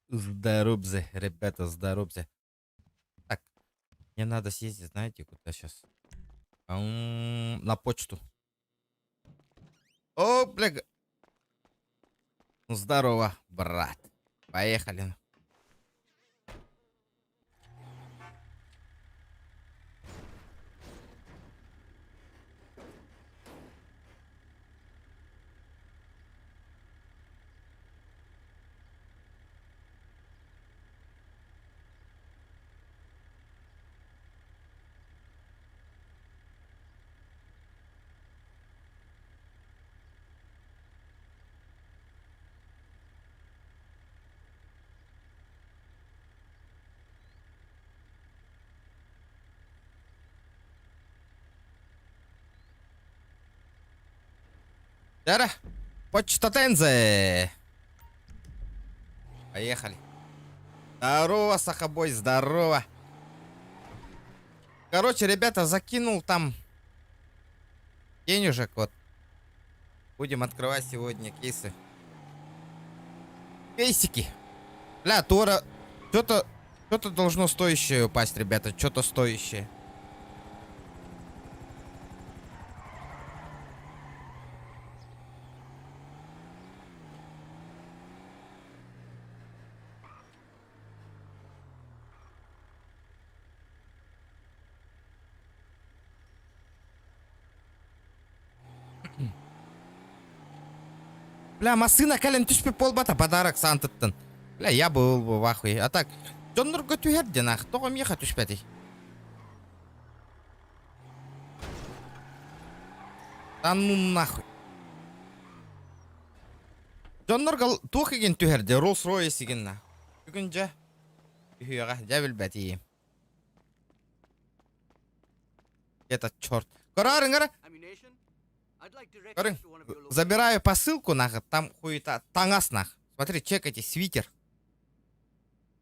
Здоровья, ребята, здоровья. Так, мне надо съездить, знаете, куда сейчас? На почту. О, бля. Ну, здорово, брат. Поехали. Дара, почта Тензе. Поехали. Здорово, Сахабой, здорово. Короче, ребята, закинул там денежек вот. Будем открывать сегодня кейсы. Кейсики. Бля, Тора, что-то что-то должно стоящее упасть, ребята, что-то стоящее. Бля, массыына кэлэн түспүт буолбата подарок Сантыттан. Бля, я был бы в ахуе. А так, дьоннорго түһэр диэн ах, тоҕо миэхэ түспэтий? Да ну нахуй. Дьоннорго туох игин түһэр дии, Rolls Royce игин на. Бүгүн дьэ, үһүөҕэ, дьэ билбэтиим. Это черт. Көрөөрүҥ эрэ. Көрүҥ. Забираю посылку нахуй, там хуета таҥас нах. Смотри, чекайте, свитер.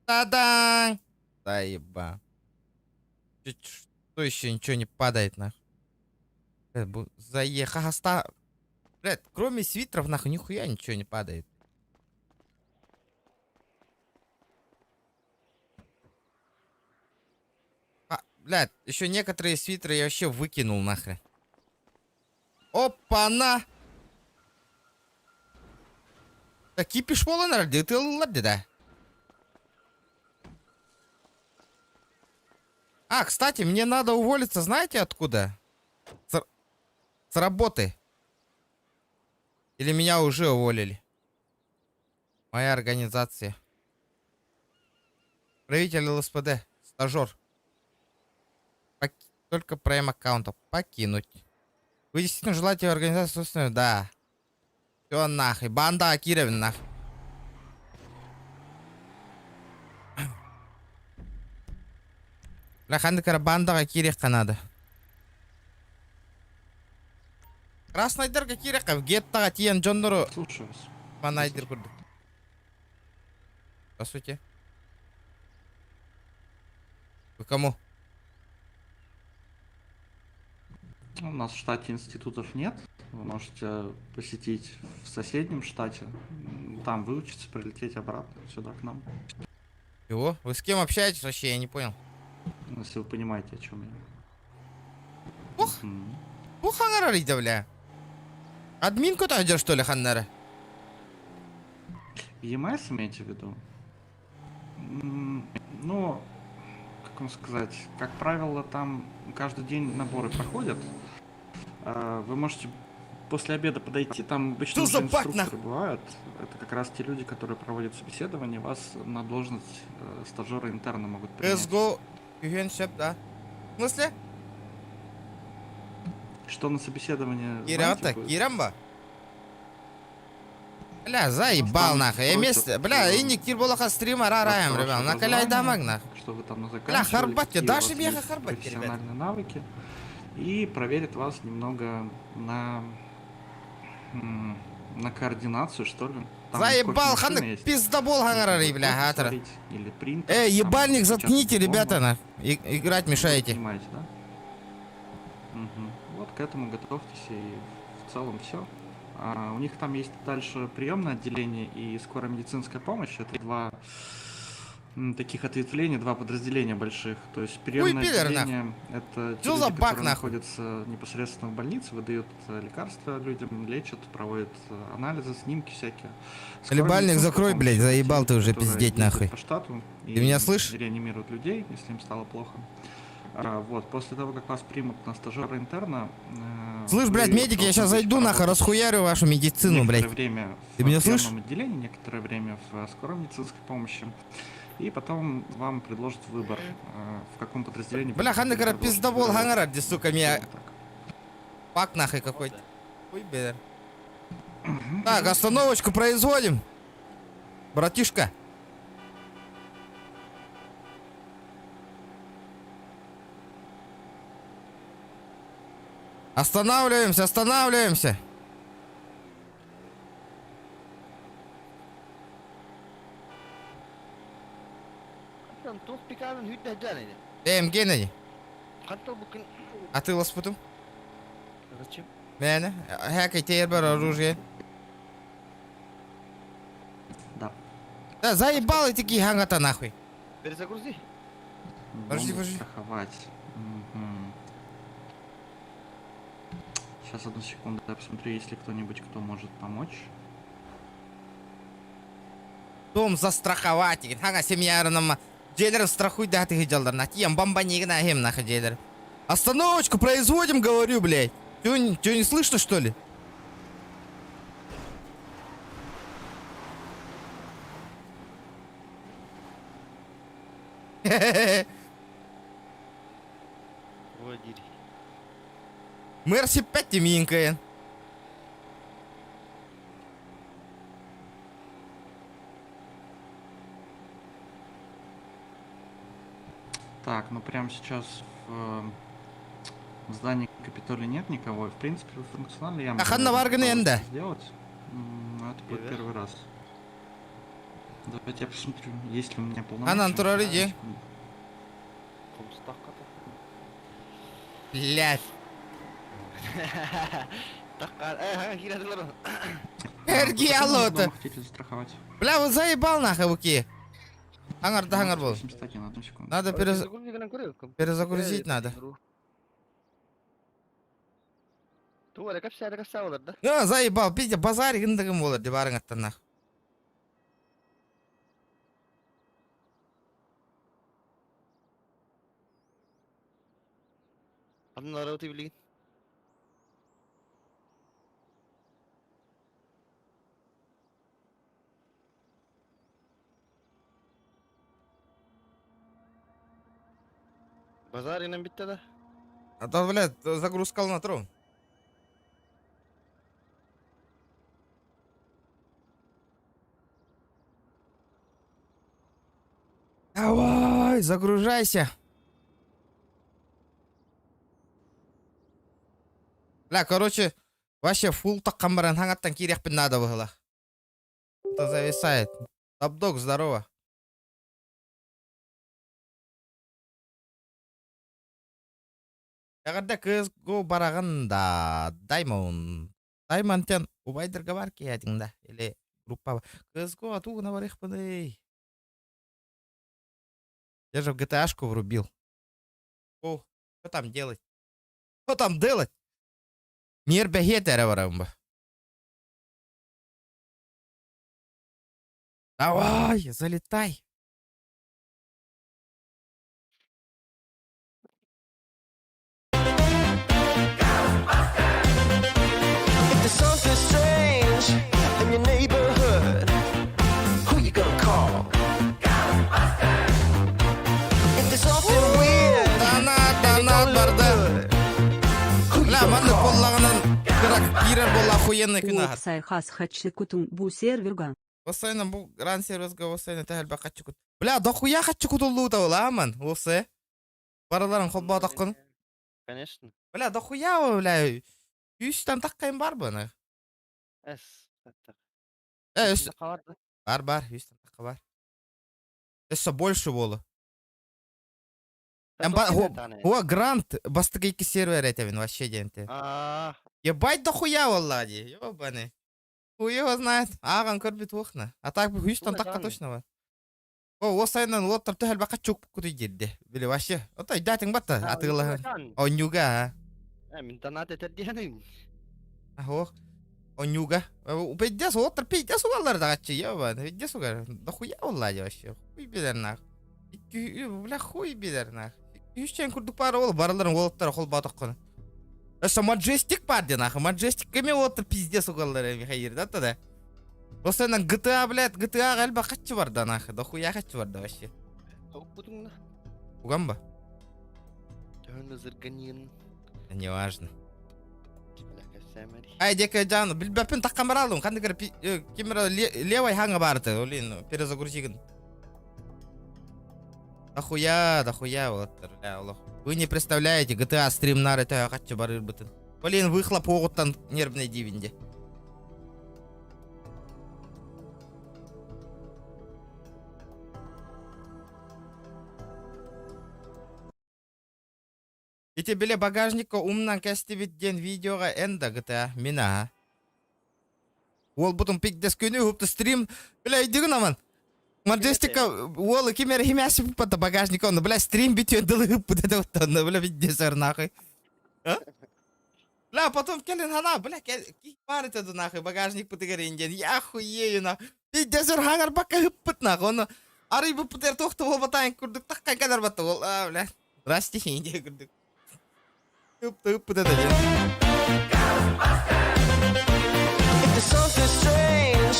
Та-дан! Заеба. Что еще ничего не падает нах? Заеха Блядь, кроме свитеров нахуй нихуя ничего не падает. А, блядь, еще некоторые свитеры я вообще выкинул нахрен. Опа-на! Так кипиш буолан эрэр ытыалыыллар да. А, кстати, мне надо уволиться, знаете откуда? С, с работы. Или меня уже уволили? Моя организация. Правитель ЛСПД. Стажер. Пок... Только прайм аккаунта. Покинуть. Вы действительно желаете организацию собственную? Да. Все нахуй. Банда Акировна нахуй. Бля, ханнык эрэ бандаҕа киириэххэ наада. Краснайдарга киириэххэ, геттаҕа тиийэн дьоннору Слушаю вас. манайдыр курдук. Здравствуйте. Вы кому? У нас в штате институтов нет. Вы можете посетить в соседнем штате, там выучиться, прилететь обратно сюда к нам. Чего? Вы с кем общаетесь вообще? Я не понял. Если вы понимаете, о чем я. Ух! Мгм. Бу хаҥарар бля. Админ көтөһдөр что ли ханнары? ЕМС имеете в виду? Ну, как вам сказать, как правило, там каждый день наборы проходят. А, Вы можете после обеда подойти, там обычно Что за уже баг, инструкторы нахуй? бывают. Это как раз те люди, которые проводят собеседование, вас на должность стажера интерна могут принять. CSGO үһүөн сөп да. В смысле? Что на собеседование, знаете, Киирата, будет? киирэн ба? Бля, заебал Там нахуй. просят, Эмес, бля, инник кир болаха стрим арараем, ваше ребят. образование, Накаляй нах. Что вы там Бля, заканчивали, харбатте, какие у даже вас меха есть харбатте, ребят. профессиональные навыки. И проверит вас немного на координацию, что ли. Там Заебал, кофемашина ханнык есть. пиздобол Нужно хаҥарарый, будет бля, кофе атара. сварить или принтер, Эй, там, ебальник печатать заткните, дипломы. ребята, нах. Играть Вы мешаете. Понимаете, да? Мгм. Вот к этому готовьтесь и в целом все. У них там есть дальше приемное отделение и скорая медицинская помощь. Это два таких ответвления, два подразделения больших. То есть приемное пидор, нахуй. отделение – это те Что за люди, баг, которые нахуй? находятся непосредственно в больнице, выдают лекарства людям, лечат, проводят анализы, снимки всякие. Скорая Хлебальник медицинская закрой, помощь блядь, – это те заебал люди, ты уже которые пиздеть, ездят нахуй. по штату Ты меня и слышишь? реанимируют людей, если им стало плохо. Вот, после того, как вас примут на стажера интерна, Слышь, блядь, вы медик, я должны сейчас будете зайду, нахуй, поработать расхуярю вашу медицину, некоторое блядь. время Ты в меня слышишь? приемном отделении, некоторое время в скорой медицинской помощи. И потом вам предложат выбор, в каком подразделении вы Бля, хотите ханны кара продолжить пиздобол работу. хаңарар, ди, сука, меня Скажем так. пак нахуй какой-то. Хуй, бедер. Так, остановочку производим. Братишка. Останавливаемся, останавливаемся. Эм, Геннадий, а ты лоспутум? Зачем? Мэне, хакай тербер оружие. Да. Да заебал эти гигантата нахуй. Перезагрузи. Подожди, Бомбу подожди. страховать. Мгм. Сейчас, одну секунду, я посмотрю, есть ли кто-нибудь, кто может помочь. Дом застраховать. Хага семьярным. Джейлер страхуй да ты жалдар. На тем бомба не гна нахуй джейлер. Остановочку производим, говорю, блядь. Чё, чё не слышно, что ли? Владимир. Мерси 5 миинкаен. Так, ну прямо сейчас в здании Капитолия нет никого. В принципе, функционально я могу, Ханна наверное, Варган попробовать энда. это сделать. Но это будет Привет. первый раз. Давайте я посмотрю, есть ли у меня полномочия. Анан турары Да, ди. секунду. Комстакката. Блядь. Таккар. Э, кирадылар. Эрги Вы какой алло номер это. дома хотите застраховать? Бля, вот заебал нахуй, уки. Ангар да ангар был. 81, одну секунду. Надо перезагрузить надо. Туара капса капса олар да. Ну, заебал, пиздец, базар гындыгым болар деп барың аттан нах. Аннары өтө билген. Базар инен битте да. А то, блядь, загрузка на трон. Давай, загружайся. Бля, короче, вообще фул таккан баран хаңаттан кириэхпин надо было. Это зависает. Тапдог, здорово. Ягарда CSGO бараган да Даймон. Даймонтен убайдерга бар киятиң да. Или группа. CSGO атугуна барыхпын эй. Я же в GTA-шку врубил. О, что там делать? Что там делать? Мир бэхет эрэ барамын ба. Давай, залетай. If there's something strange in your neighborhood, who you gonna call? If there's something weird, Донат, and it донат don't look барды. good, who you Бля, gonna манны call? поллагынан кыра кирер болла охуенный күн ахар. Уопсай хас хачыкутун бу серверга. Осайна бу ран сервисга осайна тәһәл бә качы кут. Бля, дохуя качы кутуллуу та ламан. Осе. Бараларын холба таққын. Конечно. Бля, дохуя, бля. Үстен таккайын бар баны. Эс. Э, үст Бар да. бар бар, үстен такка бар. Өссө больше болу. Эм ба- О, грант бастык ики сервер этебин вообще денте. Аа. Ебать дохуя буоллаҕа дии, ёбаный. Хуй его знает. Ааҕан көрбүт уохна. А так бы үстэн такка точно бар. О, ол сайынан уоттар төһөлбэххэ чуккутуй диирде. Били вообще. Ото өйдөөтүҥ батта атыылаһын. Онньууга а. Э, мин донат этэр диэниҥ. Ох. Онньууга. Пиздец, уоттар пиздец угаллар даҕаччы, ёбан. Пиздец угар. Дохуя буолла дии вообще. Хуй билэр нах. Икки, бля, хуй билэр нах. Үс чэн курдук пара ол барыларын уолаттара холбоотоххуна. Өссө Маджестик баар диэн аха. Маджестик кэми уолаттар пиздец угаллар Михаил да тогда. Постоянно GTA, блядь, GTA элбэх хаччы барда нахуй. Дохуя хаччы барда вообще. Укпутуҥна. Уган ба? Төһөн ызырганьын. Неважно. Ай, дека жан, билбэппин таккан баралым. Ханнык эрэ ким эрэ левой ханга баарты, олин перезагрузигын. Дохуя, дохуя уолаттар, бля, олох. Вы не представляете, GTA стримнары төһө хаччы барыырбытын. Блин, выхлоп оҕуттан нервный диибин де. Ити бile багажникка умнан кэстибит диэн видеоҕа эн да GTA мин аха. Уолбутун пикдэс күнү уһупту стрим бля өйдүгүн аман. Маджестика уолу ким эрэ химясиппата багажника онно бля стрим бүтүөн дылы ыппыт этэ оттонно бля пиздец нахуй. А? Бля, потом кэлин хана, бля, ких баар этэ нахуй багажник пытыгар индиэн, я хуею на. Пиздец хаҥар бакка ыппыт нахуй, ону арый буппутер туох да буолбатаан курдук таххан кэлэр батта уол, а, бля. Здрасте, индия курдук. Ыпты ыппыт этэ диэн. If there's something strange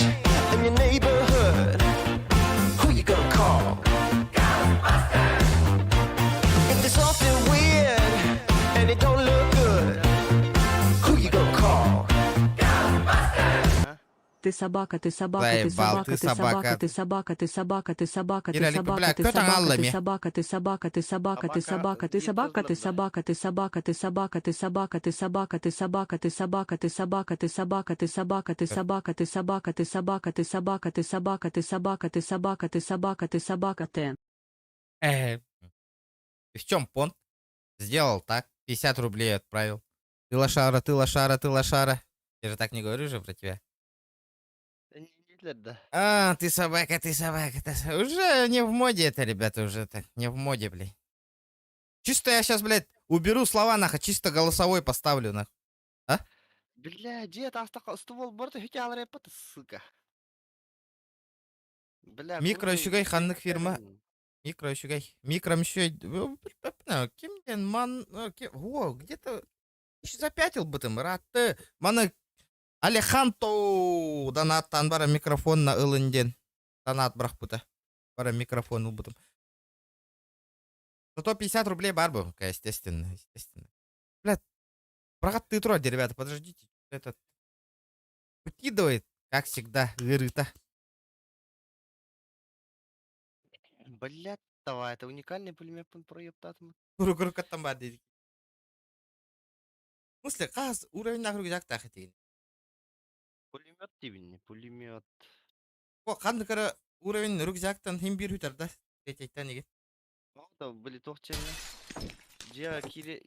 in your neighborhood, who you gonna call? If there's something weird and it don't look good, who you gonna call? Ты собака, ты собака, ты Заебал, собака, ты ты собака, собака. ты собака, ты собака, ты собака, ты Иралик, бля, собака, ты кто там собака, Алла ты ми? собака, ты собака, ты собака, ты Собака собака, ты биир собака, ты тылларда. собака, ты собака, ты собака, ты собака, ты собака, ты собака, ты собака, ты собака, ты собака, ты собака, ты собака, ты собака, ты собака, ты собака, ты собака, ты собака, ты собака, ты собака, ты собака, ты. В чем понт? Сделал так, 50 рублей отправил. Ты лошара, ты лошара, ты лошара. Я же так не говорю же про тебя. Дииллэр да. А, ты собака, ты собака, ты собака. Уже не в моде это, ребята, уже так, не в моде, блядь. Чисто я сейчас, блядь, уберу слова, нахуй, чисто голосовой поставлю, нахуй. Бля, дьиэ таастахха ствол барыта үтэ алар эппэт, сука. Бля, Микро курдук үчүгэй ханнык фирма? кэлин. Микро үчүгэй. Микро еще... Ким диэн ман... О, где-то запятил бы там, раты. Маны Алеханто донаттан бара микрофонна ылын диэн. Донат бырахпыта. Бара микрофон ылбытым. Зато 50 рублей баар был, естественно, естественно. Блядь, ты турар, ребята, подождите. Этот выкидывает, как всегда, вырыто. Блядь, давай, это уникальный пулемет проептатым. Куру-куру бар дедик. В смысле, хас уровень нахуй жактах этигин. Пулемет диибин, пулемет. О, ханнык эрэ уровень рюкзактан хим биир үтэр да. Третьйтен иги. Да, были туох чэнэ. Дьиэ кире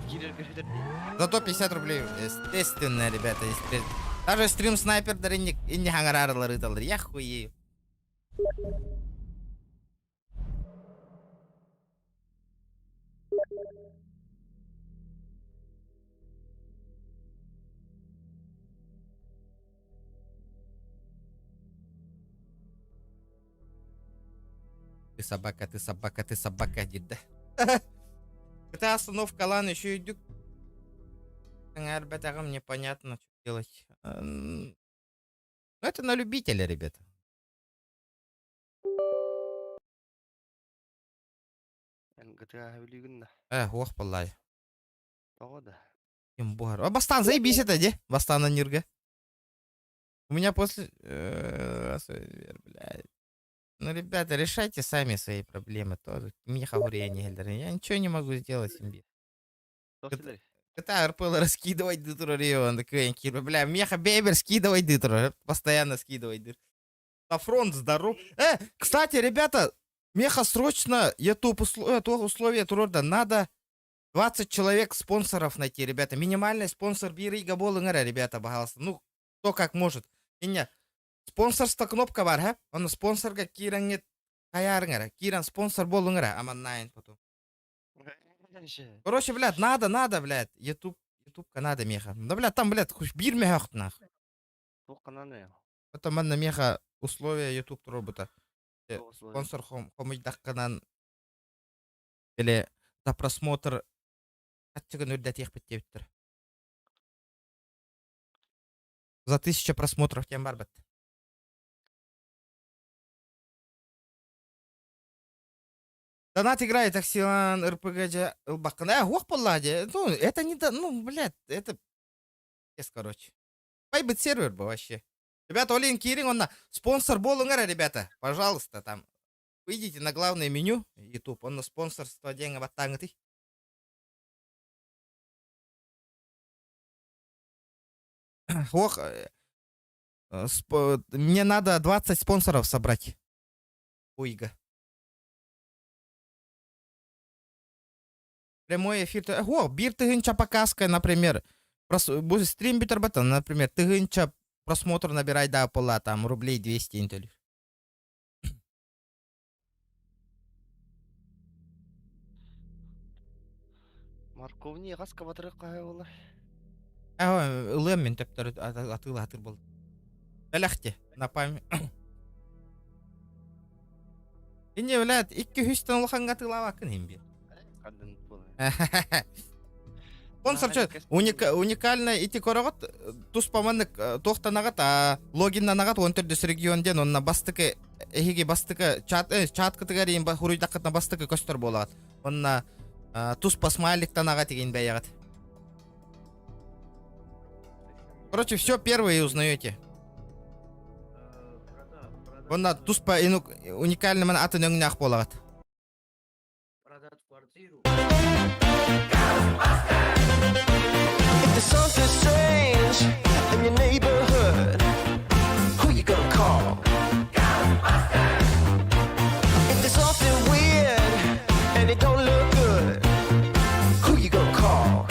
киирэр көтөр дии. Зато 50 рублей. Естественно, ребята, естественно. Даже стрим снайпердар инник инни хаҥараарылар ыыталлар. Я хуею. Ты собака, ты собака, ты собака, дед, да? Это остановка лан еще идет. Мне непонятно, что делать. Ну, это на любителя, ребята. GTA билигин да. Э, ох, баллай. Тоҕо да. Ким буһар. А, Бастан, заебись это, де? Бастана Нирга. У меня после... Блядь. Ну, ребята, решайте сами свои проблемы тоже. Миха Я ничего не могу сделать себе. Это РПЛ раскидывать дытур он такой, бля, меха бейбер скидывай дытур, постоянно скидывай дыр. На фронт здоров. Кстати, ребята, меха срочно, я топ условия турорда надо. 20 человек спонсоров найти, ребята. Минимальный спонсор биир ыйга буолуҥ ребята, пожалуйста. Ну, кто как может. Инньэ, спонсорство кнопка бар, ха? Оны спонсорга киирэҥҥит хайаарыҥ эрэ. Киирэн спонсор буолуҥ эрэ, аманнаайын потом. Короче, блядь, надо, надо, блядь. Ютуб, ютубка надо миэхэ. Да, блядь, там, блядь, хуй биир мөһөөх нах. Туохханан Это манна миэхэ условия ютуб туруорбута. Спонсор хомуйдаххынан или за просмотр хаччыгын үрдэтиэхпит диэбиттэр. За тысяча просмотров диэн барбыт. Донат играет Аксилан РПГ дьэ ылбаккын. Э, уох буоллаа дьэ. Ну, это не да, ну, блядь, это пиздец, короче. Байбыт сервер бы вообще. Ребята, Олин киириҥ онно спонсор буолуҥ эрэ, ребята. Пожалуйста, там выйдите на главное меню YouTube, онно спонсорство диэҥҥэ баттааҥҥытый. Ох, мне надо 20 спонсоров собрать. Уйга. Прямой эфир. О, биир тыһыынча показка, например, стрим бүтэр батан, например, тыһыынча просмотр набирай да пола, там, рублей 200 интеллир. Морковни хаска батыры хаһа буолар? Ылыам мин төптөрү атыылаһатыр буолла. Бэлэхти, на память. Инне, блядь, икки үстэн улаханга атыылаабаккын иһин биир. Хандын буолар. Спонсор уникальная ити көрөҕүт туспа маннык туохтанаҕыт логиннанаҕыт уон төрдүс регион диэн онно бастакы эһиги бастакы чат чаткытыгар иин хуруйдаххытына бастакы көстөр буолаҕыт онно туспа смайликтанаҕа тигин бэйэҕит короче все первые узнаете онно туспа уникальный ман атын өҥнөөх буолаҕыт If there's something strange in your neighborhood, who you gonna call? If there's something weird and it don't look good, who you gonna call?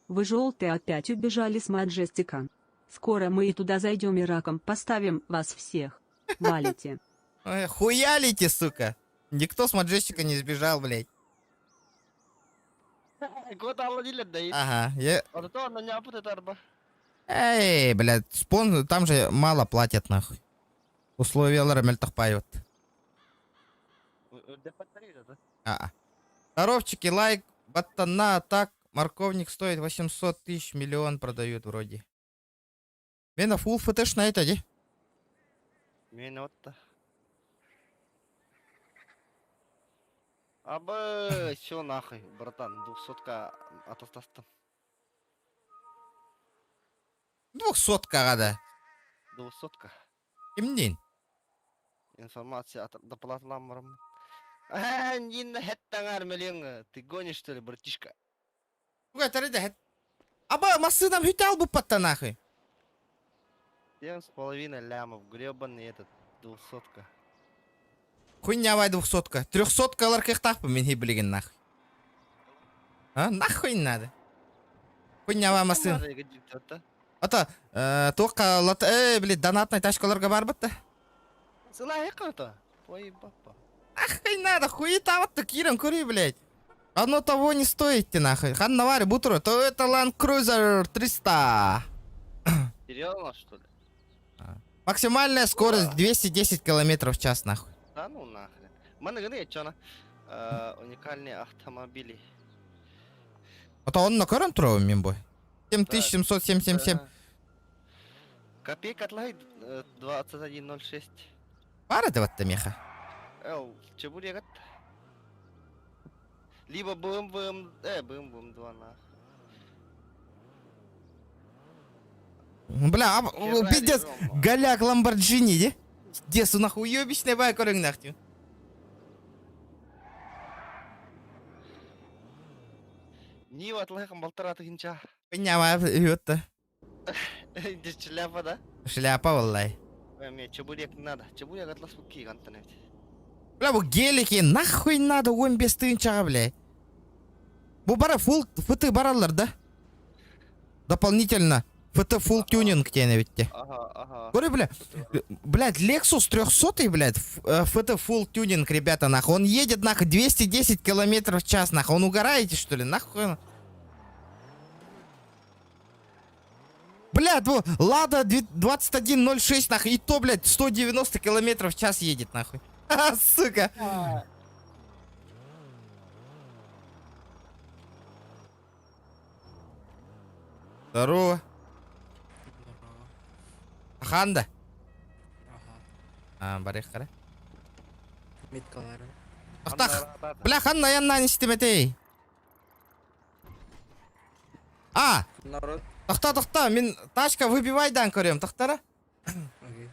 Вы желтые опять убежали с Маджестика. Скоро мы и туда зайдем и раком поставим вас всех. Валите. Ой, хуялите, сука! Никто с Маджестика не сбежал, блядь. Куотаалла дииллэр да Ага, я... Ото онно ньаапыт ытарба. Эй, блядь, спон... там же мало платят, нахуй. Условиялара мөлтөх баайбыт. А-а. Здоровчики, лайк, баттана, так, морковник стоит 800 тысяч, миллион продают вроде. Мена фул фтшна это, де? Мен отта. Абы, все нахуй, братан, двухсотка атастастым. Двухсоткаҕа да. Двухсотка. Кимниин? Информация от доплатылаан бараммын. Аа, Нина хэттаҥар мөлүөҥ, ты гонишь что ли, братишка? Туга этэрэ да Аба массыынам хүтэ албыппатта нахуй. 7,5 лямов, гребаный этот, двухсотка. Хуйнявай двухсотка. Трехсоткалар кыахтаахпын мин билигин нахуй. А, нахуй надо. Хуйнявай массыына. Ата, туохха лат, э, блин, донатнай тачкаларга барбыт да. Сылаайыкка Ой, папа. Нахуй надо, хуета киирэн көрүүй, блядь. Оно того не стоит, ты нахуй. Ханна баар бу турар, то это Land Cruiser 300. Серьезно, что ли? Максимальная скорость 210 километров в час, нахуй. Да ну нахрен. Маны гына чона. Уникальные автомобили. А то онно көрөн турабын мин бу. 7777. Копейка отлай 21.06. Баар это вот меха. Эл, чебурегат. Либо БМВ, БМВ 2 нах. Бля, а, пиздец, голяк Ламборджини, де? Пиздец, нахуй уебищный бай көрүҥ нахуй. Нива атлайхан балтара тыһыынча. Хуйня үөттэ. Шляпа, да? Шляпа валлай. Мне чебурек не надо. Чебурек атлас кигантан эбит. Бля, бу гелики нахуй надо 15 тыһыынчаҕа, бля. Бу бара full ФТ бараллар да? Дополнительно ФТ full тюнинг диэн эбитте. Ага, ага. Говорю, бля, блядь, Lexus 300, блядь, ФТ full тюнинг, ребята, нахуй. Он едет, нахуй, 210 километров в час, нахуй. Он угораете, что ли, нахуй? Блядь, во, Лада 2106, нахуй, и то, блядь, 190 километров в час едет, нахуй. Ха, сука. Здорово. Ханда. А, барых кара. Ахтах. Бля, ханна яннан истеметей. А! Народ. Тохта, тохта, мин тачка выбивай дан көрем, тохтара. Окей.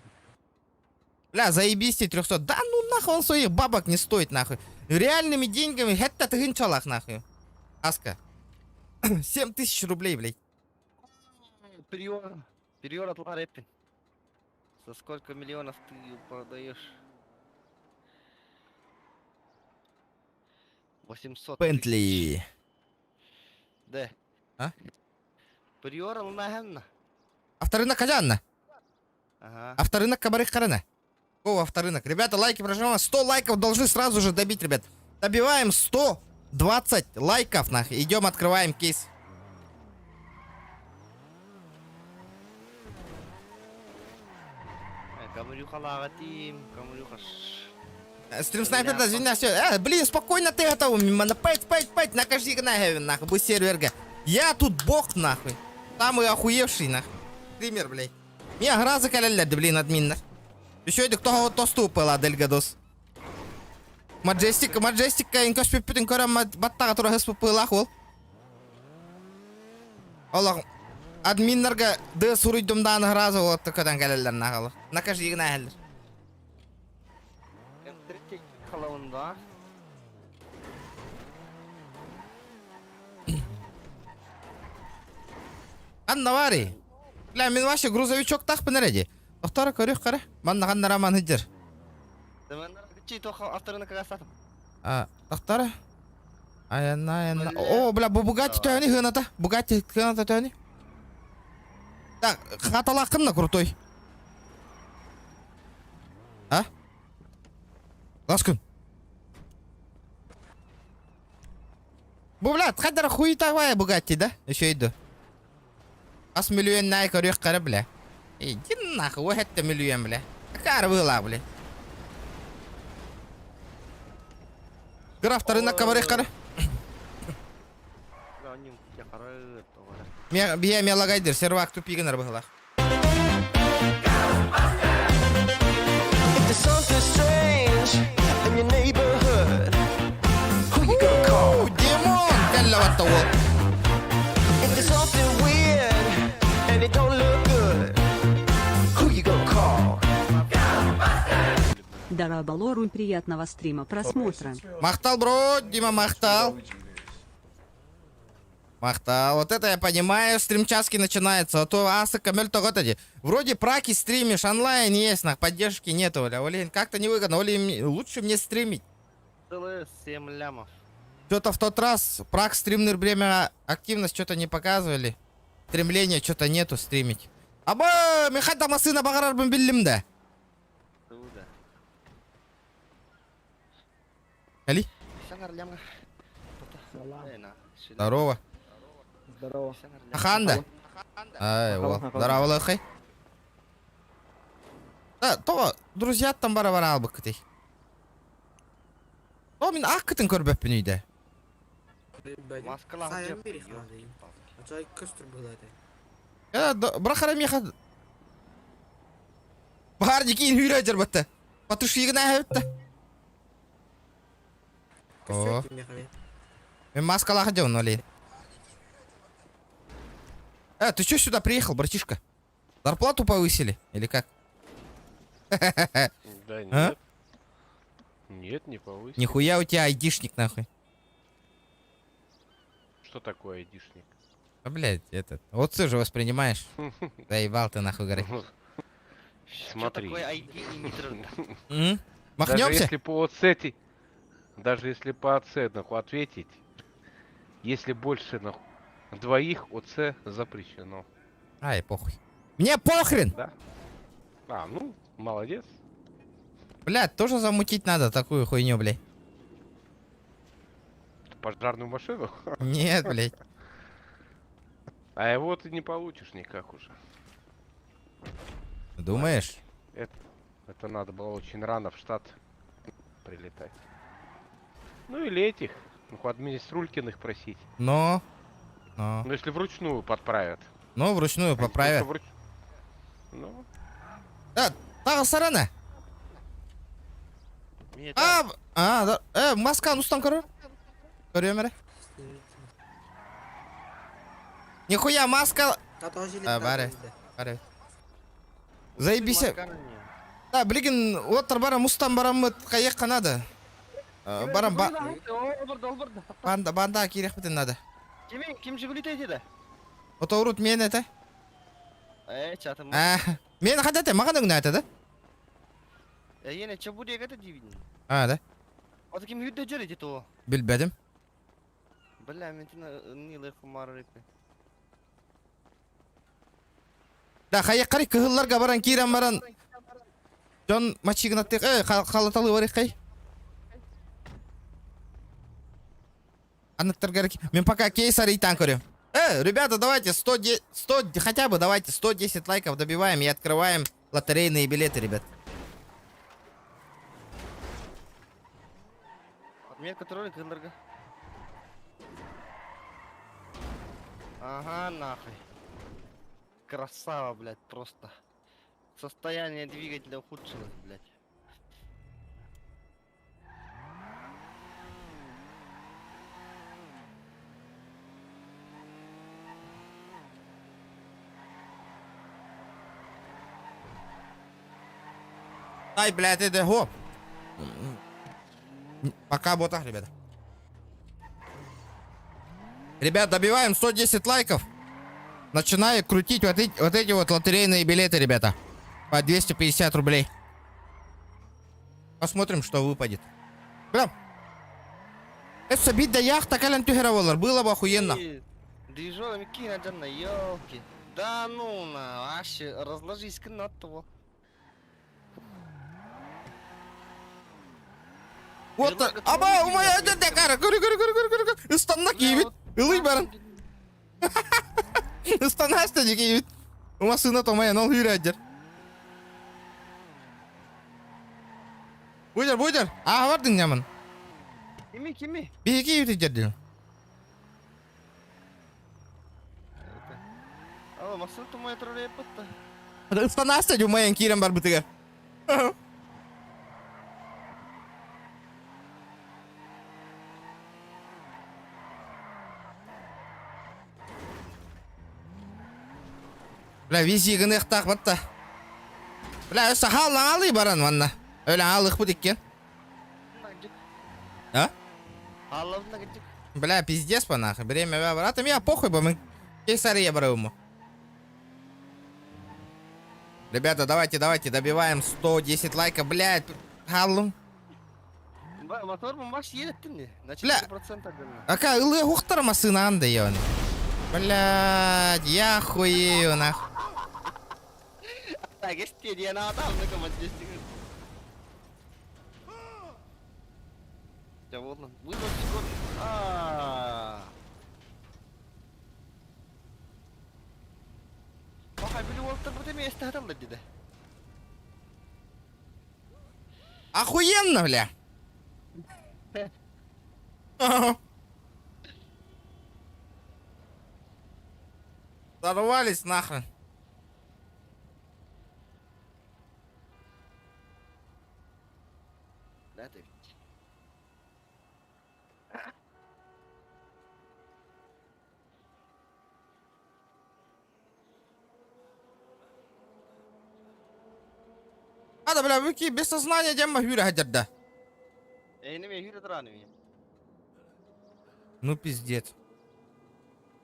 Бля, заебись тебе 300. Да ну нахуй он своих бабок не стоит нахуй. Реальными деньгами это тыгынчалах нахуй. Аска. 7 тысяч рублей, блядь. Приор. Приор от Ларепи. За сколько миллионов ты её продаешь? 800 тысяч. Бентли. Да. А? Приор Лнахенна. Авторынок Казанна. Ага. Авторынок Кабарых Карана. О, авторынок. Ребята, лайки прожимаем. 100 лайков должны сразу же добить, ребят. Добиваем 120 лайков, нахуй. Идем, открываем кейс. Камрюха лагатим, камрюха Стрим снайпер, да, извини, все. Блин, спокойно ты готов. Мимо, пать, пать, пать, накажи нахуй, нахуй, бу серверга. Я тут бог, нахуй. Самый охуевший, нахуй. Стример, блядь. Меня гра закаляли, блин, админ. Еще это кто тосту пыла, Дельгадос. Маджестик, Маджестик, инкош пиппитин көрөм баттаға тура хыс пыла ол. Аллах, админнарга ды суруйдумдааны разы вот көтөн кэлэллэр нахалы. Накажи игнахеллер. М3 халавында. Анна вари. Бля, мин вообще грузовичок тах пынереди. Тохтара көрүх кара. Манна ханна раман хыджыр. Чи тоха авторына кагасатым. А, тохтара. Аянна, аянна. О, бля, бу Бугатти төни хыната. Бугатти хыната төни. Так, хаталакын на крутой. А? Ласкын. Бу, бля, хадара хуетовая Бугатти, да? Еще иду. Ас миллион най көрүх кара, бля. Иди нахуй, это миллион, бля. Какая была, бля. Граф рынок кабарых кара. Бия мелагайдер, сервак тупигенер быһылах. If there's something strange in your neighborhood, who you gonna call? О, Димон! Кэллэ ол. If there's something weird and it don't look good, who you gonna call? Дарабалору приятного стрима просмотра. Махтал, бро, Дима, махтал. Махтал. Вот это я понимаю, стримчаски начинается. А то асыка мөлтөгөтөди. Вроде праки стримишь, онлайн есть, нах, поддержки нету, бля. Блин, как-то невыгодно. Оли, лучше мне стримить. Целые 7 лямов. Что-то в тот раз прак стримнер время активность что-то не показывали. Стремления что-то нету стримить. Аба, мехата масына бағарар биллим да. Туда. Али? Здорово. Здорово. Аханда. Ай, вот. Здорово, лохай. Да, то, друзья там бара бара албык кытый. О, мин ак кытын көрбөппүн үйдө. Маскалах Брахара меха. Бахар дикин хүрө жарбатты. Батушигына хэвтэ. О. Мен маскалах дел, но. Ты чё сюда приехал, братишка? Зарплату повысили или как? Да нет. Нет, не повысили. Нихуя у тебя айдишник нахуй. Что такое айдишник? А, блядь, этот. Вот ты же воспринимаешь. Заебал ты нахуй, горы. Смотри. Что такое ID М? Даже Махнемся? если по ОЦ, даже если по ОЦ нахуй ответить, Если больше на двоих, ОЦ запрещено. Ай, похуй. Мне похрен! Да? А, ну, молодец. Блядь, тоже замутить надо такую хуйню, блядь. Пожарную машину? Нет, блядь. А его ты не получишь никак уже. Думаешь? Это, это надо было очень рано в штат прилетать. Ну или этих, ну, администрулькиных просить. Но. Но. Ну, если вручную подправят. Ну, вручную Они поправят. просто вруч- Ну, А, таҕыс эрэ. А, а, да, э, масканы устан көр. Көрүөм эрэ. Нихуя, маска... А, баар. Баар. Заебись. Да, билигин, вот барам, устан бараммыт, хайыахха надо. Барам, ба... Банда, банда киириэхпитин надо. Кими, ким Жигули деді? Оторут мен это. Э, чатым. А, мен хадате, маған өңнә да? Э, ене чабурия это дивин. А, да. Ото ким юдде жер то. Билбэтим. Бля, мен тина нилы хумар репе. Да, хайыахха кыһылларга баран киирэн баран. Дьон мачигынаттык, э, халаталы бар кай. Анаттаргар, мен пока кейс арыйтан көрөм. Э, ребята, давайте 100, 100, хотя бы давайте 110 лайков добиваем и открываем лотерейные билеты, ребят. Отметка троллинг кыһылларга. Ага, нахуй. Красава, блядь, просто. Состояние двигателя ухудшилось, блядь. Ай, блядь, это го. Пока бота, ребята. Ребят, добиваем 110 лайков. Начинаю крутить вот эти вот лотерейные билеты, ребята. По 250 рублей. Посмотрим, что выпадет. Бля. Это бит да яхта кэлэн түһэрэ буоллар. Было бы охуенно. Движок кина на елки. Да ну на, вообще, разложись на того. Вот, аба, умая, да, кара, көрү, көрү, көрү, көрү, көрү, ыстанна киһибит. Ылый баран. Ыстанаста киһибит. Массыына томайан, ол хүрәджер. Буйдар, буйдар. А, бардың нямын. Кими, кими? Биһи киһибит жердин. Алло, массыына тумай троллей пытта. Ыстанаста умайан киирэн барбытыгар. Бля, вези гыныахтаах батта. Бля, сахал алы баран ванна. Өлө алых бу диккен. А? Бля, пиздец по нахуй. Время брата, меня похуй бы мы. Кейсария барывому. Ребята, давайте, давайте, добиваем 110 лайков, блядь. Халлум. Мотор маш едет На Бля. 4% Ака, ылы ухтар масына анды ен. Блядь, я хуею нах. Так, если я на адам, ну командир. Вот он. Вызов секунд. А. Паха, били уолтер бу место там деді. Охуенно, бля. Сорвались нахрен. Да, ты ведь. Ада, бля, выки без сознания дема хүрэ хадерда. Эй, не мен хүрэ тұраны мен. Ну пиздец.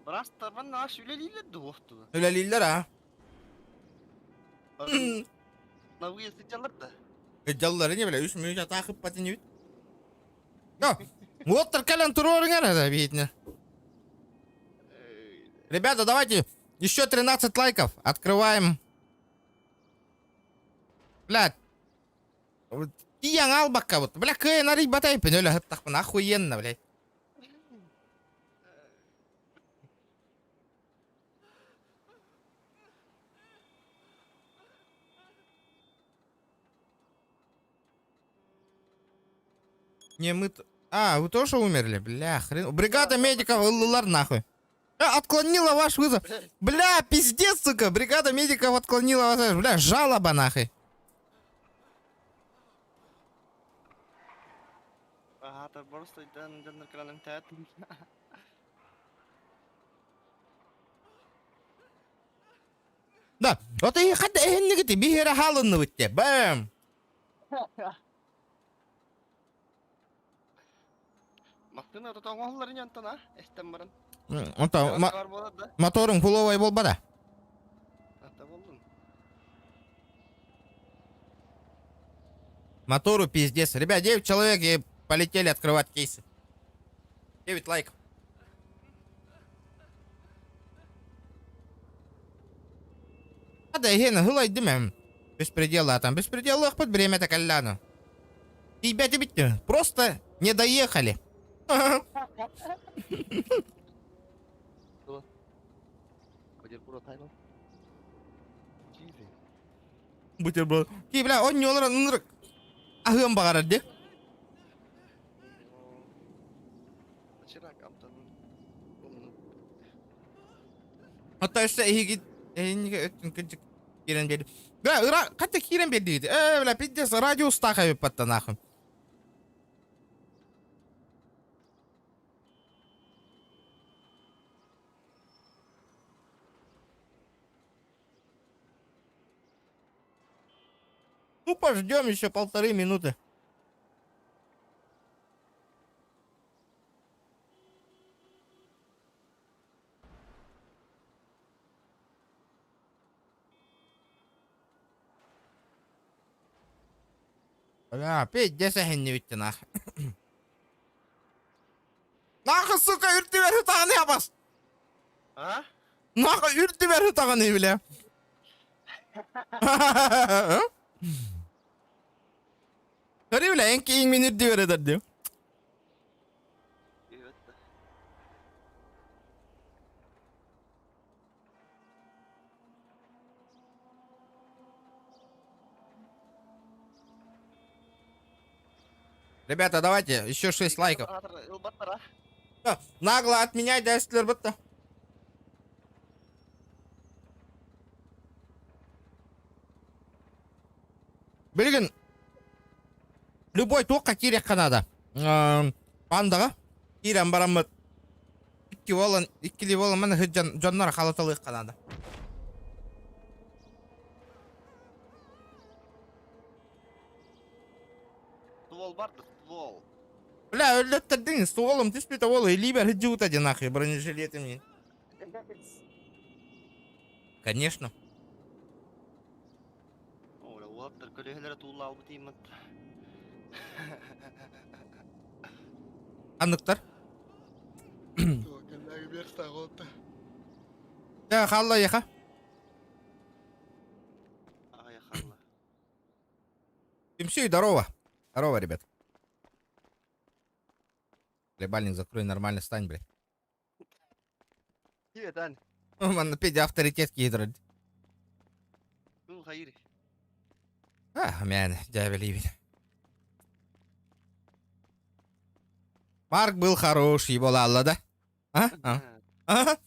Біраз наш үлелейлер дуохту. Үлэлииллэр а. На выезд жалар да. Жаллары не бля, үс мү жатақып патин үт. Вот кэлэн туруорыңар да биитне. Ребята, давайте еще 13 лайков. Открываем. Блядь. Тиийэн аалбакка вот. Бля, кыайан арыйбатайпын өлө сыттахпын охуенно, блядь. Не, мы... А, вы тоже умерли? Бля, хрен... Бригада медиков ыллылар нахуй. А, отклонила ваш вызов. Бля, пиздец, сука. Бригада медиков отклонила ваш... Бля, жалоба нахуй. Аһаатар боростуойдан дьоннор кэлэн эмтээт. Да, вот и хат эһиннигити биһиэрэ хаалынныбыт те. Бэм. Массыына тото оҥоһуллар ини онтон а? Эстэн баран. Онтон Бар буолар да. моторуҥ фуловай буолбата. Ата буоллун. Мотору пиздец. Ребят, 9 человек и полетели открывать кейсы. 9 лайков. Да, Гена, гылайдым эм. Беспредела там. Беспредел под время так алляну. Ребята, ведь просто не доехали. Бутерброд. Ки, бля, он не олар, аһыам баҕарар дии. Hatta өссө эһиги эһиги өттүн кырдьык киирэн биэрди. Бля, ыра хатта киирэн биэрдигит. Э, бля, пиздец, радиустаах эбиппаттан нахуй. Ну, пождем еще полторы минуты. Бля, пиздец эһиннибиттин ах. Нахуй, сука, үрдүбэр ытаҕын ябас! А? Нахуй үрдүбэр ытаҕын бля. Көрü бля, эн кииҥ мин үрдүбэр ытар диим. Ребята, давайте еще 6 лайков. Нагло отменять дэстилэр бытта. Билигин любой туохха киириэххэ наада. Пандаҕа киирэн бараммыт икки буолан иккилии буолан маны сылдьан дьоннор халаталыахха наада. Ствол бар да, ствол. Бля, өллөттөрдүҥ, стволум түспүтэ уол илиибэр сылдьыбыта диэн нахуй бронежилетим диэн. Конечно. Оля, уолаттар көлөһөлөрө тууллаабыт ииммат. Ханныктар? Дьэ, хаалла эйиэхэ. Аҕай хаалла. Түмсүү, здорово. Здорово, ребят. Хлебальник закрой, нормально стань, блядь. Привет, Ань. Манна педя авторитет киһи Ну, хайыр. А, мэн, дьээбэлиибин. Марк был хороший, буолаалла да? А? А? А?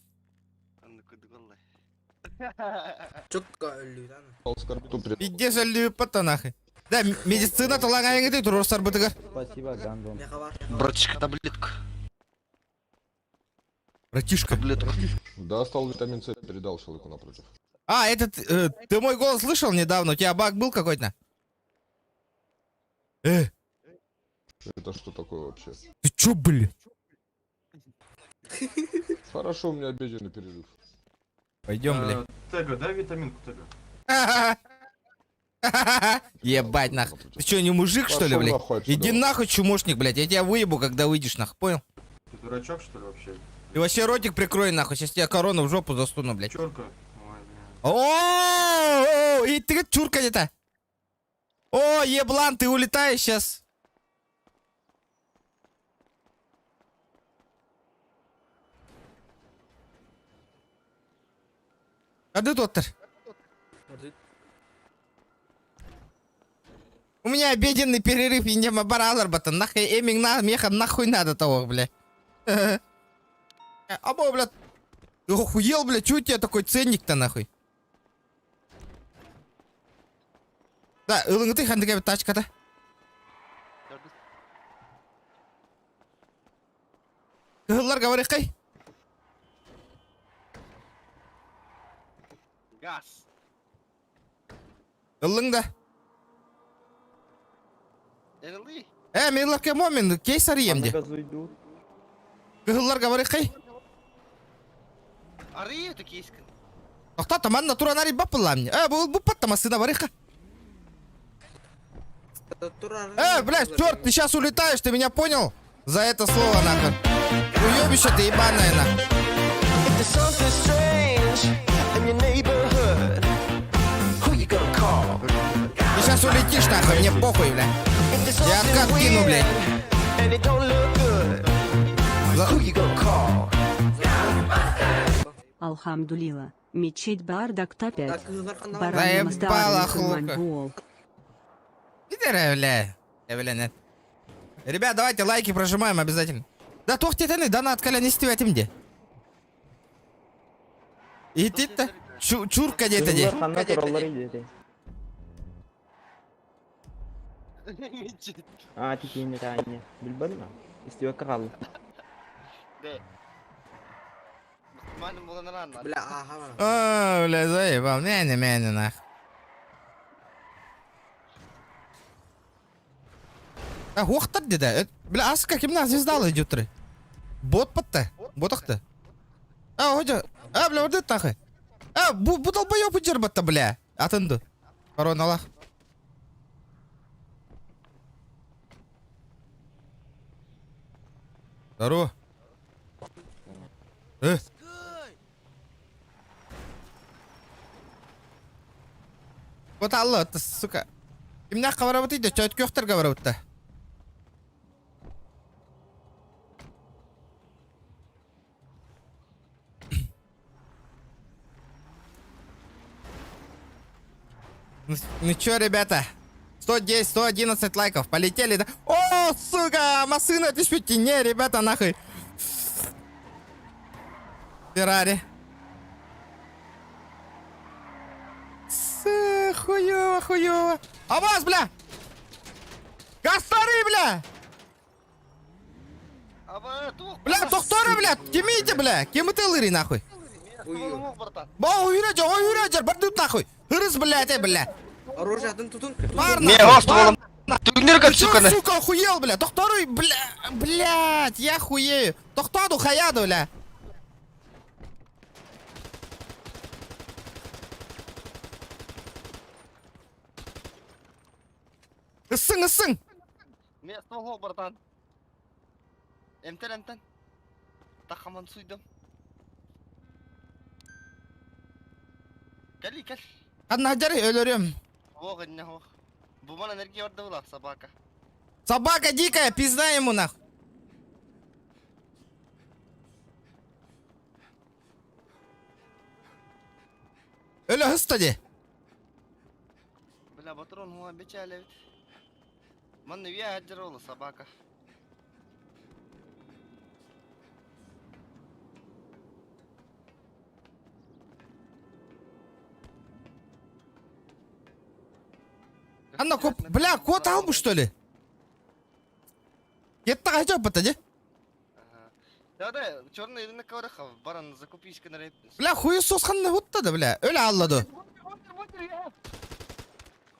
Пиздец өллүбүппат нахуй. Да, медицина талаҥайыҥыты туруорсарбытыгар. Спасибо, Гандон. Братишка, таблетку. Братишка. Таблетку. Да, стал витамин С, передал человеку напротив. А, этот, ты мой голос слышал недавно? У тебя баг был какой-то? Это что такое вообще? Ты чё, блин? Хорошо, у меня обеденный перерыв. Пойдем, блин. Тега, дай витаминку Тега. Ебать, нахуй. Ты чё, не мужик, что ли, Пошёл блядь? нахуй отсюда. Иди нахуй, чумошник, блядь. Я тебя выебу, когда выйдешь, нахуй, понял? Ты дурачок, что ли, вообще? И вообще ротик прикрой нахуй, сейчас тебе корону в жопу засуну, блядь. Чурка. Ой, бля. О, и ты чурка где-то. О, еблан, ты улетаешь сейчас. А ты доктор? У меня обеденный перерыв, и не баралар батан. Нахуй эминг на меха нахуй надо того, бля. Або, бля. Ты охуел, бля, чё у тебя такой ценник-то нахуй? Да, ылыңыты хандыга тачката. Кыһыллар говорихай. Газ. Ыллың да. Эрли. Э, мен ларка момент, кейс арыйым де. Кыһыллар говорихай. Арый это кейскин. Тоқтата, манна туран арый баппылам. Э, бұл бұппатта масына барыха. Э, блядь, черт, ты сейчас улетаешь, ты меня понял? За это слово, нахуй. Уебище ты ебаное, нахуй. If there's something strange in your neighborhood, who you gonna call? Ты сейчас улетишь, нахуй, мне похуй, бля. If there's Я something откат кину, блядь. weird and it don't look good, За- who you gonna call? Алхамдулила. Мечеть Бардакта 5. Заебала хлопка. Пидоры, бля. Я, бля, нет. Ребят, давайте лайки прожимаем обязательно. Да тох тетаны, да на откаля не стивать где. Идти-то? Чурка где-то де. Ханна тураллар идете. А, тикине таанья. Билбадым Истиөккэ хаалла. Бе. Мусульманин буолан араанна. Бля, аха. А, бля, заебал. Мяне, мяне, нах. А, охтар деди. Бля, аска кимнәх звездалы идет Бот патта. Ботахты. А, хотя. А, бля, вот это нахуй. А, бу, бу долбоёб идер бля. Атынды. Корон Аллах. Здорово. Э. Вот Алла, это, сука. Кимнәх кабарабыт иде, чөт көхтер кабарабытта. Ну, ну чё, ребята? 110, 111 лайков. Полетели, да? О, сука, машина түспүт. Не, ребята, нахуй. Феррари. С, хуёво, хуёво. Абаз, бля! Гастары, бля! Аба, туох. Бля, тохторы, бля! Кимите, бля! Ким ытылыри, нахуй? Мог, братан. Ба, уйрежер, уйрежер, бардут нахуй! Хырыс, блядь, э, бля! Оружие атын тутун. Бар, Не, нахуй! хост болом. Түгнер Ты чё, сука, охуел, бля? Тохторы, бля, блядь, я хуею. Тохтаду, хаяду, бля. Ысың, ысың. Мен ствол братан. Эмтен, эмтен. Тахаман суйдым. Кел, кел. Ханна жары өлөрөм. Ох, не ох. Буман энергия орда була, собака. Собака дикая, пизда ему нахуй. Өлө хыста де. Бля, патрон, хуа бичали. Манны вия хаджарола собака. Анна, коп, бля, кот албу что ли? Кетті қайда бата де? Да, да, черный рынок ковраха, баран, закупись на рейд. Бля, хуесос ханна вот да, бля. Өлө аллады.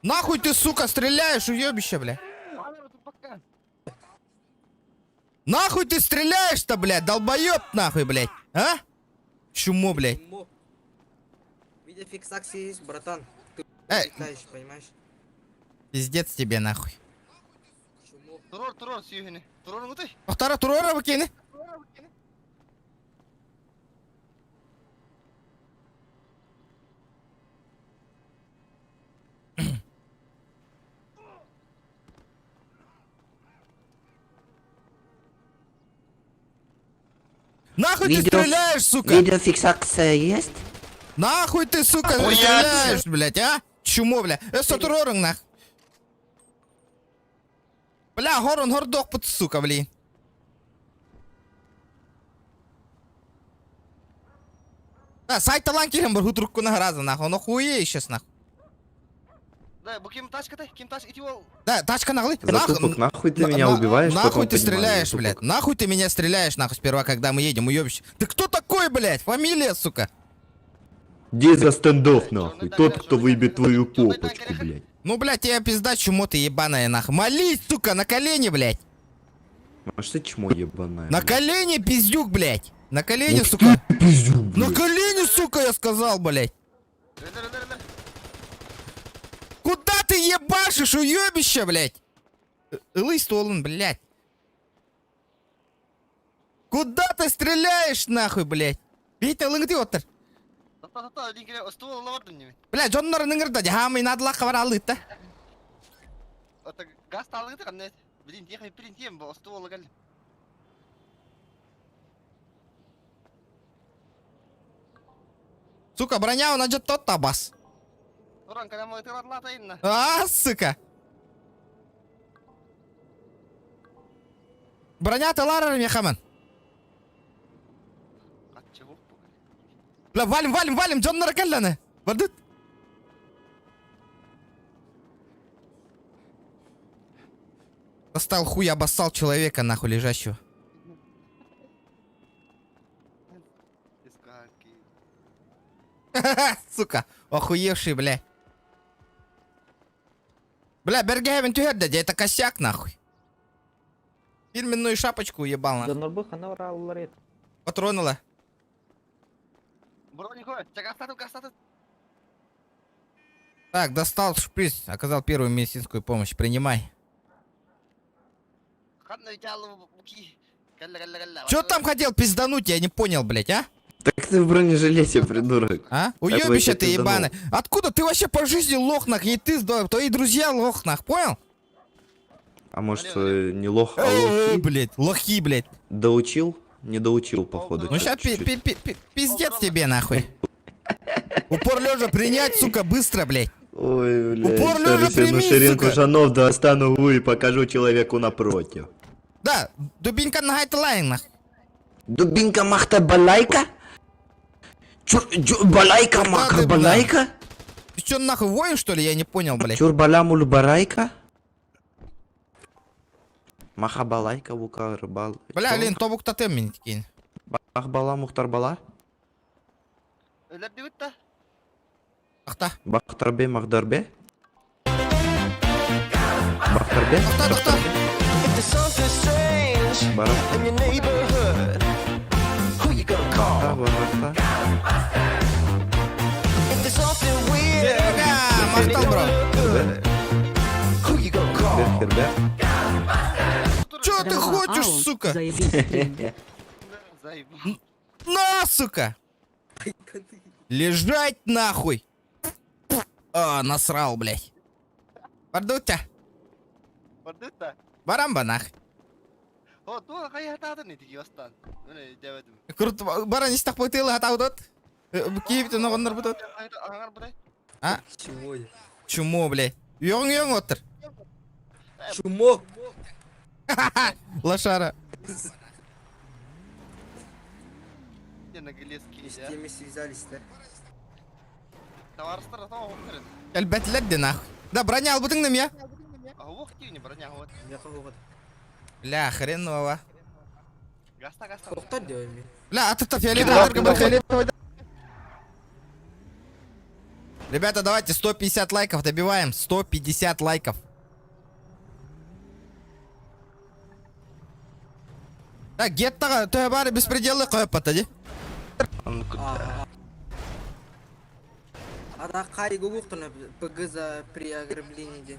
Нахуй ты, сука, стреляешь, уебище, бля. Нахуй ты стреляешь-то, блядь, долбоеб нахуй, блядь. А? Чмо, блядь. Видеофиксация есть, братан. Ты Эй. улетаешь, понимаешь? Пиздец тебе, нахуй. Чмо. Турор, турор, сүйүнү. Турор гуты. Тоқтара турора бакени. Нахуй ты Видео- стреляешь, сука? Видеофиксация есть? Нахуй ты, сука, стреляешь, блядь, а? Чмо, бля. Сотурорың, нах. Бля, горон гордох, пут, сука, блин. Да, сайт талант кирен бар хутурукку раза, нахуй. Он охуеешь сейчас, нахуй. Да, бу ким тачка-то? Ким тачка? Ити ол. Да, тачка нахуй. Затупок, нахуй ты меня убиваешь, Нахуй потом ты поднимаешь, стреляешь, затупок. блядь. Нахуй ты меня стреляешь, нахуй, сперва, когда мы едем, уебище. Ты кто такой, блядь? Фамилия, сука. Где за стендов, нахуй? Тот, кто выебет твою попочку, блядь. Ну, блядь, я пизда, чмо ты ебаная, нахуй. Молись, сука, на колени, блядь. А что чмо ебаное? На блядь? колени, пиздюк, блядь. На колени, Ух сука. ты, пиздюк, На блядь. колени, сука, я сказал, блядь. Өлөр, өлөр, өлөр. Куда ты ебашишь, уебище, блядь? Ылый столын, блядь. Куда ты стреляешь, нахуй, блядь? Бейте, лыңды оттыр. Тоқта, тоқта, өлін келе, ствол ала бардым неме. Бля, дьоннор ыңырда, хамый надлаққа бар алыт да. Ата газ талыгы қандай? Блин, тихо, блин, тем, бу ствол кел. Сука, броня он ажат тот табас. Туран, когда мы тыларлатайын. А, сука. Броня тылар мехаман. Катчы бу. Бля, валим, валим, валим, дьоннор келланы. Бардыт. Достал хуй, обоссал человека, нахуй, лежащего. Сука, охуевший, бля. Бля, Бергевен түһэрдэ, это косяк, нахуй. Фирменную шапочку уебал, нахуй. Донор бу хана ораллар ет. Патронула. Бронико, гастатып, гастатып. Так, достал шприц, оказал первую медицинскую помощь. Принимай. Қандай жалы буки. Кәллә, кәллә, кәллә. Чё там хотел пиздануть, я не понял, блядь, а? Так ты в бронежилете, придурок. А? Я Уебище бы ты пизданул. ебаный. Откуда ты вообще по жизни лох нах? Не ты, твои друзья лох нах, понял? А может, не лох, а Э, лохи? блядь, лохи, блядь. Доучил? Не доучил, походу. Ну ща чуть-чуть. пиздец тебе нахуй. Упор лежа принять, сука, быстро, блядь. Ой, блядь. Упор лежа щас я прими, на ширинку сука. штанов достану и покажу человеку напротив. Да, дубинка на лайн, нах. Дубинка махта балайка? Чур, чу, балайка ты, маха бля? балайка? Ты чё, нахуй, воин, что ли? Я не понял, блядь. Чур баламуль барайка? Маха балайка лука рыбал. Бля, блин, тобук тотем меня кинь. Бах бала мухтар бала? Өлөр дебит та. Ахта. Бахтарбе махдарбе? Бахтарбе? Ахта, ахта. If there's something strange Бара. in your neighborhood, who you gonna call? Барахта. If there's something weird, Серега, and it махтал, don't бро. look good, who you gonna call? Хербер. Чё ты хочешь, Ау, сука? Заебись стрим. Заебал. На, сука! Лежать нахуй! А, насрал, блядь. Бардута. Бардыт та. Барамба нах. О, туа кая хататын ити бастан. Міне дебедим. Курт баран истах потылы хатаудот. Киевте ногоннор бутот. Аңар будай. А? Чего я? Чмо, блядь. Йоң йоң отыр. Чумок! Лошара. Я на глезки. С теми связались, да? Товарыстар ата оқтырын. Әлбәтләр нах. Да, броня албытың я? Ох, не броня вот. Я кого Бля, хреново. Гаста, гаста. Тоқтар деп мен. Бля, а фиолетовый. Ребята, давайте 150 лайков добиваем. 150 лайков. Так, геттаға төһө бары беспределы қойып бата, Ада қай гугуқтына ПГ за при ограблении де.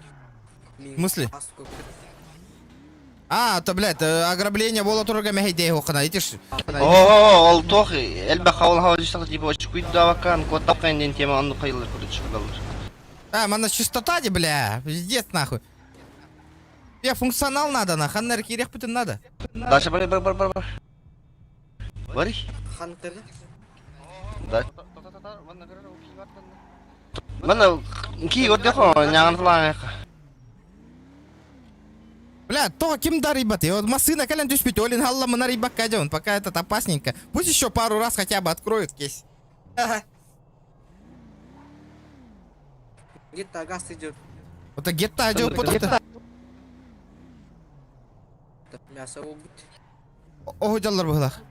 В смысле? А, то, блядь, ограбление было турга мехейдей хохана, идешь? О, ол тох, элбэ хавал хавал жистак типа очкуй давакан, коттап кайнден тема анну кайлар короче калыр. А, мана чистота де, бля, пиздец нахуй. Тебе функционал надо, нах, аннар кирек бүтін надо. Дальше бар бар бар бар. Барый. Хантера. Да. Манна ки көрдөхө няҕан флаҥ Бля, то ким дарыйбат? Вот массына кэлэн түспүт, Олин халла мынарыйбакка дьон, пока этот опасненько. Пусть еще пару раз хотя бы откроют кейс. Где-то газ идет. Вот гетто адил потом. Мясо убить. О, дьаллар быһылах.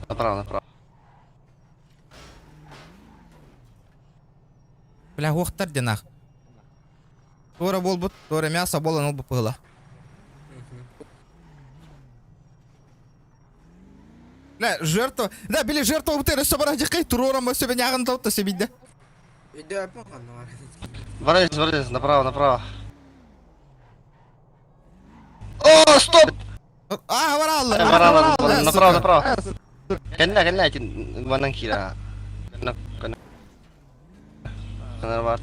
Направо, направо. Бля, уохтар динах. Туора буолбут, туора мясо буолан ол быһыла. Бля, жертва. Да, били жертва бутыр өссө бара дьыккай туруорам өссө бенягын тотто себидде. Воротись, воротись, направо, направо. О, стоп! А, бараллар. Бараллар, направо, направо. Кэннэ, кэннэ, этин манан киира.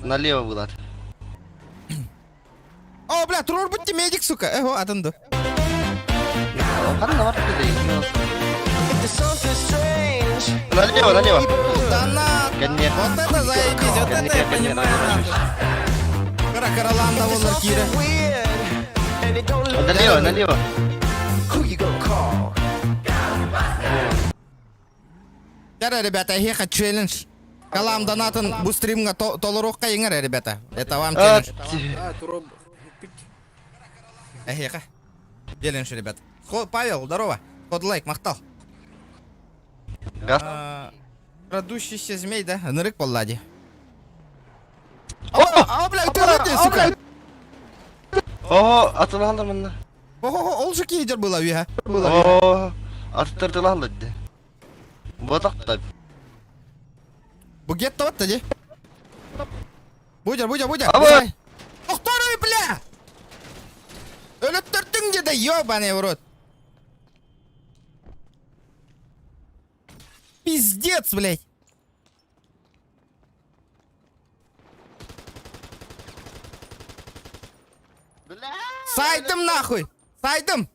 Налево было. О, бля, туруор бутти медик, сука. Эго, атын ду. Налево, налево. Да на. Вот это заебись, вот это я понимаю. Кара караланда болар кире. Налево, налево. Кара, ребята, эһиэхэ челлендж. Калам донатын бу стримҥа толоруохха иҥэр, ребята. Это вам челлендж. Эһиэхэ. Челлендж, ребят. Павел, здорово. Код лайк, махтал. Крадущийся змей, да? Нырык поллади. О, бля, ты ты, сука. О, атылалар манна. О, ол же кейдер была, виха. О, аттырдылалар ди. Ботак Бу гетто вот ди. Будя, будя, будя. Охторуй, бля! Өлөттөртүң деді, ёбаный в рот. Пиздец, блядь. Сайдым нахуй! Сайдым!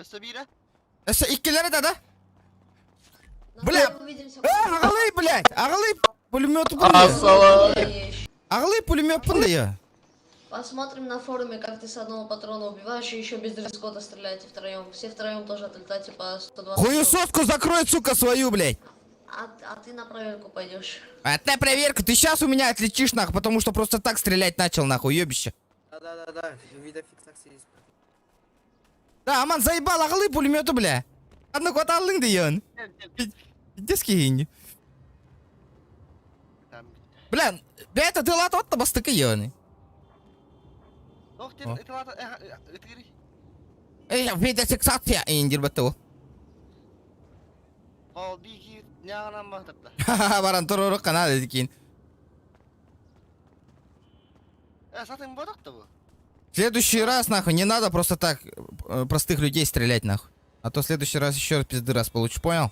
Сабира? Өссө иккилери да да? Бля! Э, аҕалый, блядь! Аҕалый пулемет Аҕалый пулемет я. Посмотрим на форуме, как ты с одного патрона убиваешь и еще без дресс-кода стреляете втроем. Все втроем тоже отлетаете по 120. Хуесоску закрой, сука, свою, блядь! А, а ты на проверку пойдешь. А ты проверку, ты сейчас у меня отлетишь, нахуй, потому что просто так стрелять начал, нахуй, ёбище. Да-да-да-да, видеофиксация есть. Да, аман заебал, аҕалый пулемету, бля. Одну кваталлың дейін. Пиздец Бля, бля, это ты лат отта бастыкы ёны. Эй, видеофиксация индир батту. Ха-ха, баран туруру канал дедикин. В следующий раз, нахуй, не надо просто так простых людей стрелять, нахуй. А то в следующий раз еще пизды раз получишь, понял?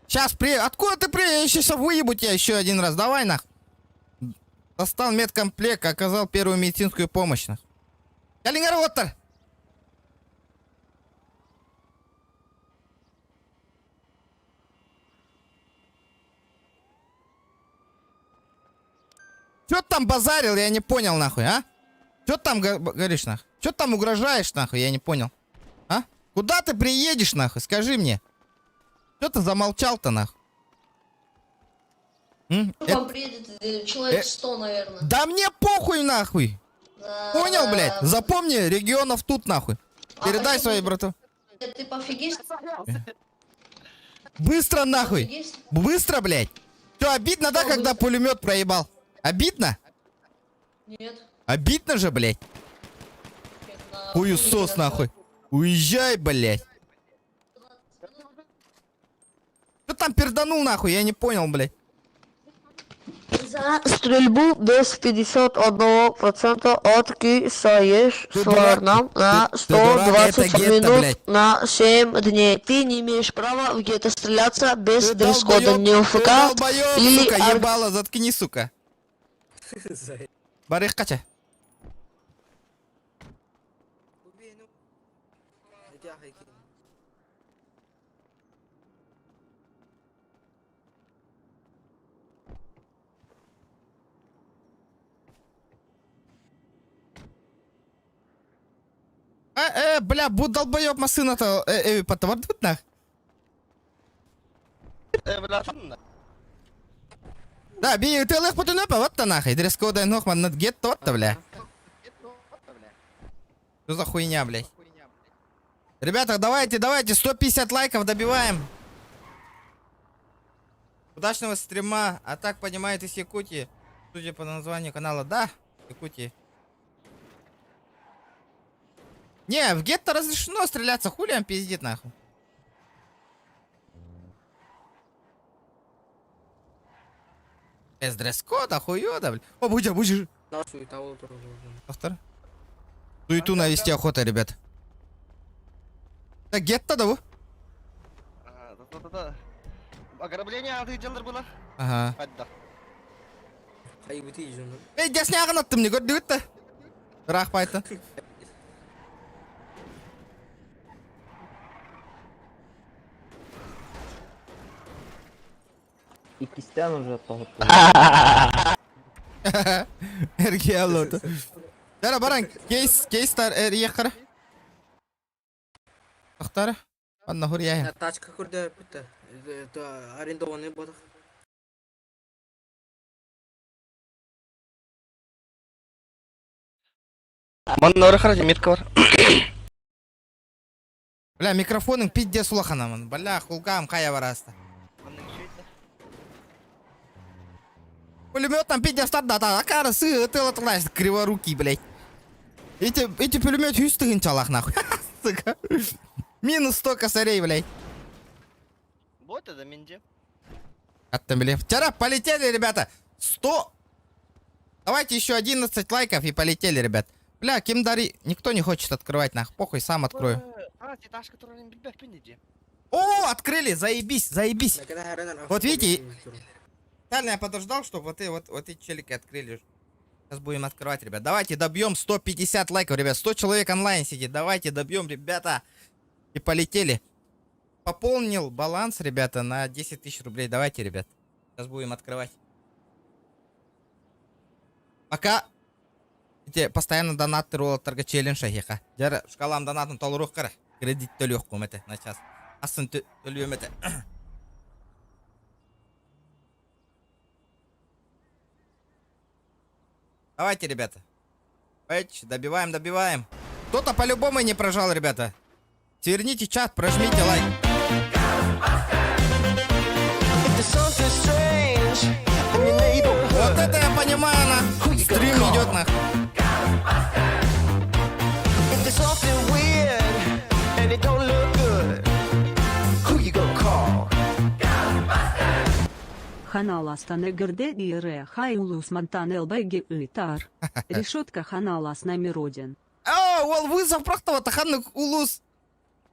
Сейчас при... Откуда ты при... Я сейчас выебу тебя еще один раз. Давай, нахуй. Достал медкомплект, оказал первую медицинскую помощь, нахуй. Калингар Оттер! Чё ты там базарил, я не понял, нахуй, а? Чё ты там говоришь, нахуй? Чё ты там угрожаешь, нахуй, я не понял. А? Куда ты приедешь, нахуй, скажи мне. Чё ты замолчал-то, нахуй? М? К вам приедет человек 100, наверное. Да мне похуй, нахуй! Да. Понял, блядь? Запомни, регионов тут, нахуй. А Передай почему своей брату. Ты пофигист? Быстро, нахуй! Пофигист? Быстро, блядь! Чё, обидно, да, Что когда быстро? пулемет проебал? Обидно? Нет. Обидно же, блядь? Хуесос, нахуй. Уезжай, блядь. Ты там перданул, нахуй, я не понял, блядь. За стрельбу без 51% откисаешь Ты дурак, сварнам на ты дурак, это 120 гетто, минут блядь. на 7 дней. Ты не имеешь права в гетто стреляться без Ты дресс-кода долбоёб, ни ты УФК долбоёб, или сука, ар- ебало, заткни, сука. Барых кача. А, бля, бу долбоеб массыыната потовардыбыт нах. Бля, Да, би ытыалыах бутун өпө, вот нахай. Дресс-кода нох манна гетто вот бля. Что за хуйня, блядь? Ребята, давайте, давайте, 150 лайков добиваем. Удачного стрима. А так, понимаете, из Якутии. Судя по названию канала, да, Якутии. Не, в гетто разрешено стреляться, хули он пиздит нахуй. Без дресс-кода, хуёда, бля. О, будь, будь. Автор. Суету навести охота, ребят. Так, гетто, да, вы? Да-да-да. Ограбление аты дьаллар было. Ага. Хайда. Хайбыты жонун. Эй, десняғын аттым, не көрдүгүт да. Ыраах байтын. Иккистен уже тоһутту. Эрге аллоты. Дара баран, кейс, кейстар эрие қара. Тақтары. Анна хурьяйын. Тачка көрдө бүтті. Арендованный бодық. Манна ора харати метка бар. Бля, микрофоның пиздец улаханамын. Бля, кулгам кая бараста. Пулемет там пиздец да, да, акара сы, ты вот криворукий, блядь. Эти пулемет хүстігін чалах нахуй. Сука. Минус 100 косарей, блядь. Вот это менде. Аттан, блядь. Вчера полетели, ребята. 100. Давайте еще 11 лайков и полетели, ребят. Бля, Кимдари, никто не хочет открывать, нахуй. Похуй, сам открою. А, ташка, которая не билбек пинди. О, открыли, заебись, заебись. Вот видите, Специально я подождал, чтобы вот, и, вот, вот эти челики открыли. Сейчас будем открывать, ребят. Давайте добьем 150 лайков, ребят. 100 человек онлайн сидит. Давайте добьем, ребята. И полетели. Пополнил баланс, ребята, на 10 тысяч рублей. Давайте, ребят. Сейчас будем открывать. Пока Те постоянно донаты ролларга челлендж ахиха. Жара шкалам донатын толурух кара. Кредит төлүөх кумете на час. Асын төлүөмете. Давайте, ребята. Эч, добиваем, добиваем. Кто-то по-любому не прожал, ребята. Сверните чат, прожмите лайк. If there's something strange in your neighborhood, Вот это я понимаю, на. Стрим идет, нах. if there's something weird and it don't look good, who you gonna call? Ханаластан эгерде ире хай улус мантан ЛБГ ытар. Решетка ханалас номер один. О, ол вызов прохтова таханнык улус.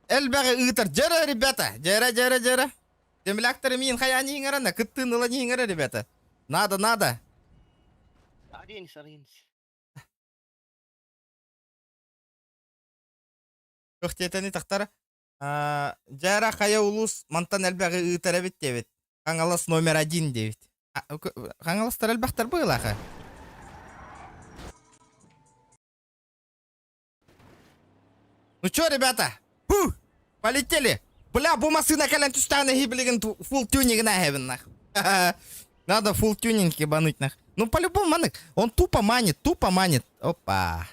Элбэҕи ыытар. Дьэрэ, ребята. Дьэрэ, дьэрэ, дьэрэ. Земляктары миин хаяни иҥэрэнэ, кыттыын ыла иҥэрэ, ребята. Надо, надо. Аренис, аренис. Көхтетени тахтара. Дьэрэ хайа улус мантан элбэҕи ыытар эбит диэбит. Хаҥалас номер один диэбит. Хаҥаластар элбэхтэр быылаха. Ну чё, ребята? Фу! Полетели! Бля, бу массына кэлэн түстааны хиблигин фул тюнинг на нах. Надо фул тюнинг ебануть нах. Ну по-любому манык. Он тупо манит, тупо манит. Опа.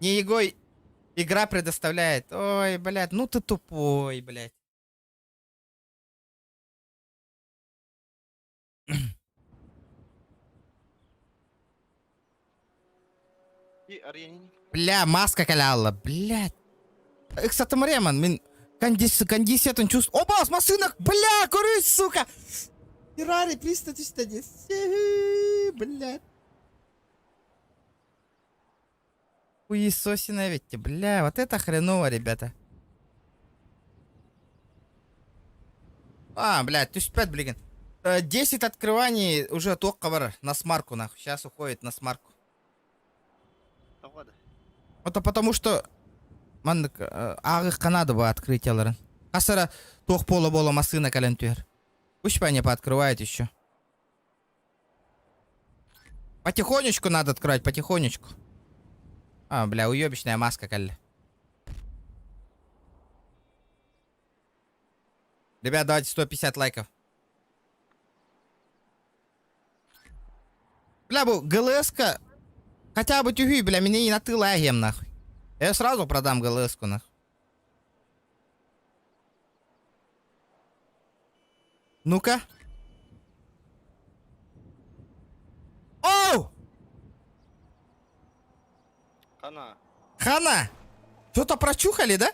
Не Егой игра предоставляет. Ой, блядь, ну ты тупой, блядь. И аренини. Бля, маска каляла, блядь. Эксатамреман, мин кондис, кондисетын чувств. Опа, с машинах, бля, курюсь, сука. Феррари 310, блядь. Хуесосина ведь, бля, вот это хреново, ребята. А, блядь, 1005, блин. 10 открываний уже тоққа на смарку, нахуй. Сейчас уходит на смарку. Это потому что маннык аагы Канада бу открытияларын. Хасара туох пола бола массына кэлэн түһэр. Пусть они пооткрывают еще. Потихонечку надо открывать, потихонечку. А, бля, уебищная маска, калля. Ребят, давайте 150 лайков. Бля, бу ГЛС-ка хотя бы тюхи, бля, меня и на тыл нахуй. Я сразу продам ГЛС-ку, нахуй. Ну-ка. Оу! Хана. Хана! Что-то прочухали, да?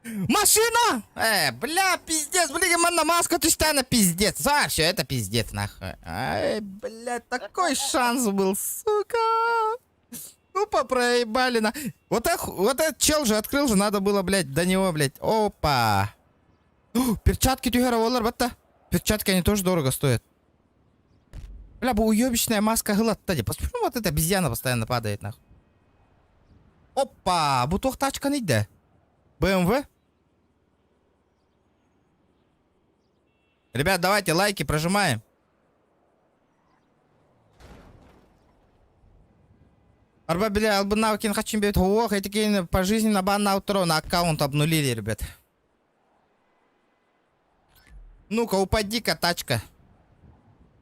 Машина! Бля, пиздец, блин, манна маска түстәне пиздец. А, все, это пиздец, нахуй. Ай, бля, такой шанс был, сука. Тупо проебали на... Вот, эх, вот этот чел же открыл же, надо было, блядь, до него, блядь. Опа. О, перчатки түһэр буолар, батта. Перчатки, они тоже дорого стоят. Бля, бу уебищная маска гылатта. Почему вот эта обезьяна постоянно падает, нахуй? Опа, бу туох тачканый да. БМВ? Ребят, давайте лайки прожимаем. Арба, бля, албыннаабыккин хачин бит ох, эти пожизненно бан на аккаунт обнулили, ребят. Ну-ка, упади-ка, тачка.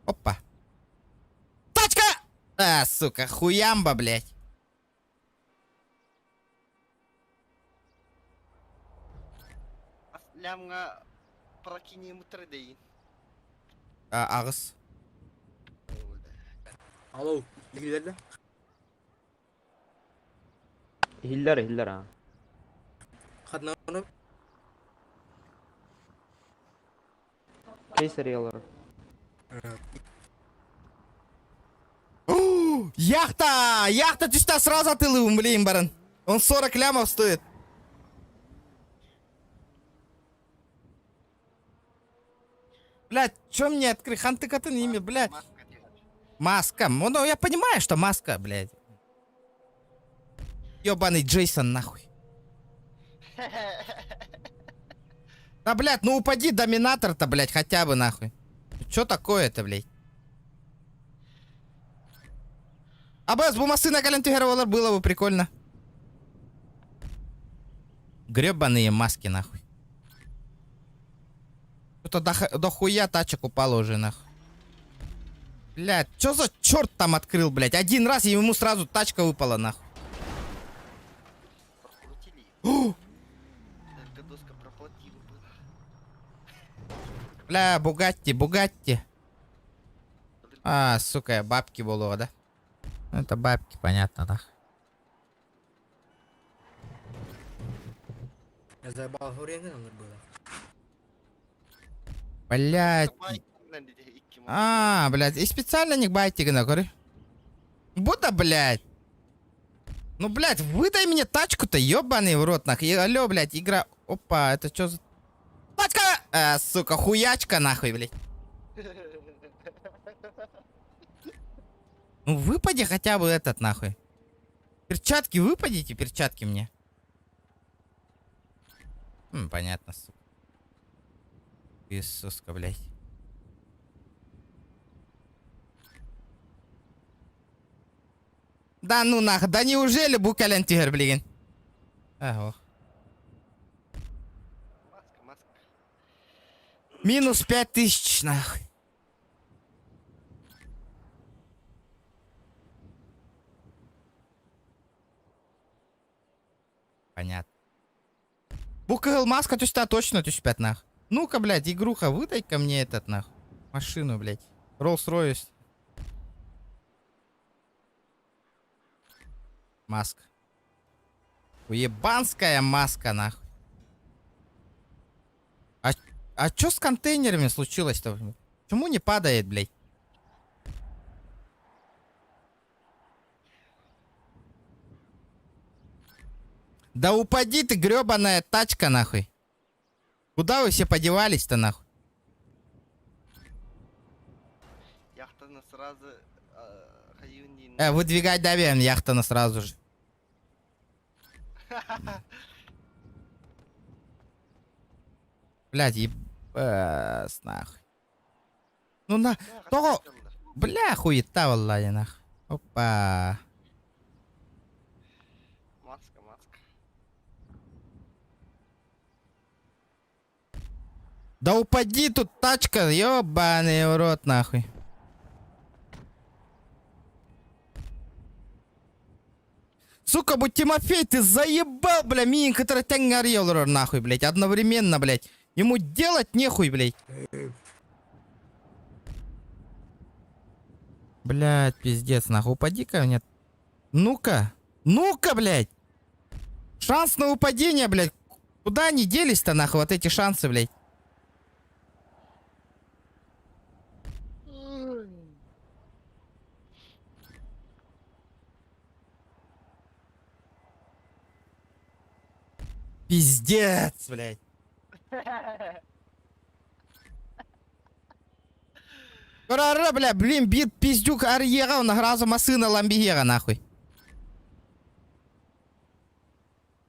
Опа. Тачка! А, сука, хуямба, блядь. Лямга прокинем трейдейн. А, аҕыс. Алло, иһиллэр да? Иһиллэр, иһиллэр а. Ханна Кейсариялар. Яхта! Яхта түстэ сразу атыылыыбын, блин, баран. Он 40 лямов стоит. Блядь, чё мне открыть? Хантыкатын имя, блядь. Маска. Ну, я понимаю, что маска, блядь. Ёбаный Джейсон, нахуй. Да, блядь, ну упади доминатор-то, блядь, хотя бы, нахуй. Чё такое-то, блядь? АБС, бу массыына кэлэн түһэрэ буоллар было бы прикольно. Гребаные маски, нахуй. Что-то до, до хуя тачек упало уже, нахуй. Блядь, что за черт там открыл, блядь? Один раз и ему сразу тачка выпала, нахуй. Прокрутили. доска проплатила бы. Бля, Бугатти, Бугатти. А, сука, бабки было, да? Ну, это бабки, понятно, нах. Я заебал было. Блядь. А, блядь, и специально не байтик на Будто, блядь. Ну, блядь, выдай мне тачку-то, ёбаный в рот, нахуй. Алло, блядь, игра. Опа, это что за... Тачка! А, сука, хуячка, нахуй, блядь. Ну, выпади хотя бы этот, нахуй. Перчатки выпадите, перчатки мне. М, понятно, сука. Иисуска, блядь. Да ну нах, да неужели бу кэлэн түһэр билигин? Ах, Маска, маска. Минус 5000, нахуй. Понятно. Бу кыһыл маска түстэ точно түспэт нах. Ну-ка, блядь, игруха, выдай-ка мне этот нах. Машину, блядь. Роллс-Ройс. Маска. Уебанская маска, нахуй. А чё с контейнерами случилось-то? Почему не падает, блядь? Да упади ты, гребаная тачка, нахуй. Куда вы все подевались-то, нахуй? Яхтаны сразу Выдвигать давим яхтаны сразу же. Блядь, ебас нахуй. Ну на, тоҕо, бля, хуета валлая нах. Опа. Маска, маска. Да упади тут тачка, ёбаный в рот нахуй. Сука, будь Тимофей, ты заебал, бля, миин который тэҥҥэ нахуй, блядь, одновременно, блядь. Ему делать нехуй, блядь. Блядь, пиздец, нахуй, упади-ка мне. Ну-ка, ну-ка, блядь. Шанс на упадение, блядь. Куда они делись-то, нахуй, вот эти шансы, блядь? Пиздец, блядь. Ара, бля, блин, биир пиздюк арыйыаҕа, он сразу массыына ламбиһиэҕэ, нахуй.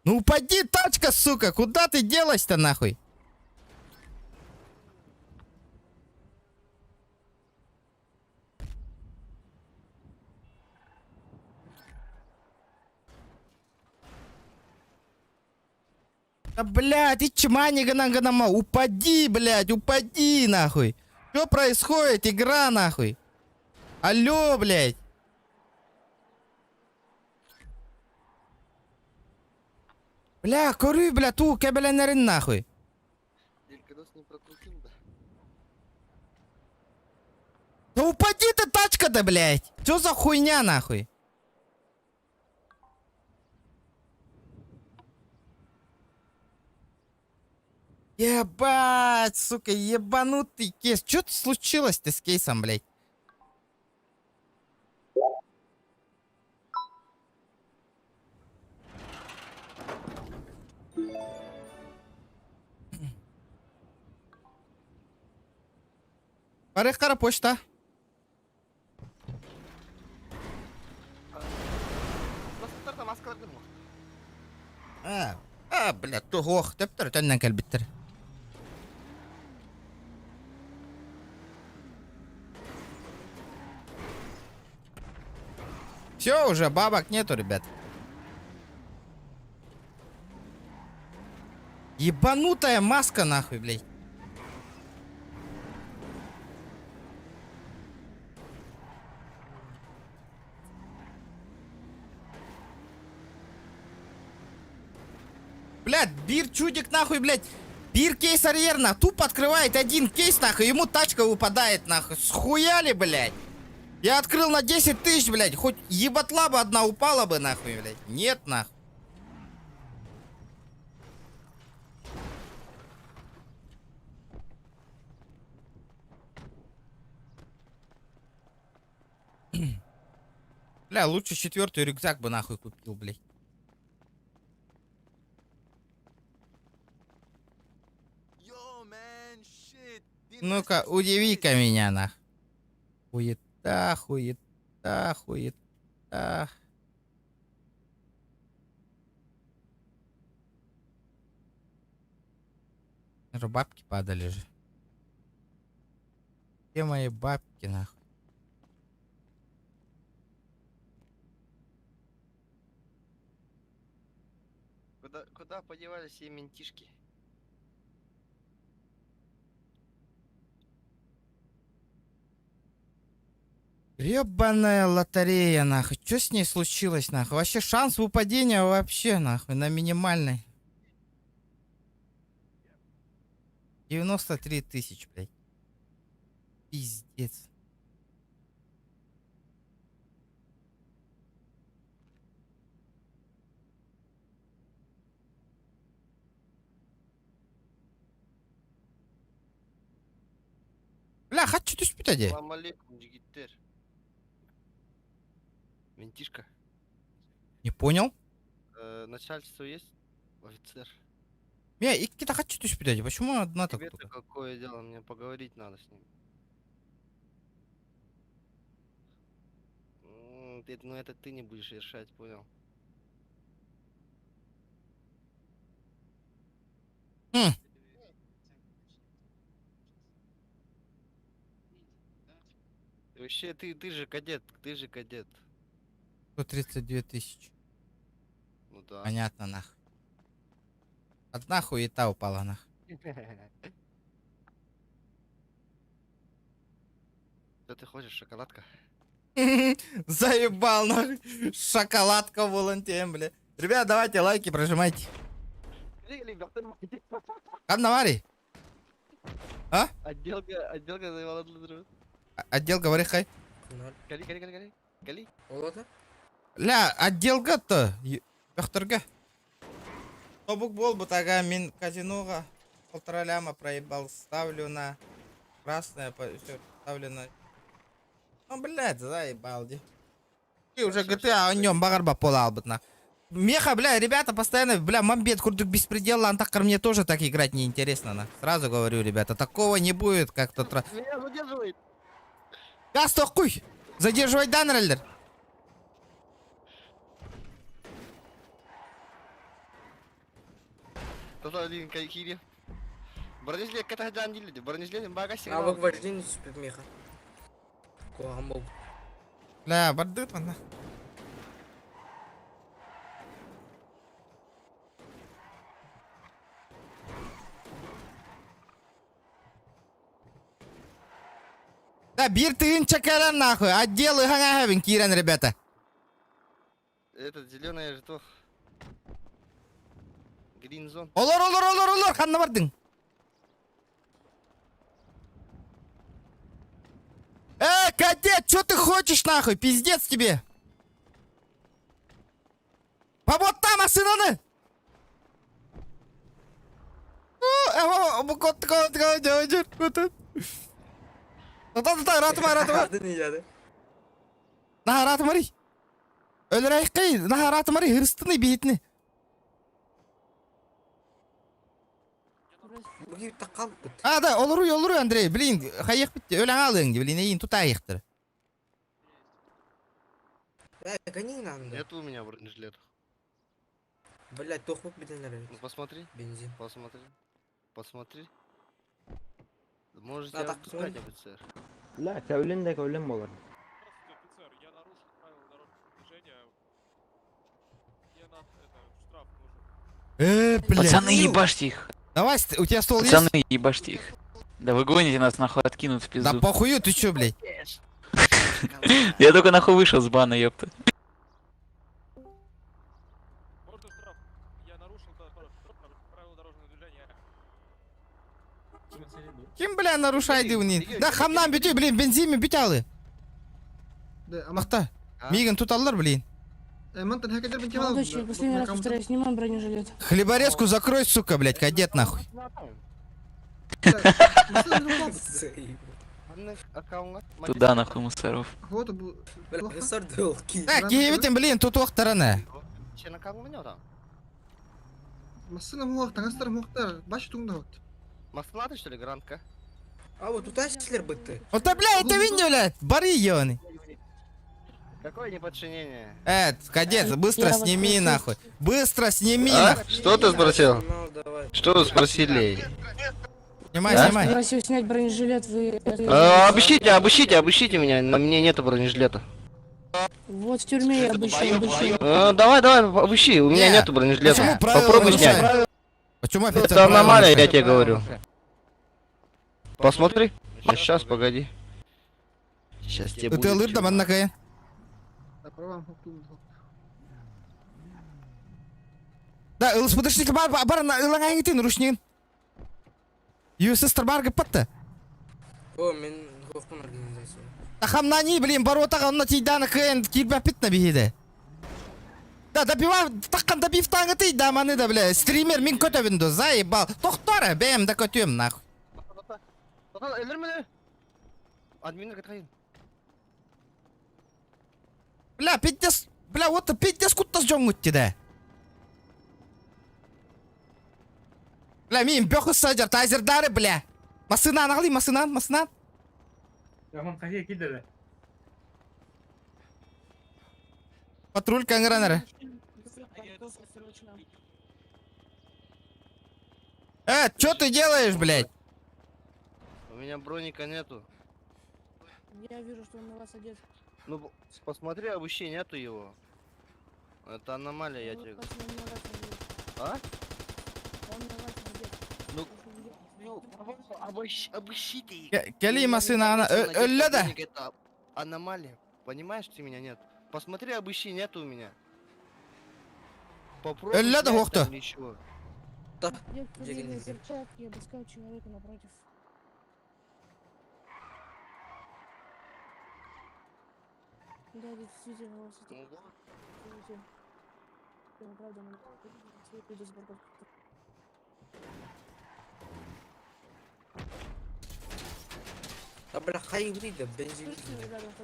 Ну упади, тачка, сука, куда ты делась-то, нахуй? Да, блядь, и чмани гана упади, блядь, упади, нахуй. Что происходит? Игра, нахуй. Алло, блядь. Бля, көрү, бля, ту кэбэлэнэрин нахуй. Делькадос не прокрутил, да? Да упади ты, тачка-то, блядь. Что за хуйня, нахуй? Ебать, сука, ебанутый кейс. Что случилось-то с кейсом, блядь? Барыхкара почта. А, а, блядь, туох, төптөр төннөн кэлбиттэр. Все, уже бабок нету, ребят. Ебанутая маска, нахуй, блядь. Блядь, биир чудик нахуй, блядь. Биир кейс арыйар, тупо открывает один кейс, нахуй, ему тачка выпадает, нахуй. Схуяли, блядь? Я открыл на 10 тысяч, блядь, хоть ебатла бы одна упала бы, нахуй, блядь. Нет, нахуй. Бля, лучше четвертый рюкзак бы нахуй купил, блядь. Ну-ка, удиви-ка меня, нах. Хуета, хуета, хуета. Же бабки падали же. Где мои бабки, нахуй? Куда подевались все ментишки? Гребаная лотерея, нахуй. Что с ней случилось, нахуй? Вообще шанс выпадения вообще, нахуй, на минимальной. 93 тысяч, блядь. Пиздец. Бля, хочу түспүтэ дии. Салам алейкум, жигиттер. Ментишка. Не понял? Начальство есть? Офицер. Мин иккитэ харчы түспүтэ дии. Почему одна так Тебе-то только? какое дело? Мне поговорить надо с ним. Ну это ты не будешь решать, понял? Хм. Вообще, ты, ты же кадет, ты же кадет. 132 тысячи. Ну да. Понятно, нахуй. Одна хуета упала, нахуй. Что ты хочешь, шоколадка? Заебал, нахуй. Шоколадка волонтем, бля. Ребят, давайте лайки прожимайте. Ханна баарый? А? Отделка, отделка заебала для Отдел, говори, хай. Кали, кали, кали, кали. Кали. Олата? Ля, отделга-то. Бөхтөргө. Тобук буолбут ага мин казиноға полтора ляма проебал. Ставлю на красное, всё, ставлю на... Ну, блядь, заебал, ди. Ты уже GTA о нем баҕарбат буолбут на. Меха, бля, ребята постоянно, бля, мамбет, курдук беспредел, антаккар мне тоже так играть неинтересно, на. Сразу говорю, ребята, такого не будет, как тот раз. Меня задерживает. Газ хуй! Задерживать Данреллер! Тота один кайкири. Бронежилет катаһаджан дилди. Бронежилет бага Навык вождения түспүт миэхэ. Куһаҕан буолбут. Бля, бардыт манна. Да, биир тыһыынча кэлэн нахуй, отдел ыһаҥа киирэн, ребята. Этот зеленый жетон. Green zone. Олор, олор, олор, олор, ханна бардың? Э, кадет, что ты хочешь нахуй? Пиздец тебе. По вот там, асынаны! О, бу кот, кот, кот, кот, кот, кот. Та, та, та, ратыма, ратыма. Наһаа ратымарый. Өлөр наһаа ратымарый, хырыстыны биһитини. А, да, олоруй, олоруй, Андрей, блин, хайык битти, өләң алың, блин, эйин тутайыктыр. Э, гони нам. Нет у меня бронежилета. Блять, тохмут битенер. Ну посмотри. Бензин. Посмотри. Посмотри. Можете А, так, отпускать, смотри. офицер. Ла, кәүлен дә кәүлен булыр. Офицер, я нарушил правила дорожного движения. Мне надо, это, штраф нужен. Э, бля. Пацаны, ебашьте их. Давай, у тебя стол есть? Пацаны, ебашьте их. Да вы гоните нас нахуй откинут в Да пизду. похую, ты чё, блядь? Я только нахуй вышел с бана, ёпта. Можно штраф? Я нарушил да, правила дорожного движения. Ким, бля, нарушай дивни? Да хамнан бүтү, блин, бензин бүт алы. Махта. Мигін туталлар, блин. Молодой человек, последний раз повторяю, снимаем бронежилет. Хлеборезку закрой, сука, блядь, кадет нахуй. Туда нахуй мусоров. Так, киевитин, блин, тут уақтараны. Сен аккаунтың не там? Маслады, что ли, грантка? А вот тут силер бытты. Вот бля, это видео, блядь, бары ебаный. Какое неподчинение? Э, кадет, быстро Я вас сними прошу. нахуй. Быстро сними А? нахуй. Что ты спросил? Ну, давай. Что вы спросили? Снимай, А? снимай. Просил снять бронежилет, вы... А, обыщите, обыщите, обыщите меня. На мне нету бронежилета. Вот в тюрьме я обыщу, обыщу. А, давай, давай, обыщи. У меня Не, нету бронежилета. Почему правила Попробуй снять. нарушаем? Почему офицер Это правила аномалия, я нарушает? тебе говорю. Посмотри. Сейчас, погоди. Сейчас тебе будет. Ытыалыр да манна кайын. Да, ЛСПДшник бар, бар, ылаң аңытын, ручнигин. ЮСС бар гыппатты. О, мин хохпун организация. Тахамнани, блин, баротага онна тейданы кыйын кирбәппит на биһиде. Да, добива, таққан добив таңы да, маны да, бля, стример мин көтөбүн заебал. Тохтора, бэм да көтөм, нахуй. Админ катайын. Бля, пиздец, бля, вот пиздец куттас жоңгутти да. Бля, мин бөхүс сажар, тазердары, бля. Масынан ағли, масынан, масынан. Патруль каңыранары. Э, чё ты делаешь, блядь? У меня броника нету. Я вижу, что он на вас одет. Ну, посмотри, вообще нету его. Это аномалия, я Ну, тебе вот говорю. Он на вас одет. А? Он на вас одет. Ну, ну, обыщите их. Кэлии массыына өллө да. Это аномалия. Понимаешь ты меня, нет? Посмотри, обыщи, нету у меня. Попробуй Өллө да снять хуохту. там еще. Я в фамилии перчатки, обыскал человека напротив. Да, действительно, у вас это... Ну вот. Извините. Я правда не иду с парковки. Бля, хай грида, бензин.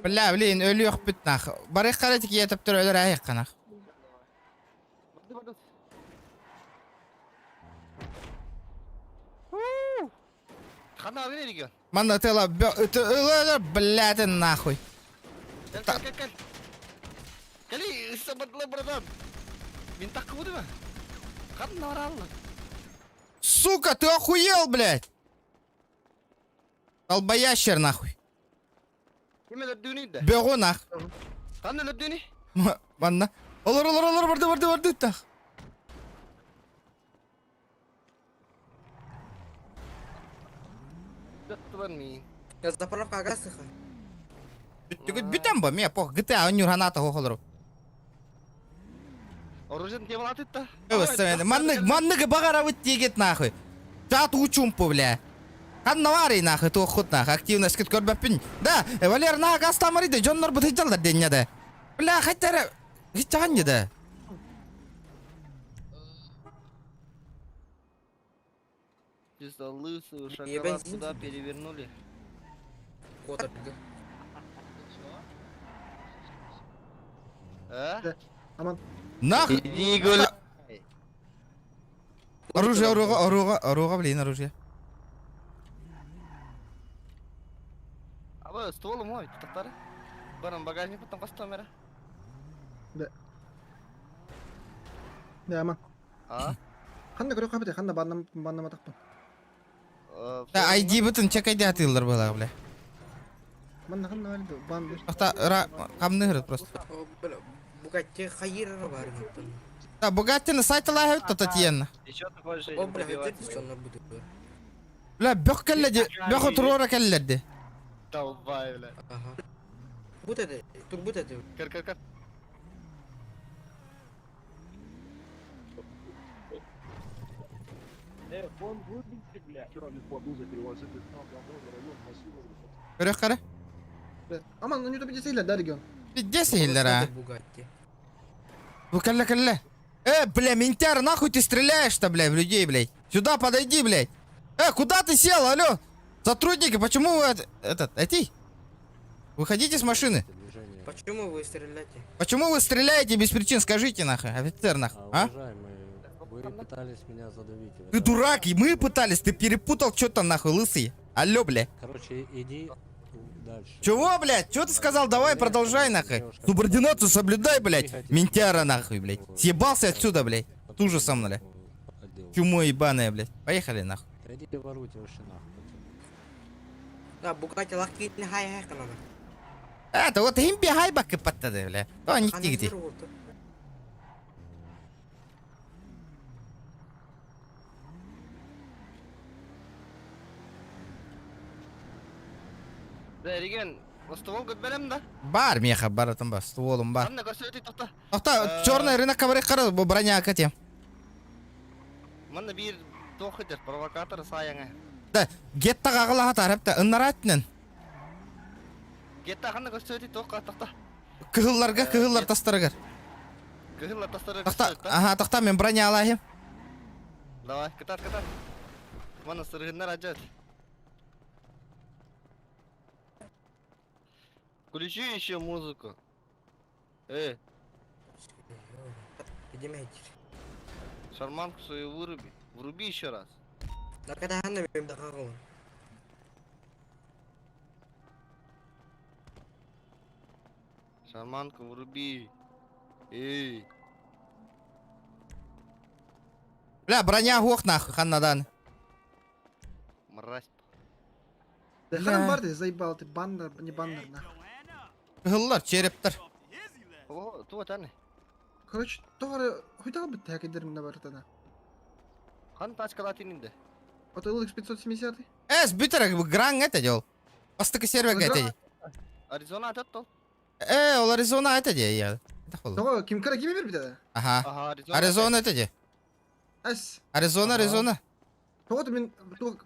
Бля, блин, өлүөхпүт нах. Барых каратик етіп тұр өлөр аяқ қанақ. Хана бер регион. Манна тыла, өлөр, бля, ты нахуй. Кел, кел, кел, кел. Кели, сабатлы, братан. Мин такы буду ба. Ханна бараллы. Сука, ты охуел, блядь! Долбоящер, нахуй. Ким өлөрдүүнүй да? Бөгу нах. Ханна өлөрдүүнүй? Манна. Олар, олар, олар, барды, барды, барды, нах. Жаттыбар мин. Я заправка агасыха. Бүтәм ба, ме, пох, GTA ойнур ханата хохолору. Оружие не валатыт-то? Маннык, маннык багарабыт тиегет нахуй. Чат учумпу, бля. Ханна нахуй, то хот нахуй, активность кыт көрбөппүн. Да, Валер нах астамариды, жоннор бут хыджалдар денне да. Бля, хотя хичаган да. Чисто лысую шоколад сюда перевернули. Кота. А? Нах. Иди гуляй. Оружие, оружие, оружие, оружие, блин, оружие. Аба, ствол мой, тактары. Баран багажник потом кастомера. Да. Да, ама. А? Ханна көрө кабыты, ханна баннам баннама тақпын. Да, ID бүтүн чекайда атылар была, бля. Манна ханна бар бан бер. Ахта, ра, камны просто. Бля, Бугатти хайыр бар. Да, Бугатти на сайт лахы Татьяна. И чё ты хочешь О, этим бля, добиваться? это что будет. Бля, бөх келледи, бөх отурора келледи. Долбай, бля. Ага. Будь это, тут будь это. Кыр, кыр, кыр. Көрөх кара. Аман, ну не тупи да, регион. Пиздец а. Бугатти. Бу келле келле. Бля, ментяр, нахуй ты стреляешь-то, бля, в людей, блядь. Сюда подойди, блядь. Куда ты сел, алло? Сотрудники, почему вы этот, эти? Выходите с машины. Почему вы стреляете? Почему вы стреляете без причин, скажите нахуй, офицер нахуй, а? Уважаемый, вы пытались меня задавить. Ты дурак, и мы пытались, ты перепутал что-то нахуй, лысый. Алло, бля. Короче, иди дальше. Чего, блядь? Чего ты сказал? Давай, продолжай, нахуй. Субординацию соблюдай, блядь. Ментяра, нахуй, блядь. Съебался отсюда, блядь. С ужасом, блядь. Чумо ебаная, блядь. Поехали, нахуй. Да иди воруйте вообще нахуй. Да, Бугатти лахки не хай хай канана. Это вот им бегай баки подтады, бля. То не тигти. Да, реген, ствол берем, да? Бар, меха, бар, там бар, стволом бар. Анна, көрсөтүй, тоқта. Тоқта, черный рынок кабары қара, бу броня кате. Манна бир тохытер, провокатор саяңа. Да, гетта қағыла тарапта, ыннаратнын. Гетта ханна көрсөтүй, тоққа, тоқта. Кыһылларга, кыһыллар тастарыгар. Кыһыллар тастары Тоқта, ага, тоқта, мен броня алайым. Давай, кытат, кытат. Манна сыргыннар ажат. Включи еще музыку. Иди Шарманку свою выруби. Вруби еще раз. Да когда ханна мен дагагыл. Шарманку вруби. Эй. Бля, броня гох нахуй, ханнадан. Мразь. Да ханан бар ты, заебал ты, баннер, не баннер, нахуй. Кыһыллар, черептер. О, туа таны. Короче, тоҕо хуйдал бит хакердер мына барытана. Хан тачкалат инде. Вот LX 570. Эс, бүтэр гранг это дел. Бастакы серверге это. Аризона атат тол. Э, ол Аризона это де я. Тоҕо ким кара кими бербит Ага. Ага, Аризона. Аризона это де. Эс. Аризона, Аризона. Тоҕо мин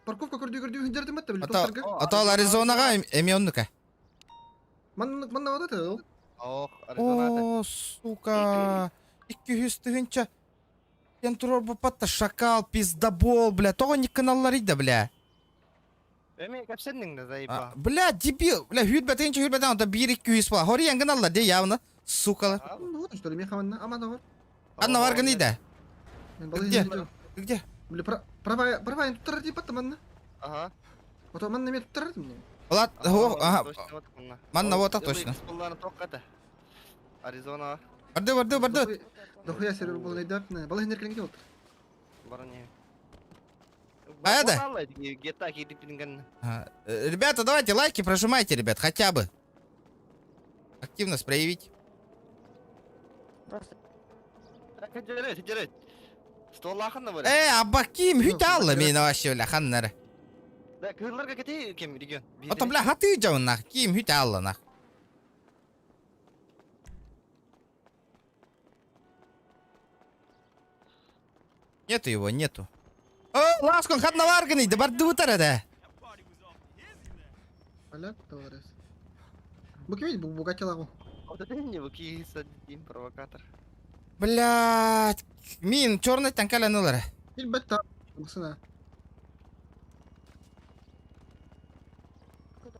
парковка көрдүү көрдүү хүндердим батта били Ата, ата ол Аризонаға эми оннука. Манна манна вот это ол. Ох, Аризона ата. О, сука. 200 тыһынча. Кен турар бупатта шакал, пиздобол, бля. Тоҕо никканаллар ида, бля. Эми капсеннин да А, заеба. Бля, дебил. Бля, хүрбэтин хүрбэтин, онта 1-200 була. Хориян гыналлар де явно. Сукалар. Ну вот что ли, меха манна, амана бар. Анна бар гын ида. Мен Где? балай Где? Били права права ин туттар дип атта манна. Ага. Вот манна мен туттар дим. Влад, о, ага. Манна вот так точно. Булланы токката. Аризона. Барды, барды, барды. Дохуя сервер был найдап, балай неркелен келді. Баране. А это? Гета кидипинген. Ага. Ребята, давайте лайки прожимайте, ребят, хотя бы. Активность проявить. Просто Хеджерет, хеджерет. Столлахын да бар. Э, абаким, хүталла мен вообще, бля, ханнары. Да, кырларга кете кем регион. Ото, бля, хаты жауын нах, ким хүталла нах. Нету его, нету. О, ласкон, хатна варганы, да барды утара да. Поляк, товарищ. Бу ким бу Бугатти лагу. Вот это не выки садим провокатор. Блядь, мин черный танкалянулар. Билбетте. Бусына.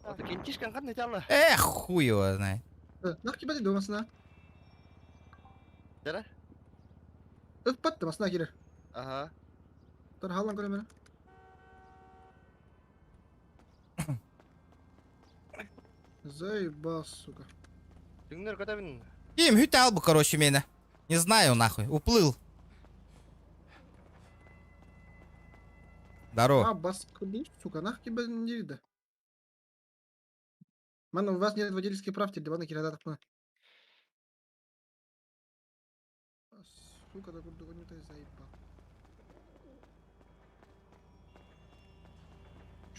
Вот кентишкан кандай тала. Эх, хуй его знает. Нах кибети думасына. Дара? Ыппат масына кирер. Ага. Тор халан көрөмөр. Заебал, сука. Дүңнөр көтөбүн. Ким хүтал бу, короче, меня. Не знаю, нахуй, уплыл. Здорово. А, бас, сука, нах тебя не видно. Ман, у вас нет водительских прав, теперь на кирадатах. Сука, да куда не заебал.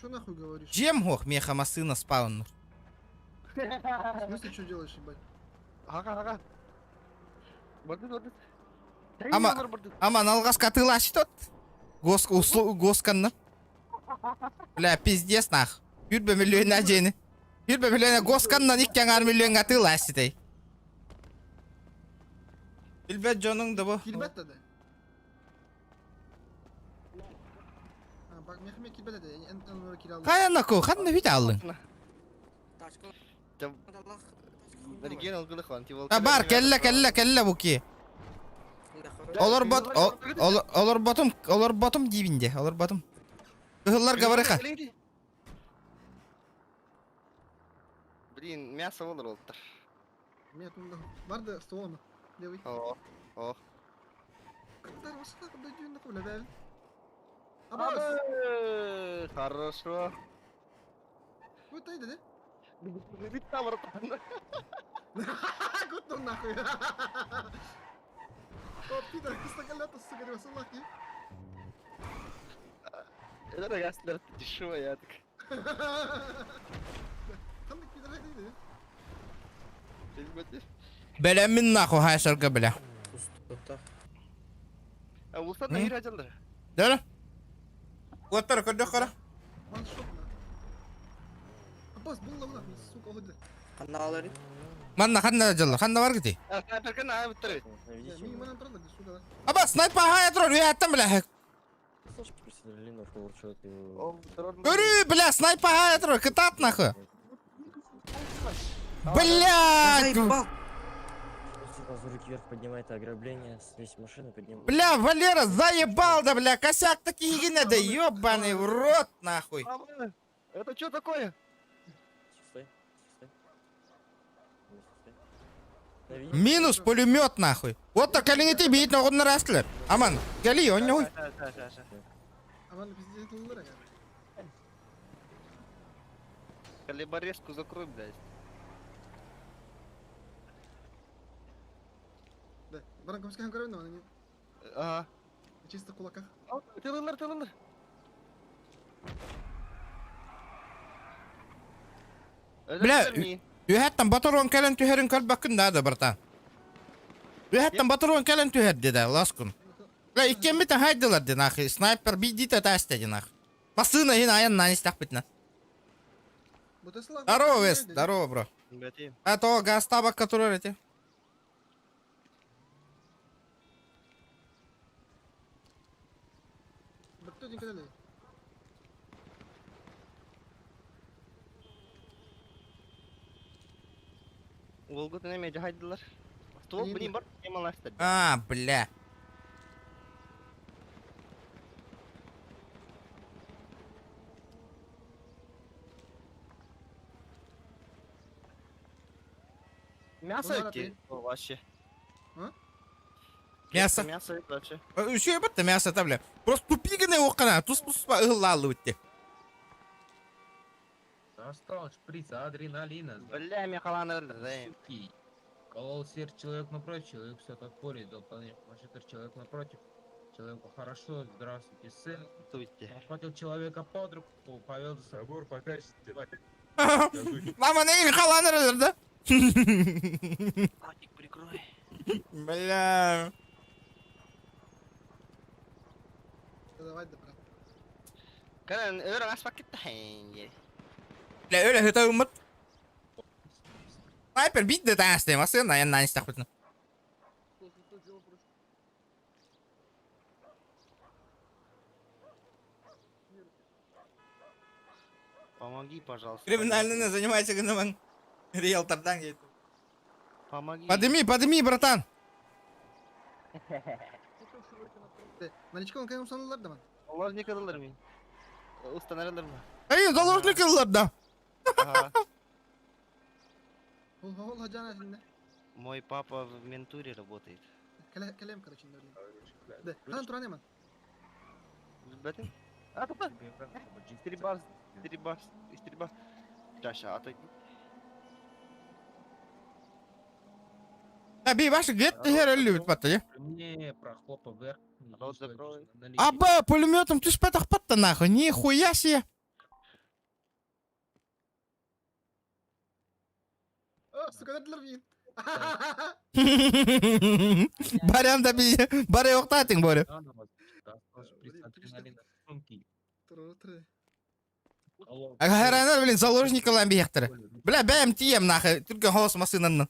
Чё нахуй говоришь? Чем гох меха масына спаун? В смысле, что делаешь, ебать? Ага, ага. Барды, барды. Ама, ама налгас катылаш тот. Гос, услу, госканна. Бля, пиздец нах. Хүрбе миллион жени. Хүрбе миллион госканнан иккен миллион катылаш дей. Билбет жонуң да бу. Килбет да. А, бак, мехме килбет да. Эн эн кирал. Каянаку, ханна бит алдың. Регион алгылы хан. А бар, келле, келле, келле буки. Олар бот, олар ботум, олар ботум дибинде, олар ботум. Кыһыллар габарыха. Блин, мясо болор болуптур. Нет, ну бар да стволом. Левый. О, о. Кытар баста, куда дюн нахуй, бля. Абас. Хорошо. Вот это, да? Бит там братан. Куда нахуй? О, пидор, кыстакалята, сука, не васалахи. Это гастер дешевая я так. Ханнык пидор хайды, да? Бля, мин нахуй хайсарга, бля. Пустота. А улстан да кире ажалдар. Да? Оттар көрдөх кара. Ван шоп на. Абас, булла, булла, сука, ходи. Каналары. Манна ханна жалла, ханна бар гити. А снайперка на битер. Мин манан турда, сука. Аба снайпер хая турар, уяттан бля. Көрү, бля, снайпер хая турар, кытат нахуй. Блядь! Заебал. Сразу руки вверх поднимает ограбление, слезь с машины, поднимай. Бля, Валера, заебал да, бля, косяк такие гине, да ебаный в рот, нахуй. Это что такое? Стой, стой. Стой. Минус пулемет, нахуй. Вот так калините бить, но он нарастлер. Аман, кали, он не уй. Аман, пиздец, лылар, ага. Хлеборезку закрой, блядь. Да. Баран көмүскэһэн көрөбүн да маны. Ага. Чисто кулаках. Тылылар, тылылар. Бля, үһәттен батырон кэлэн түһэрин көрбөккүн да да, братан. Үһәттен батырон кэлэн түһэр деді, ласкун. Бля, иккеммит хайдылар ди нахуй. Снайпер бидите тасте ди нахуй. Массыына иһин айан истэхпитинэ. Здорово, Вес, здорово, бро. А то газ табак, который эти. Уолгутун эмиэ дьаһайдылар. Ствол блин бар, маластар. А, бля. Мясо идти вообще. Мясо. Мясо вообще. Үчүгэй батта мясо та бля. Просто тупиганы окана, тус туспа ыһыллааллыбыт Достал шприц адреналина. Бля, Михалан Колол сердце человек напротив, человек все как поле, дал человек напротив. Человеку хорошо, здравствуйте, сын. Охватил человека под руку, повел за собой. пока Мама, не Михалан да? Атик, прикрой. Бля. Давай, да, брат. Кэлэн өр аспаккыт тахен. Бля, өлө хөтө уммут. Снайпер бит таасте, массыына айан истэхпитинэ. Помоги, пожалуйста. Криминально занимайся гыныман. Риэлтордан говорит. Помоги. Подыми, подыми, братан. Наличка он кайым санылар да ман. Заложник алалар мин. Устанаралар ма? Эй, заложник алалар да. Ага. Ол ол хажана şimdi. Мой папа в ментуре работает. Келем, короче, Да, хан туран яман. Бэтин? А, папа. Стрельба, стрельба, стрельба. Чаша, отойди. Би баш гет хер өлүбүт батта. Не, прохлопа вверх. Рот закрой. Аба, пулеметом түспэтэх батта нахуй, нихуя себе. О, сука, дадылар мин. Барям да би, бары yoktатың бары. Харанар, блин, заложник алан бияқтыры. Бля, бәм тием нахуй, түрген холос масынаннан.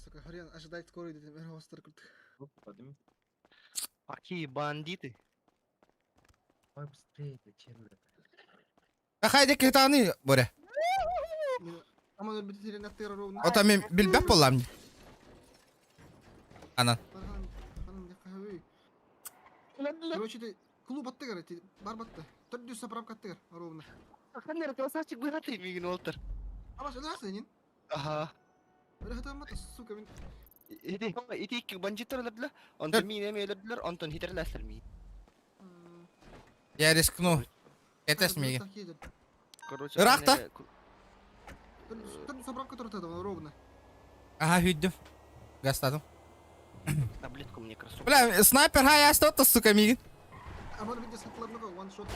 Сука, Харьян ожидает скорой, Какие бандиты? Давай быстрее, зачем это? Хайде кетаны, Боря. Ота мен билбеп болам. Анан. Короче, ты клуб аттыгар, бар батты. Төрдү заправка аттыгар, ровно. Ханнер, красавчик, богатый, мигин Уолтер. Абаш, өләсің, нин? Ага. Өләсің, сука, мен. Ити, ити икки бандиттар өлөрдүлөр, онтон мин эми өлөрдүлөр, онтон хитерләслер мин. Я рискну. Это смеги. Короче, Ырахта? Төрдү заправка турат ровно. Ага, хүддүм. Гастадым. Таблетку мне кроссовки. Бля, снайпер хай астотта, сука, мигин. Аман виде сатылар one shot.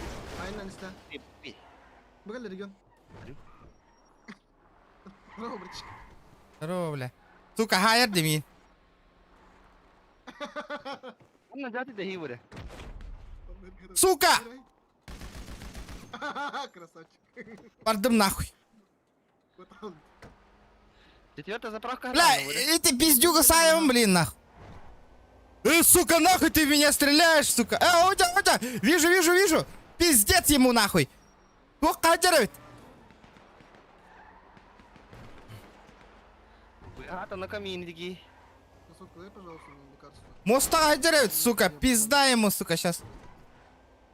Айнан исте. Бүгін регион. Браво, братишка. Здорово, бля. Сука, хайер демин. Анна жати да хибуре. Сука! Красавчик. Бардым нахуй. Четвертая заправка. Бля, эти пиздюга саем, блин, нахуй. Сука, нахуй ты в меня стреляешь, сука. У тебя, у тебя. Вижу, вижу, вижу. Пиздец ему нахуй. Ох, кадеровит. А, на камин беги. Красотка, дай, пожалуйста, мне лекарство. Моста кадеровит, сука. Пизда ему, сука, сейчас.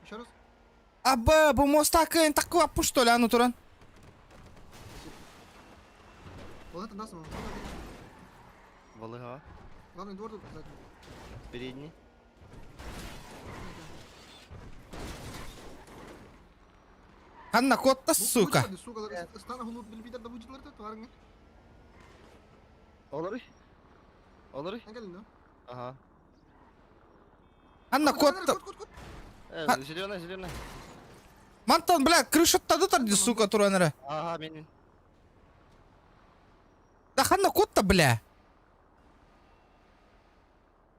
Еще раз. А, б, бу моста кын такой апу, что ли, а ну туран. Вот это нас, Волыга. Главный двор тут задний. Передний. Ханна куотта, сука? Олорый. Олорый. Ага. Ханна куотта? Зеленый, зеленый. Мантан, бля, крышаттады тарди, сука, туран эрэ. Ага, мен мен. Да ханна куотта, бля?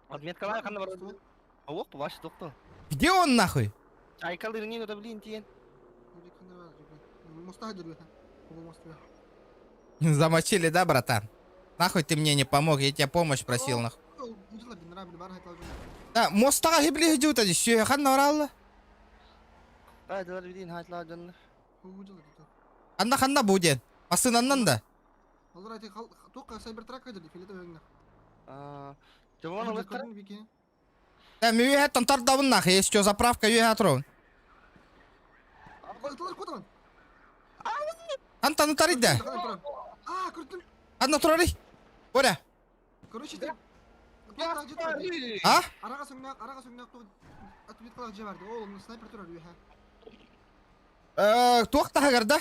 Отметкалар ханна бар. Ох, ваш доктор. Где он нахуй? Чайкалыр не да блин тиен. Замочили, да, братан? Нахуй ты мне не помог, я тебя помощь просил, нахуй. Да, мостаға хибли хиджут ади, сүйе ханна оралла. Анна ханна будет. Масынаннан да. Да, мүйе тардабын нахуй, если что, заправка үйе атрон. Антан тарыйда. Анна турары. Боря. Короче, ты... А? Туох таһагарда?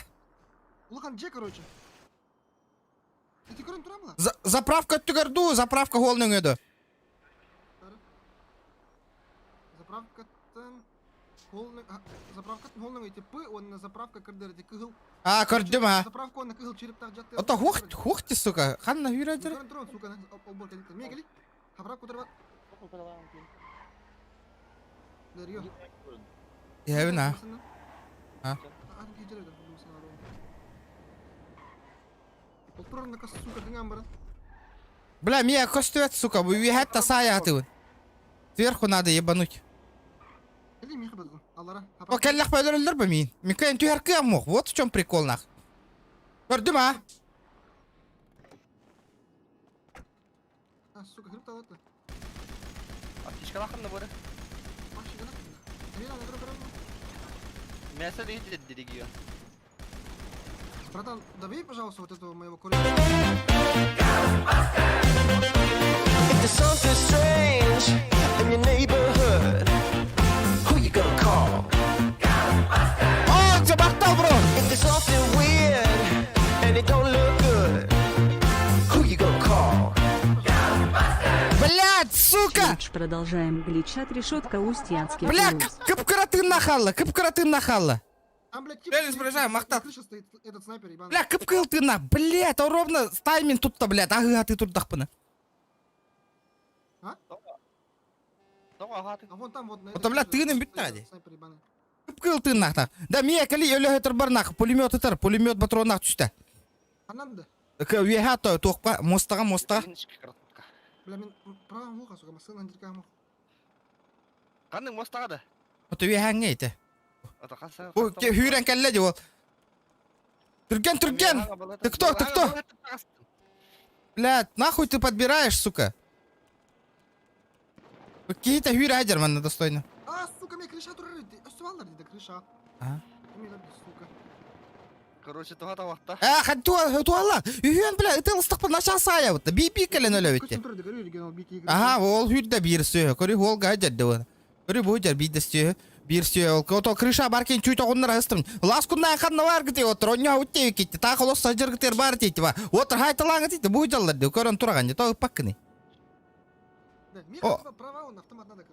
короче. Заправка түгәрду, заправка холның өді. Заправкаттан заправкаттан холның эти П, он на заправка кырдыр, эти кыгыл. А, көрдүм, а. Заправка он на кыгыл черептах жатты. Ото хух, хух ты, сука. Ханна хүрәдер. Сука, олбор кәликті. Мен кәли. Заправка отырба. Дарьё. Явин, а. А. Бля, меня костюет, сука, вы это сая ты. Сверху надо ебануть. О, кәлләх бәлер бе мин. Мин кәйен түһәр кыям мох. Вот в чем прикол нах. Көрдүм, а? А, сука, хрипта вот. Аптечка лаханна бары. Мясо дигио. Братан, добей, пожалуйста, вот этого моего кореша. If there's something strange in your neighborhood, who you gonna call? О, забахтал, бро! If there's something weird and it don't look good, who you gonna call? Блядь, сука! Продолжаем гличат решетка Устьянский. Бля, кып-кыра тыыннахалла, кып-кыра тыыннахалла. Там, блядь, тип Реально стоит, сбрежаем, на махтат. крыше стоит этот снайпер, ебаный. Бля, кып-кыл тыынна, блядь, а ровно тайминг тут-то, блядь, ага, ты тут дахпына. А? А вон там вот на Вот, бля, тыыным бүттэ ади. Снайпер ебаный. Кып-кыл тыыннахта. Да, мия кали өлө бар нах, пулемет ытар, пулемет патронах түстэ. Ананды. Үеһэ то туохпа, мостаға, мостаға. Бля, мен правым ухо, сука, машина дирка мох. Қандай мостаға да? Ото үеһэҥҥэ ите. Ото қаса. Бу хүүрэн кэллэ ди ол. Түрген, түрген! Ты кто, ты кто? Блядь, нахуй ты подбираешь, сука? Какие-то хүүрэ хадер манна достойно. А, сука, мне крыша турыр, өстү диде крыша. А? Сука. Короче, туға тавақта. А, хату туала. Үһүөн бля, ытыл ыстыкпын наша сая бутта. Би би кэлен өлөбүтте. Ага, ол хүрдэ бир сөйө. Көрү ол гаджет дебы. Көрү бу жер бидде сөйө. Бир сөйө ол кото крыша баркен чүй тогуннар астым. Лас кунна ханна бар гите отыр. Онья утте кетти. Та холос сажыр гитер бар дейти ба. Отыр хайталаңы дейти. Бу жаллар деп көрөн тураган то паккыны. О.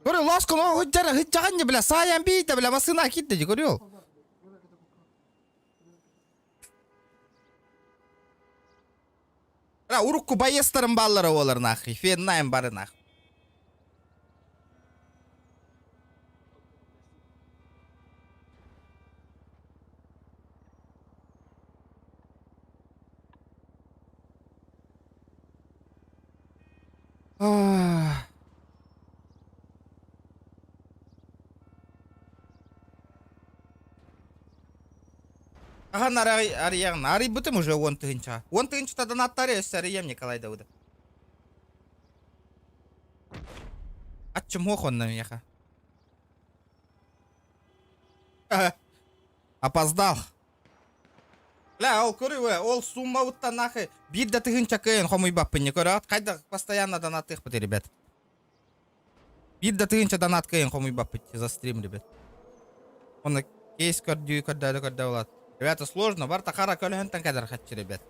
Көрү лас кун о хыджара хыджаган бля саян бийте бля машина китте көрү ол. Бля, урукку боецтарын баллары олар нахуй. Феннайм бары нахуй. Ах. Ага, нары арыян, ары бутым уже он тыгынча. Он тыгынча донаттары өссө арыям Николай Давыдов. Атчым хох онна меха. Опоздал. Бля, ол көрү, ол сумма утта нахы. Бир да тыгынча кыйын хомуй баппын көрө. Кайда постоянно донат бит, ребят. Бир да тыгынча донат кыйын хомуй баппыт за стрим, ребят. Оны кейс көрдүү көрдө көрдө болот. Ребята, сложно. Барта хара көлөһөнтөн кэлэр хаччы, ребят.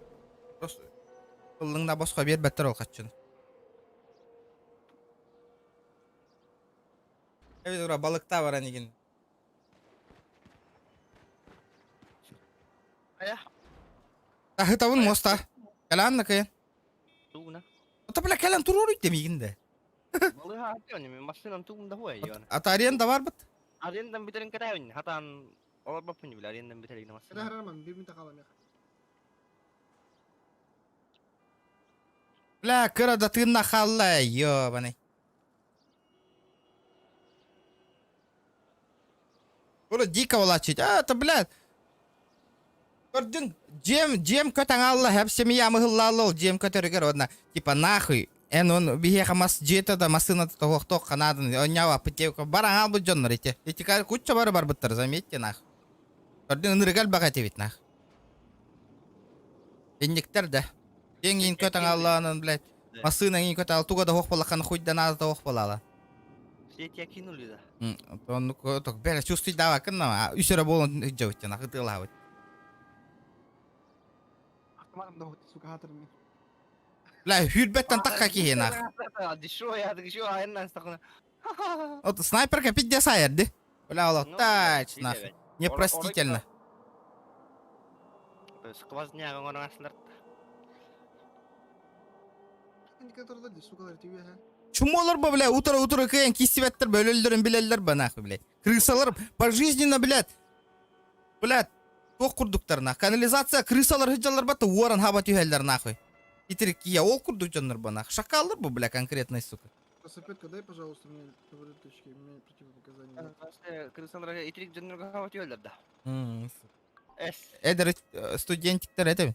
Просто ыллыҥна босхо биэрбэттэр ол хаччыны. Эбит ура балыкта баран игин. Ая. Таһытабын моста. Кэлэн накайын. Тугуна. Ата бля кэлэн туруору демигин де. Балыга атыан мен машинам тугунда хуай йон. Ата аренда бар бит. Арендан битерин кэтээбин хатан олорбоппун бile арендан битерин машина. Хара бир минут хаалам Бля, кыра да тыынна хаалла, ёбаный. Була дико волочить. А, это, блядь. Көрдүн, дьиэм, дьиэм көтөн алла, хэп семья мыһыллаалла ол дьиэм көтөрүгэр одна, типа нахуй, эн он биһиэхэ мас дьиэтэ да массыыната тоһуохтуох ханаадын, онньаава путевка бар аҥаалбыт дьоннор ити. Ити кучча бары барбыттар, заметьте нах. Көрдүн ынырыга элбэх этибит нах. Инниктэр да. Дьиэҥ иин көтөн аллаанын, блядь, массыына иин көтө ал туга да хоох балахан хуйдан аата да хоох балаала. Все тебя кинули, да? Оннук бэра чувствуйдаабаккын на үс эрэ буолан сылдьабыт ытыалаабыт. Автоматом да сука хатыр мен. Бля, хүрбэттэн такка киһи нах. Дешевый, дешевый, Вот снайперка пиздец аярды. Бля, ол тач нахуй. Непростительно. Сквозняк оҥорон Чумолар ба, бля, утро-утро кыйан киссибэттэр бөлөллөрүн билэллэр ба нахуй, блядь. Крысалар пожизненно, блядь. Блядь, туох курдуктар нах. Канализация крысалар сылдьаллар ба, уоран хаба түһэллэр нахуй. Итирик кия ол курдук дьоннор ба нах. Шакаллар бу, бля, конкретный, сука. Сапетка, дай, пожалуйста, мне таблеточки, у меня противопоказания нет. Крысалар итирик дьоннорго хаба түһэллэр да. Эдэр студенттиктер этэ.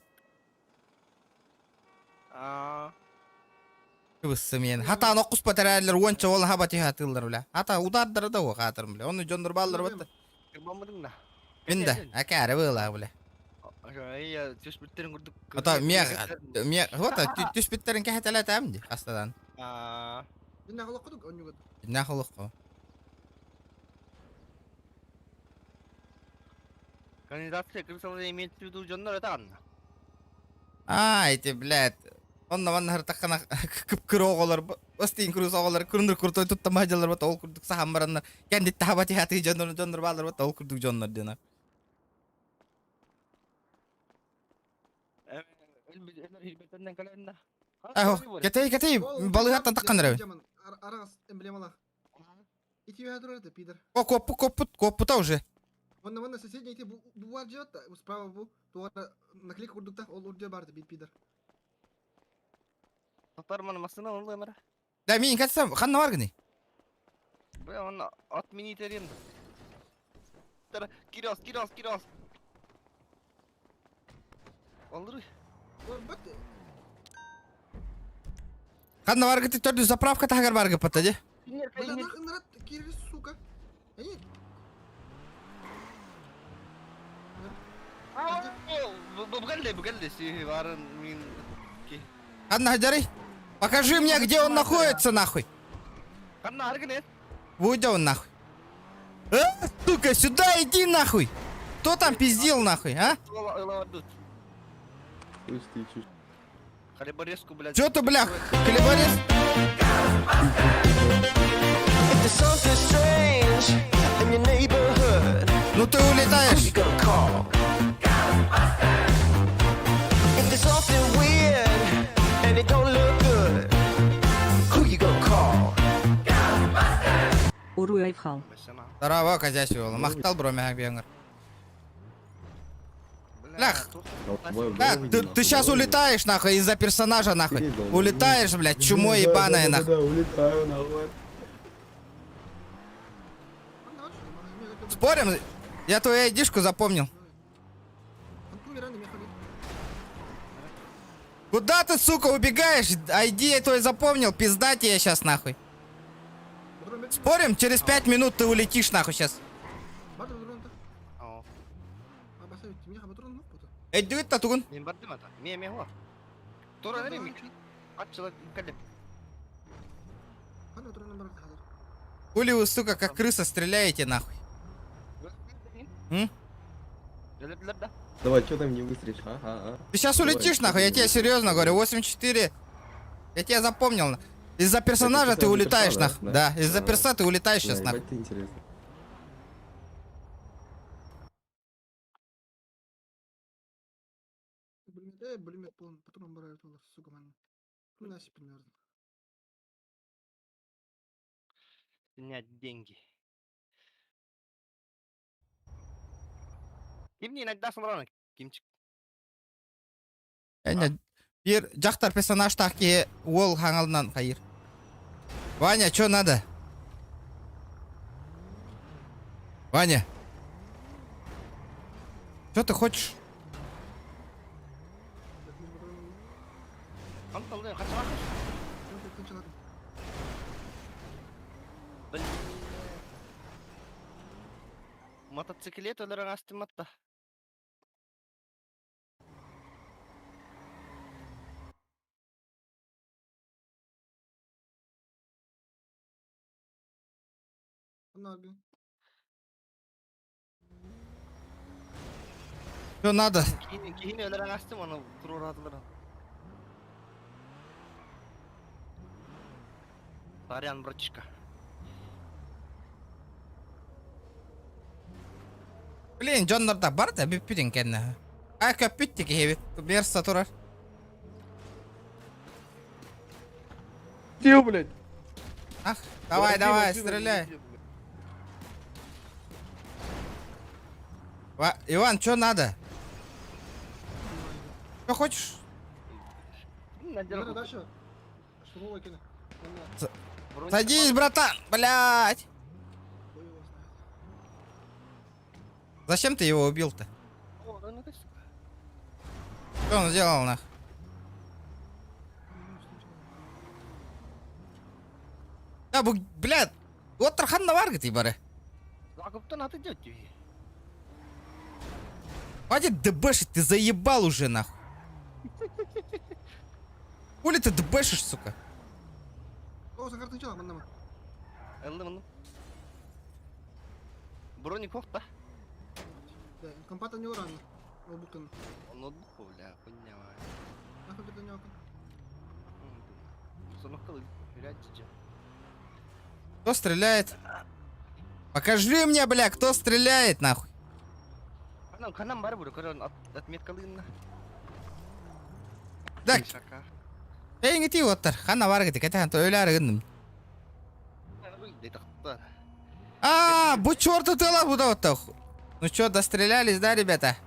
Кыбыссымиэн. Хатаан оккуспат эрээллэр уонча уол хаба түһэ атыыллар бля. Хата удаардара да уох аатырым бля. Ону дьоннор бааллар батта. Мин да акаары быылаа бля. Түспүттерин курдук. Ата миэх миэх вот түспүттерин кэһэтэлэтэм ди хастадан. Динна холоккудук онньугут. Динна холокко. Канализация крысалары имеет в виду дьоннор это Анна. А, эти, блядь. Онно манна хартаххана кып-кыра оҕолор бастыын курус оҕолор курунур куртой туттама дьаллар бат ол курдук сахан бараннар кендит таба тиһаты дьоннор дьоннор баалар бат ол курдук дьоннор диэн. Кэтэй кэтэй балыгаттан таккан эрэ. Арагас эмблемалах. Ити үөһэ турар этэ, пидор. О, коппут, коппут, коппута уже. Вон, вон соседний ити бу бар дьиэт, справа бу, туора наклейка курдуктах, ол урдьа барды, бит пидор. Татарман машина ол эмара. Да, мин катсам, ханна бар гыны? Бля, он отменить аренду. Кирос, Кирос, Кирос. Олры. Ханна бар гыты төрдү заправка тахагар бар гыппата же. Бля, нахуй народ, Кирилл, сука. Они... Ханна Хаджари, покажи мне, где он находится, нахуй. Где он, нахуй? А, сука, сюда иди, нахуй. Кто там пиздил, нахуй, а? Чё ты, бля, хлеборез? Ну ты улетаешь. Уруй айхал. Здорово, козячий Махтал бромя бенгер. Лях. Да, ты сейчас улетаешь, нахуй, из-за персонажа, нахуй. Улетаешь, блядь, чумо ебаное, нахуй. Да, улетаю, нахуй. Спорим? Я твою айдишку запомнил. Куда ты, сука, убегаешь? Айди я твой запомнил, пизда тебе сейчас, нахуй. Спорим, через 5 минут ты улетишь, нахуй, сейчас. Эддүгүт татугун. Мен бардым ата. Ме ме хуа. Тура нери мик. Ат калем. Хули вы, сука, как крыса стреляете, нахуй. М? Давай, что там не выстрелишь, а? а, а? Ты сейчас Давай, улетишь, чё нахуй, ты я не тебе выстрелишь? серьезно говорю, 8-4. Я тебя запомнил. Из-за персонажа Это ты из-за улетаешь, персона, нахуй. да? Да, из-за А. перса ты улетаешь сейчас, Бля, нахуй. ебать ты интересно. Э, блин, полный патрон барар сука, man. Ну, наси примерно. Снять деньги. Ким не иногда сумрана, Кимчик. Эне бир дьахтар персонажтаах киһи уол хаҥалынан хайыр. Ваня, что надо? Ваня. Что ты хочешь? Мотоциклет өлөрөн астыматта. Что надо? Кихини өлөрөн астым, аны туруратылар. Сорян, братишка. Блин, дьоннорда бар да бүппүтүн кэннэ. А көппүт киһибит. Берса турар. Где, блядь? Ах, давай, Подожди, давай, машина не стреляй. едет, блядь. Ва- Иван, что надо? Что хочешь? Дальше. Что вы Садись, братан, блядь. Зачем ты его убил-то? Что он сделал, нах? Да, бу, блядь, вот ханна бар говорит, бары. Закуптан аты делать Хватит дебешить, ты заебал уже, нахуй. Хули ты дебешишь, сука? О, Захар, ты чё, маннама? Ылды мынды. Броник хохта. Да, компата не уран. Ноутбукын. Ноутбук, бля, хуйня. Нахуй ты не Установка вряд ли. Кто стреляет? Покажи мне, бля, кто стреляет, нахуй. Канам, канам бар бу, көрөн отметкалыын. Да. Эйиң ити оттар. Ханна бар гити, кэтэ ханта өләр гынным. А, бу черту тыла буда вот Ну чё, дострелялись, да, ребята?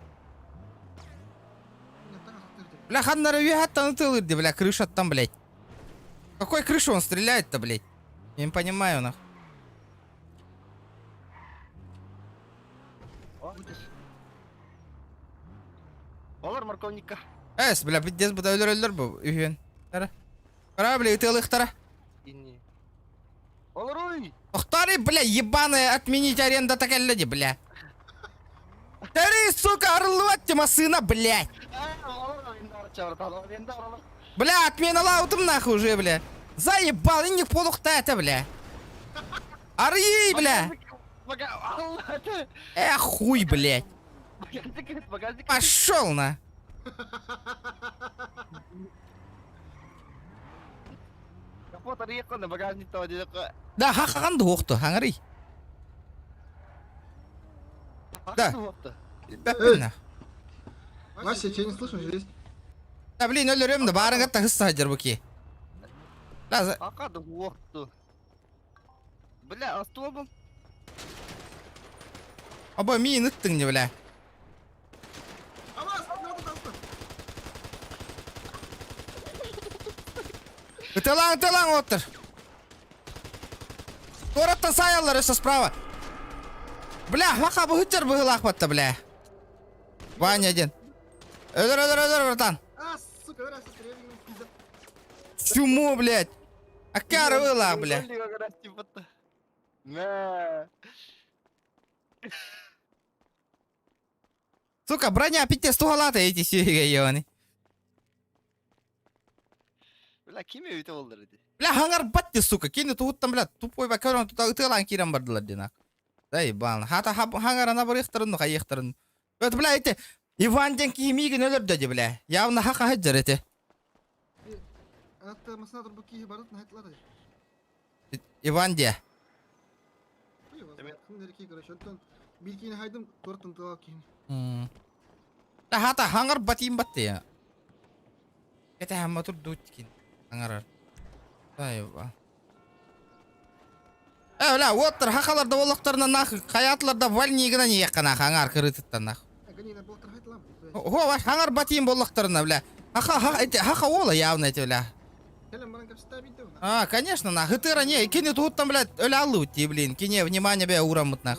Бля, ханна реве тыл бля, крыша там, блядь. Какой крышу он стреляет-то, блядь? Я не понимаю, нах. Олар морковника. Эс, бля, пиздец, буда өлөр өлөр бу. Үһүн. Тара. Кара, бля, ытылыктара. Инни. Олар ой. Охтары, бля, ебаные, отменить аренда так люди, бля. Тары, сука, орловать сына, блядь. Бля, отмена лаутым нахуй уже, бля. Заебал, и не полухта это, бля. Арьи, бля. Эх, хуй, блядь. Пошел на. Да, ха-ха, дуохту, хаңари. Да. Да, Вася, тебя не слышно здесь. Да, блин, өлөрөм да баарың атта хысса хадыр буки. Да, Ака дуохту. Бля, астуабым. Аба миин ыттың не, бля. Ытылаң, ытылаң оттыр. Тораттан саялар өсө справа. Бля, хака бу хыттыр быһылаах батта, бля. Ваня один. Өлөр, өлөр, өлөр, братан. А, сука, раз, пизда. Чуму, блядь. Акара выла, бля. Мә. Сука, броня пиздец тугалата эти сүйеге ебаный. Бля, ким өйтө болдыр иди. Бля, хаңар батты, сука. Кини туһуттан, бля, тупой ба көрөн тута ытыалаан киирэн бардылар динак. Да ебан. Хата хаңар ана бар ыхтарын, ну хайыхтарын. Это, бля, эти... Иван диэн киһи миигин өлөрдө дии бля. Явно хаха сылдьар ити. Атта масына турбут киһи барыт наһытлар. Иван диэ. Бир киһини хайдым, туораттан тылал киһини. Хата хаңар батыйым батты. Кете хамма турду кин. Аңарар. Айва. Э, бля, уоттар хахалар да олохторuna нах хаятылар да вальнигына не яккана хаңар кырытыттан нах. Хо, ваш хаңар батыйым боллохторuna, бля. Хаха, ха, эти, хаха ола явно эти, бля. А, конечно, нах. Ытыра не, кини туттан, блядь, өлө аллы ти, блин. Кине, внимание, бля, урамыт нах.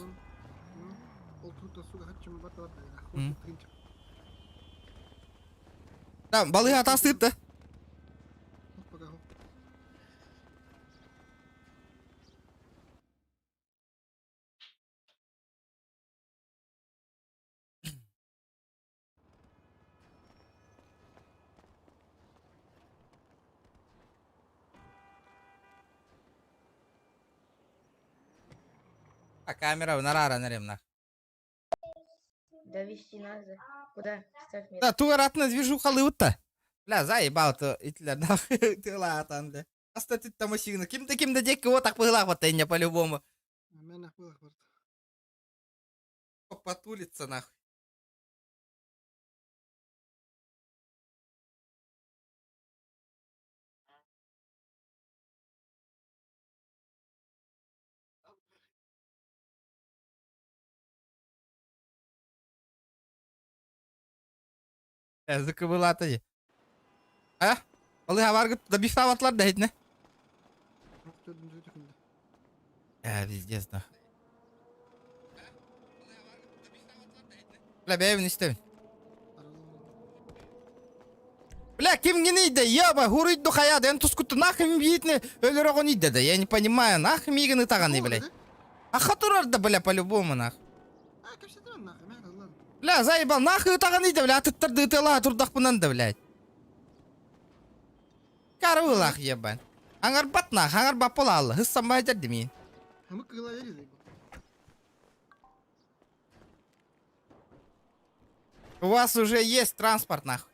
Там, балыга тастыт да. А камера нарара наремна. Довести надо. Куда? Ставь Да, тугаратна движуха лыутта. Бля, заебал то итлер нахуй ты латан, бля. Аста ты там машина. Ким-то ким-то дек вот так пыла вот по-любому. Потулиться нахуй. Закыбылата дии. А? Балыга баргыт да бифтаватлар да хитне. Э, пиздец, да. Бля, бэйбин истэбин. Бля, ким гинейде, еба, хуруйду хаяд, эн тускутtu нахуй биитне өлөрөгөн идде да, я не понимаю, нахуй мигин ытаганы, блядь. Аха турар да, бля, по-любому, нах. Бля, заебал, нахуй ытаганы да, бля, атыттарды ытыла турдахпынан да, блядь. Карылах, ебать. Аңарбат нах, аңарбат болалы, хыссам байдар демейін. У вас уже есть транспорт, нахуй.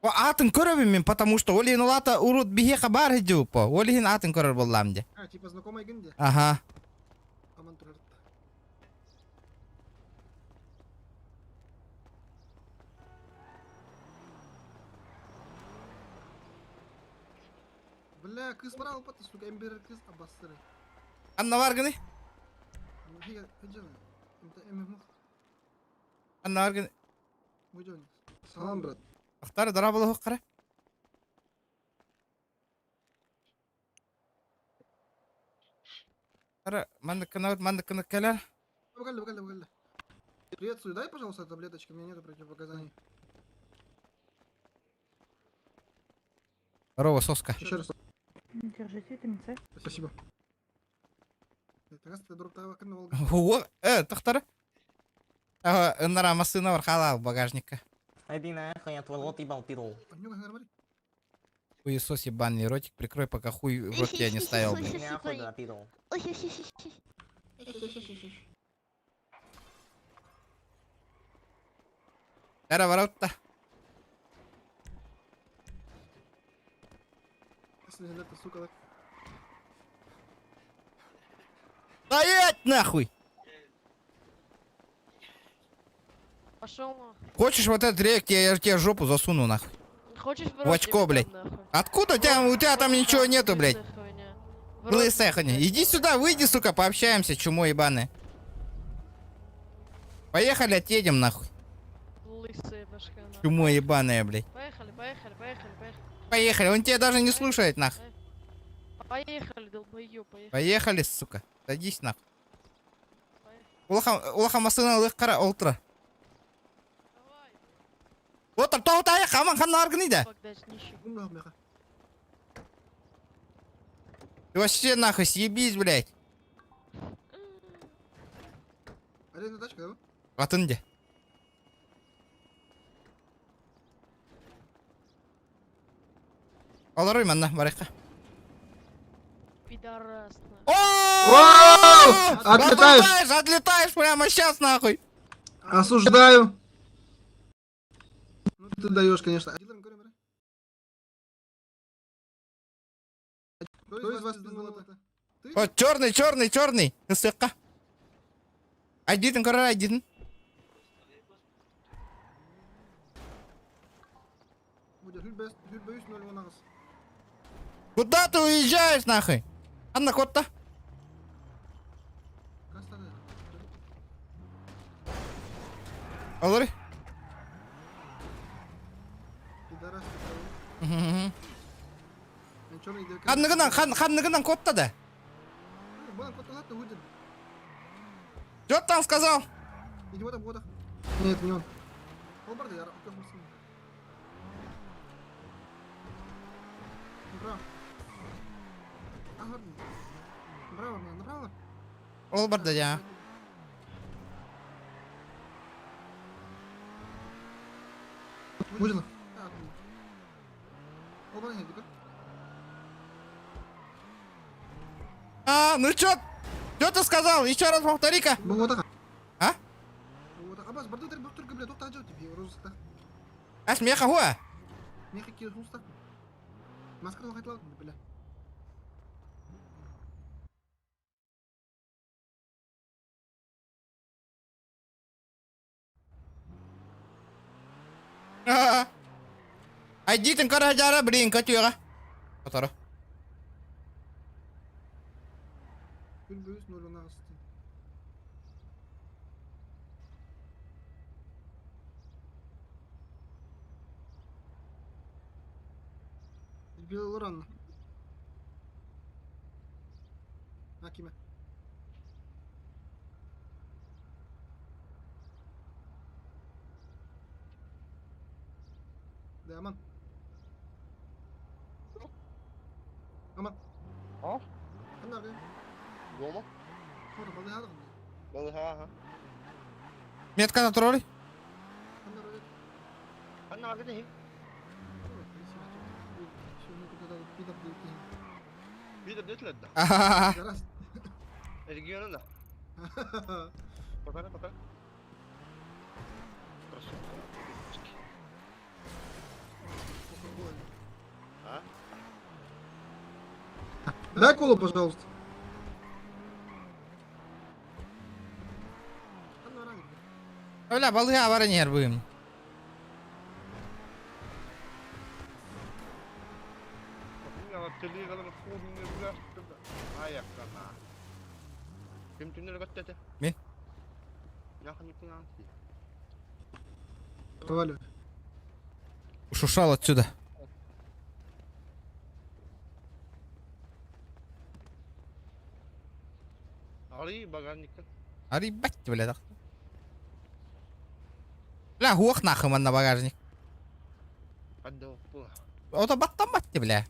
О, атын көрөбүн мен, потому что олин улата урут бихе хабар хиджупо. Олин атын көрөр боллам де. А, типа знакомый генде? Ага. Аман турар. Бля, кыз бар алып атты, сука, эмбер кыз абассыры. Анна бар гыны? Анна бар гыны? Салам, брат. Ахтар дара болу қара. Ара, манды кына, манды кына келер. Бакалли, бакалли, бакалли. Приветствую, дай, пожалуйста, таблеточки, у меня нету противопоказаний. Здорово, соска. Еще раз. Держите, витамин С. Спасибо. О, э, тохтар. Ага, ыннара массына бар хала багажникка. Иди нахуй, я твой рот ебал, пидол. Хуесос ебаный ротик, прикрой, пока хуй в рот я не ставил, блин. Нахуй, да, пидол. Эра ворот-то. Стоять нахуй! Пошел нахуй. Хочешь вот этот рек, я, я тебе жопу засуну нахуй. Хочешь в В рот очко, тебе блядь. дам, нахуй? Откуда у тебя, у тебя там ничего нету, блядь? В рот Лысая хуйня. Иди сюда, выйди, сука, пообщаемся, чмо ебаное. Поехали, отъедем нахуй. Лысая башка, нахуй. Чмо ебаное, блядь. Поехали, поехали, поехали, поехали. Поехали, он тебя даже не слушает, нахуй. Поехали, долбоёб, поехали. Поехали, сука. Садись, нахуй. Улахан, улахан масына лых кара олтра. Отыр, тоғыт аяқ, аман хан аргыны да. Ты вообще нахуй съебись, блядь. Аренда тачка, да? Атын де. Олар манна, барайка. Пидорас, О! Отлетаешь! Отлетаешь, отлетаешь прямо сейчас, нахуй! Осуждаю. Ну ты даешь, конечно. Кто из вас пизданул это? О, черный, черный, черный! Ысыакка. Айдитин көрөр айдитин. Куда ты уезжаешь нахуй? Анна котта. Олори. Ханныгынан, хан, ханныгынан котта да. Что там сказал? Нет, не он. Ол барда я. А, ну чё? Чё ты сказал? Еще раз повтори-ка. А? Ас меха хуа. Айдитин көрө блин, көтүөҕэ. Которо. Метка на тролль. Дай колу, пожалуйста. Бля, балыга бар нервым. Мен. Проваливай. Ушушал отсюда. Ари бать, бля, так. Бля, хуах нахуй на багажник. Ото баттан батты, бля.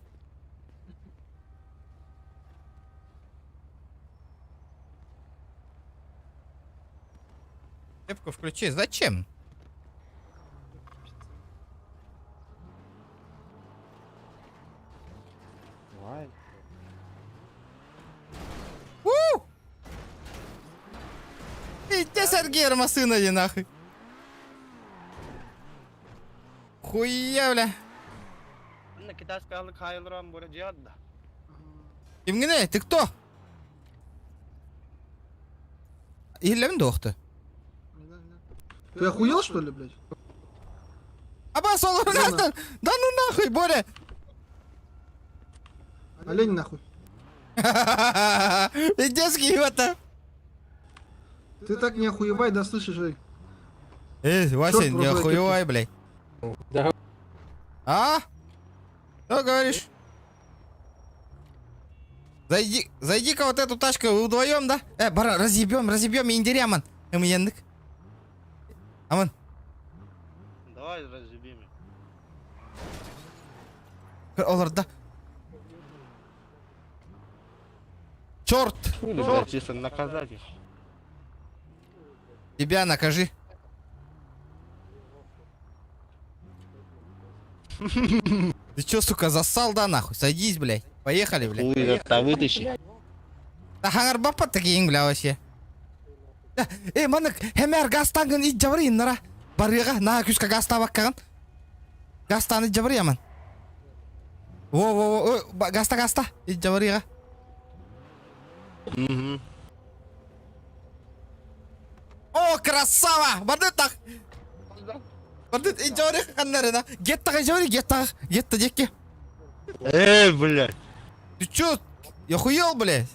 Кепку включи. Зачем? У! Пиздец, Аргер, машина иди нахуй. Хуя, бля. Кимгиний, ты кто? Иһиллэбин дуохты. Ты охуел, что ли, блядь? Абас, ол Да ну нахуй, Боря! Олень нахуй. Пиздец, это. Ты так не охуевай, да слышишь, эй. Эй, Вася, Чёрт не в охуевай, блядь. Да. А? Что говоришь? Зайди, зайди-ка вот эту тачку вы вдвоем, да? Бара, разъебем, разъебем, индиряман. Эмьендык. Аман. Давай разъебем. Олар, да. Черт! Блядь, чисто наказать их. Тебя накажи. Ты чё, сука, зассал, да, нахуй? Садись, блядь. Поехали, блядь. Хуй изо рта вытащи. Да хангар бапа такие, бля, вообще. Э, манык, хэмээр газтаангын ижжабары иннара. Барыаға, наа күска газтаабаккаҕын. Газтаан ижжабары яман. Во, во, во, ой, газта, газта, ижжабарыаға. Угу. О, красава! Барды так. Барды ижжабары ханнарына. Геттаға ижжабары, геттаға, гетта декке. Эй, блядь. Ты чё? Я хуел, блядь?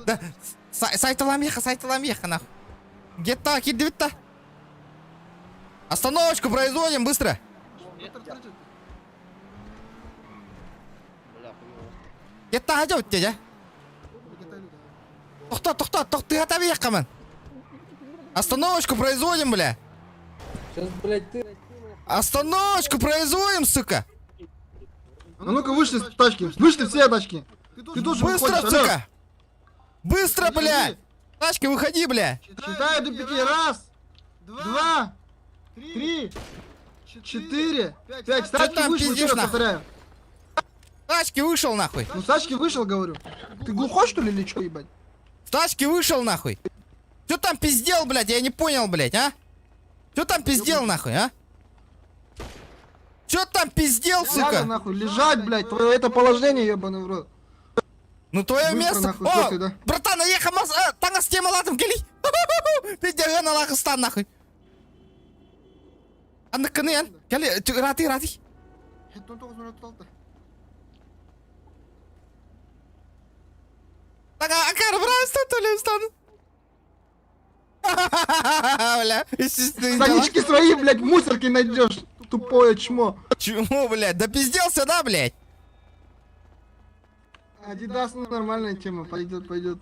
Да, сайталам еха, сайталам еха, нахуй. Гетта, кидвитта. Остановочку производим, быстро. Гетта хажа өттө, Тохта, тохта, тохты хата ехаман. Остановочку производим, бля. Сейчас, блядь, ты... Остановочку производим, сука. А ну-ка вышли с тачки, вышли все тачки. Ты тоже Быстро, выходишь, алло. сука. Быстро, бля. Тачки, выходи, бля. Считаю до пяти. Раз, два, три, четыре, пять. С тачки там вышел, еще пиздишь, раз нахуй? повторяю. Тачки вышел, нахуй. Ну с тачки вышел, говорю. Ты глухой, что ли, или что, ебать? С тачки вышел, нахуй. Что там пиздел, блядь? Я не понял, блядь, а? Что там пиздел, нахуй, а? Что там пиздел, Надо, сука? нахуй, лежать, блядь, твое это положение, ебаный в рот. Ну твое Быстро, место. нахуй, О, слушай, да. братан, наехал, мас... а, таңас темалатым, кели. Пиздеген Аллахстан, нахуй. Анныкыны ян. Кели, рати, рати. Тага, акар, брат, төлем стану. Бля, естественно. Странички свои, блядь, в мусорке найдешь, тупое чмо. Чему, блядь? Да пизделся, да, блядь? Адидас, ну, нормальная тема, пойдет, пойдет.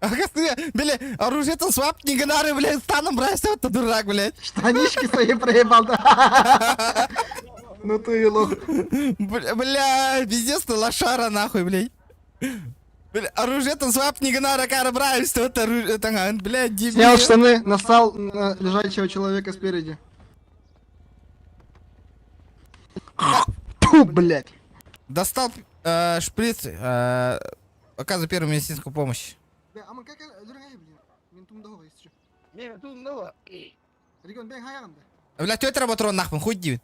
Бля, оружие-то свап не гнары, блядь, станом брать, это дурак, блядь. Штанишки свои проебал, да. Ну ты и лох. Бля, бля, пиздец ты лошара, нахуй, блядь. Бля, оружие-то свап не гнары, кара брать, что это оружие, это, блядь, дебил. Снял штаны, насал на лежачего человека спереди. Фу, блядь. Достал шприц, оказываю первую медицинскую помощь. Бля, а мы как блин? Ментум дого, если что. Ментум дого. Регион, бей, хаяган, Бля, тетя патрон нахуй, хуй дивит.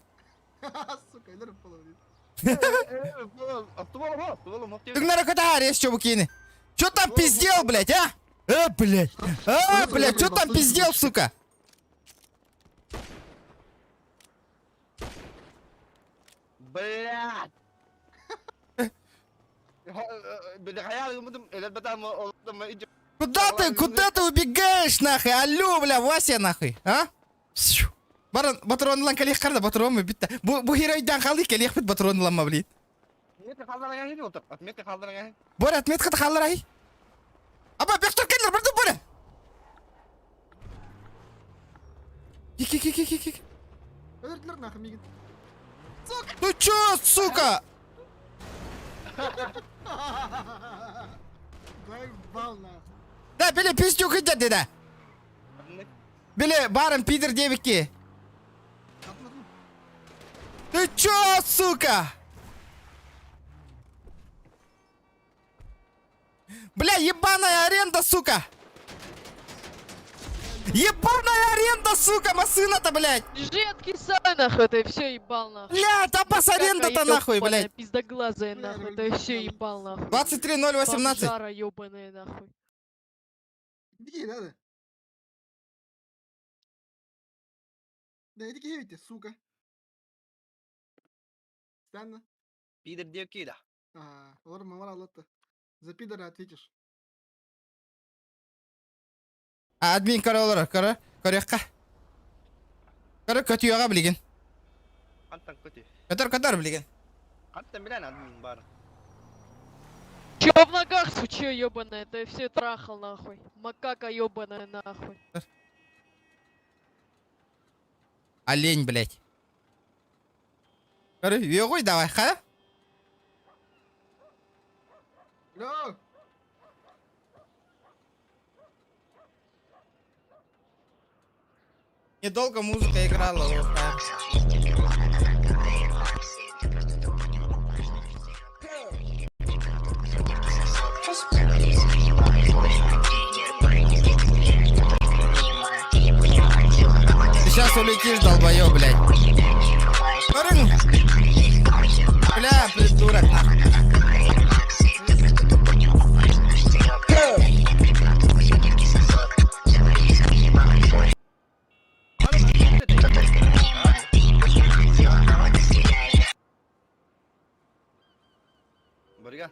Сука, илер половит. Ты на ракота арес, чё букины? Чё там пиздел, блядь, а? Блядь. А, блядь, чё там пиздел, сука? Блядь. Куда ты убегаешь, нахуй? Алло, бля, Вася, нахуй, а? Барон, патрон лан калих карда, патрон битта. Бу бу геройдан халы калих бит патрон ланма, блядь. Отметка халдарыңа хин отыр. Отметка халдарыңа хин. Боря, отметка халларай. Аба, бектор кеннер, барды Боря. Ки ки ки ки ки. Өлтүлөр нахуй мигин. Ну чё, сука? Заебал нахуй. Да, били пиздюк идет, да. Били, баром пидор девики. Ты чё, сука? Бля, ебаная аренда, сука! Ебаная аренда, сука, машина-то, блядь! Лежи, откисай, нахуй, это все ебал, нахуй. Бля, тапас аренда-то нахуй, блядь. Пиздоглазая, нахуй, это все ебал, нахуй. 23.018. Бомжара ебаная, нахуй. Иди, надо. Да иди киевите, сука. Странно. Пидор девки, да. А, ор мамара лотта. За пидора ответишь. Админ көрө көрө көрүөххэ. Көрө көтүөҕэ билигин. Антан көтү. Көтөр көтөр билигин. Антан билен админ бар. Чё в ногах, сучьё ебаная, это все трахал, нахуй. Макака ебаная, нахуй. Олень, блядь. Көрө, үөгүй давай, ха? Алло! Недолго музыка играла. Вот так. улетишь, долбоёб, блядь. Көрүҥ! Бля, придурок, нахуй. Барыга.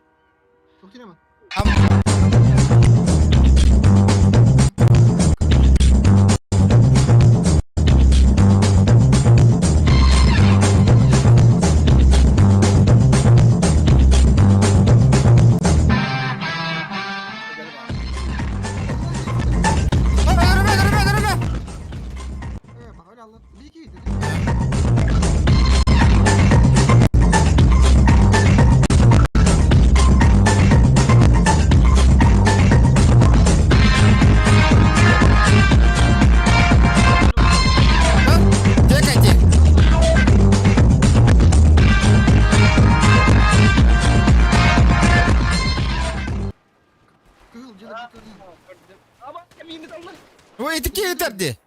Ой, ити киһи дии.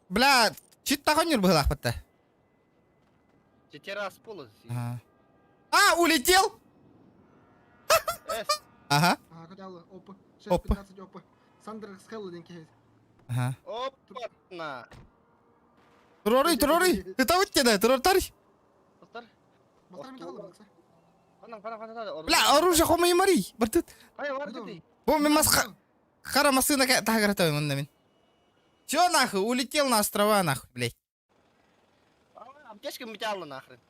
Бля, чит тахоннюр быһылаахпытта. Тетерас полос. А, улетел? Ага. Опа. 6.15 опа. Сандер Ага. Опа-на. Турорый, турорый. Ты того тебе, турортарый. Бля, оружие хомо мари. Бартыт. Бу мен масха. Хара масына тагырата мында мен. Чё нахуй, улетел на острова нахуй, блядь. Аптечка металла нахрен.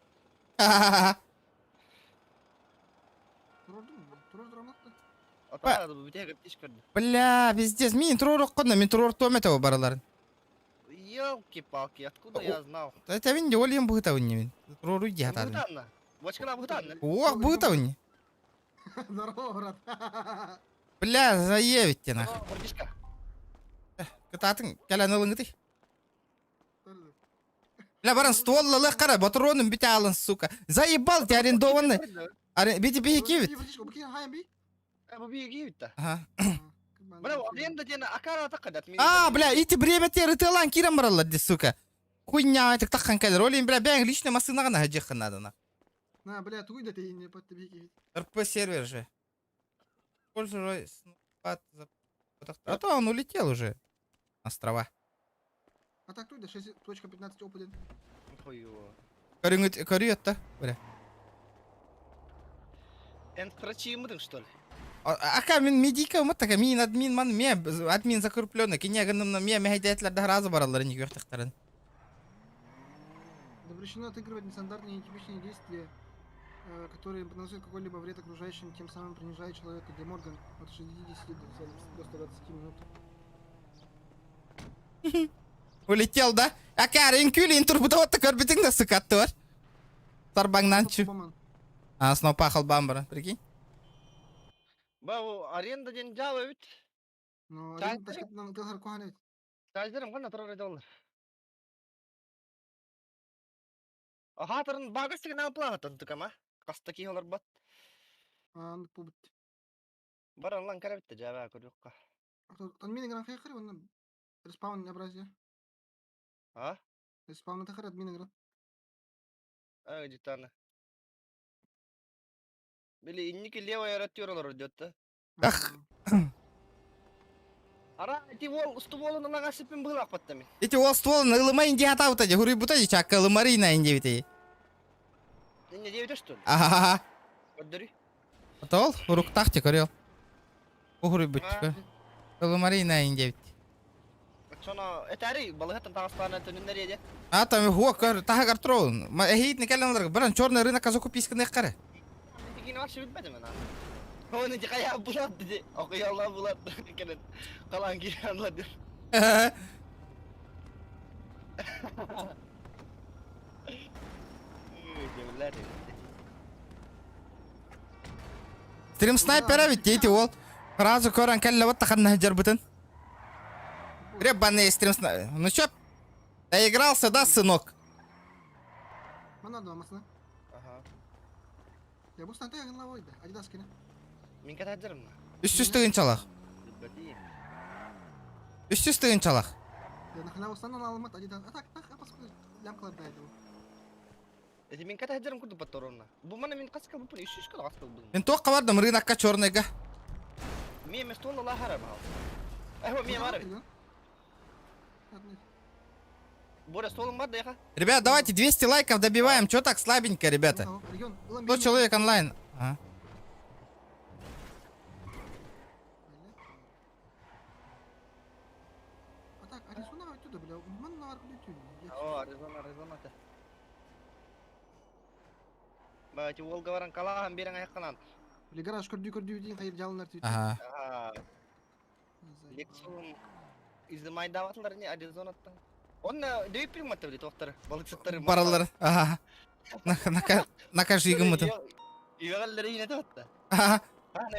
Бля, пиздец, мин турор окконна, мин турор туомете бараларын. Елки-палки, откуда я знал? Это мин де олем быта мин. Турору иди хатадым. Ох, быта уни. Здорово, брат. Бля, заебить тебе нахуй. Кытатын кэлэн ылыңыты. Бля, баран ствол лылых кара, батроным бите алын, сука. Заебал ты арендованный. Бити бихи кивит. Ага. А, бля, ити время те рытылан кирам баралар ди, сука. Хуйня, этик таххан кэлер. Олин, бля, бәң личный машинага на хаджихан надо на. На, бля, туй да ты не под бихи. РП сервер же. А то он улетел уже. Острова. А так туй да 6.15 опа ден. Көрүҥүт бля. Энстрачимдың, что ли? Ака мин медика мыттака мин админ ман ме админ закрепленный кине гынымна ме мехайдәтләр дә разы баралар не күртәхтәрен. Запрещено отыгрывать нестандартные и нетипичные действия, которые наносят какой-либо вред окружающим, тем самым принижая человека. Де Морган от 60 до 120 минут. Улетел, да? Ака ренкюлин турбутаватта көрбүтүң да сыкатты бар. Тарбаңнан чү. А, снова бамбара, прикинь? Бау, аренда ден жаба бит. Ну, аренда ташкаттан кылхар кухана. Таждырым кана турар доллар. Хатырын багыр сигнал платын тукама. Каста ки олар бат. Ан пубт. Баран лан карабитте жаба көрүкка. Тон мин гран хайхар онна респаун образия. А? Респаун тахар админ гран. А, житана. Били инники левая ротюралар идет да? Ах. Ара, эти вол, стволы на сипин было паттами. Эти ол ствол на ылыма инди хата ута хури бута чакка ылымари на инди бити. Не девять что ли? Ага. Көрдөрү. Отол, уруктах те көрел. Ухури бутчка. Ылымари на инди бити. Соно, этари балыгаттан тагыстана төнүннер еде. А там хуа көр таха картроун. Ма эхит не кэлэн баран черный рынок казаку писканы кара. Тигин вообще билбедим мен. Оны дикая булат диди. Окуялла булат. Келен. Калан киранла дип. Стрим снайпера ведь дети ол. Сразу көрөн кэллэ вот таханна жарбытын. Гребаный стрим снайпер. Ну чё? Доигрался, да, сынок? Мана масына. Ага. Я бу станта ягын лавойда. Адидас кине. Мен катадырым. Үс үстігін чалақ. Бати. 300 тыһыынчалаах. Да на халяву стану алмат, а так, так, а поскольку лямкалар да этого. Эти мин ката хадьарым курдук батторонна. Бу мана мин хаска бу үс үс кала хаска бу. Мин туох бардым рынокка черныйга. Ми эмес тон ла хара бал. Эхо ми бар. Боря, столом бар да Ребят, давайте 200 лайков добиваем. Чё так слабенько, ребята? 100 человек онлайн. А. А так, Аризона отсюда, бля, ман на О, Аризона, Аризона те. Бати Волга баран калахан берен аяққанан. Бля, гараж көрдүү көрдүү дейін қайыр жалынар түйт. Ага. Лексум изымайдаватлар не Аризонаттан. Онна дөйүп приматты били тоқтар, балыксыттары. Баралар. Ага. Накажи гымыты. Үйәгаллары ине тотта. Ага. Ана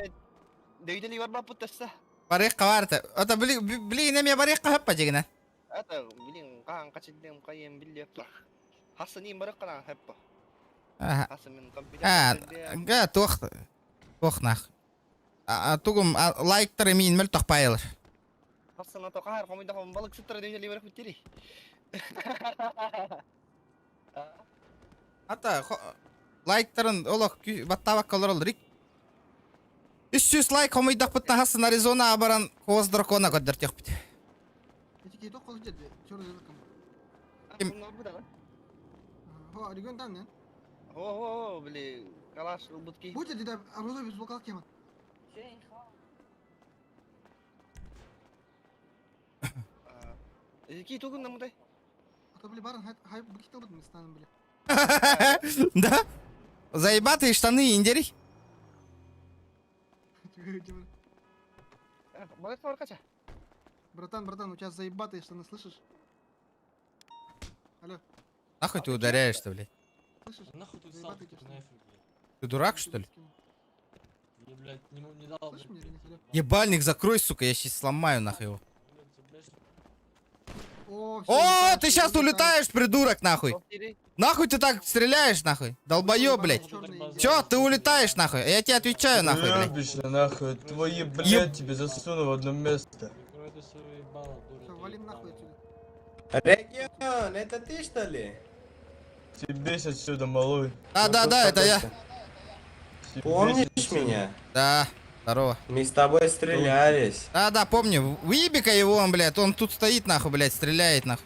дөйдели бар баппыт тасса. Барык бар Это били били неме барык хаппа жегине. Ата билин каан качылдым кайым билеп. Хасы ним барык кана хаппа. Ага. Хасы мен компьютер. А, га туох туох нах. А тугум лайктар мин мөл тохпайлар. Хасы на токар комыйда ком балыксыттары дөйдели барык биттери. Ата лайктарын олох баттабак колор рик. 300 лайк хомойдах бутта хасын Аризона абаран коз дракона көддөр техпит. Эти кейток қол жерде, черный языком. Ким? Хо, регион там, не? О, о, били, калаш бутки. Будьте, деда, аруза без блокал кема. Ки тугун намудай. А то, бля, баран, хай, хай, букитал бут, мы станем, бля. Да? Заебатые штаны индери. Балык бар кача. Братан, братан, у тебя заебатые штаны, слышишь? Алло, Нахуй ты ударяешь-то, блядь? слышишь? Нахуй ты Заебатые ссал, у тебя штаны. Ты дурак, что ли? Мне, блядь, не, не дал, Слышишь меня или нет? Алло. Ебальник закрой, сука, я сейчас сломаю нахуй его. О, всё, О, улетаешь, ты сейчас улетаешь, придурок, нахуй. Нахуй ты так стреляешь, нахуй? Долбоёб, блядь. Чё, ты улетаешь, нахуй? Я тебе отвечаю, нахуй, блядь. Уебище, нахуй, твои, блядь, тебе засуну в одно место. Всё, валим нахуй отсюда. Регион, это ты что ли? Тебесь отсюда, малой. Да, да, да, это я. Помнишь меня? Да, здорово. Мы с тобой стрелялись. Да, да, помню. Выеби-ка его, он, блядь, он тут стоит, нахуй, блядь, стреляет, нахуй.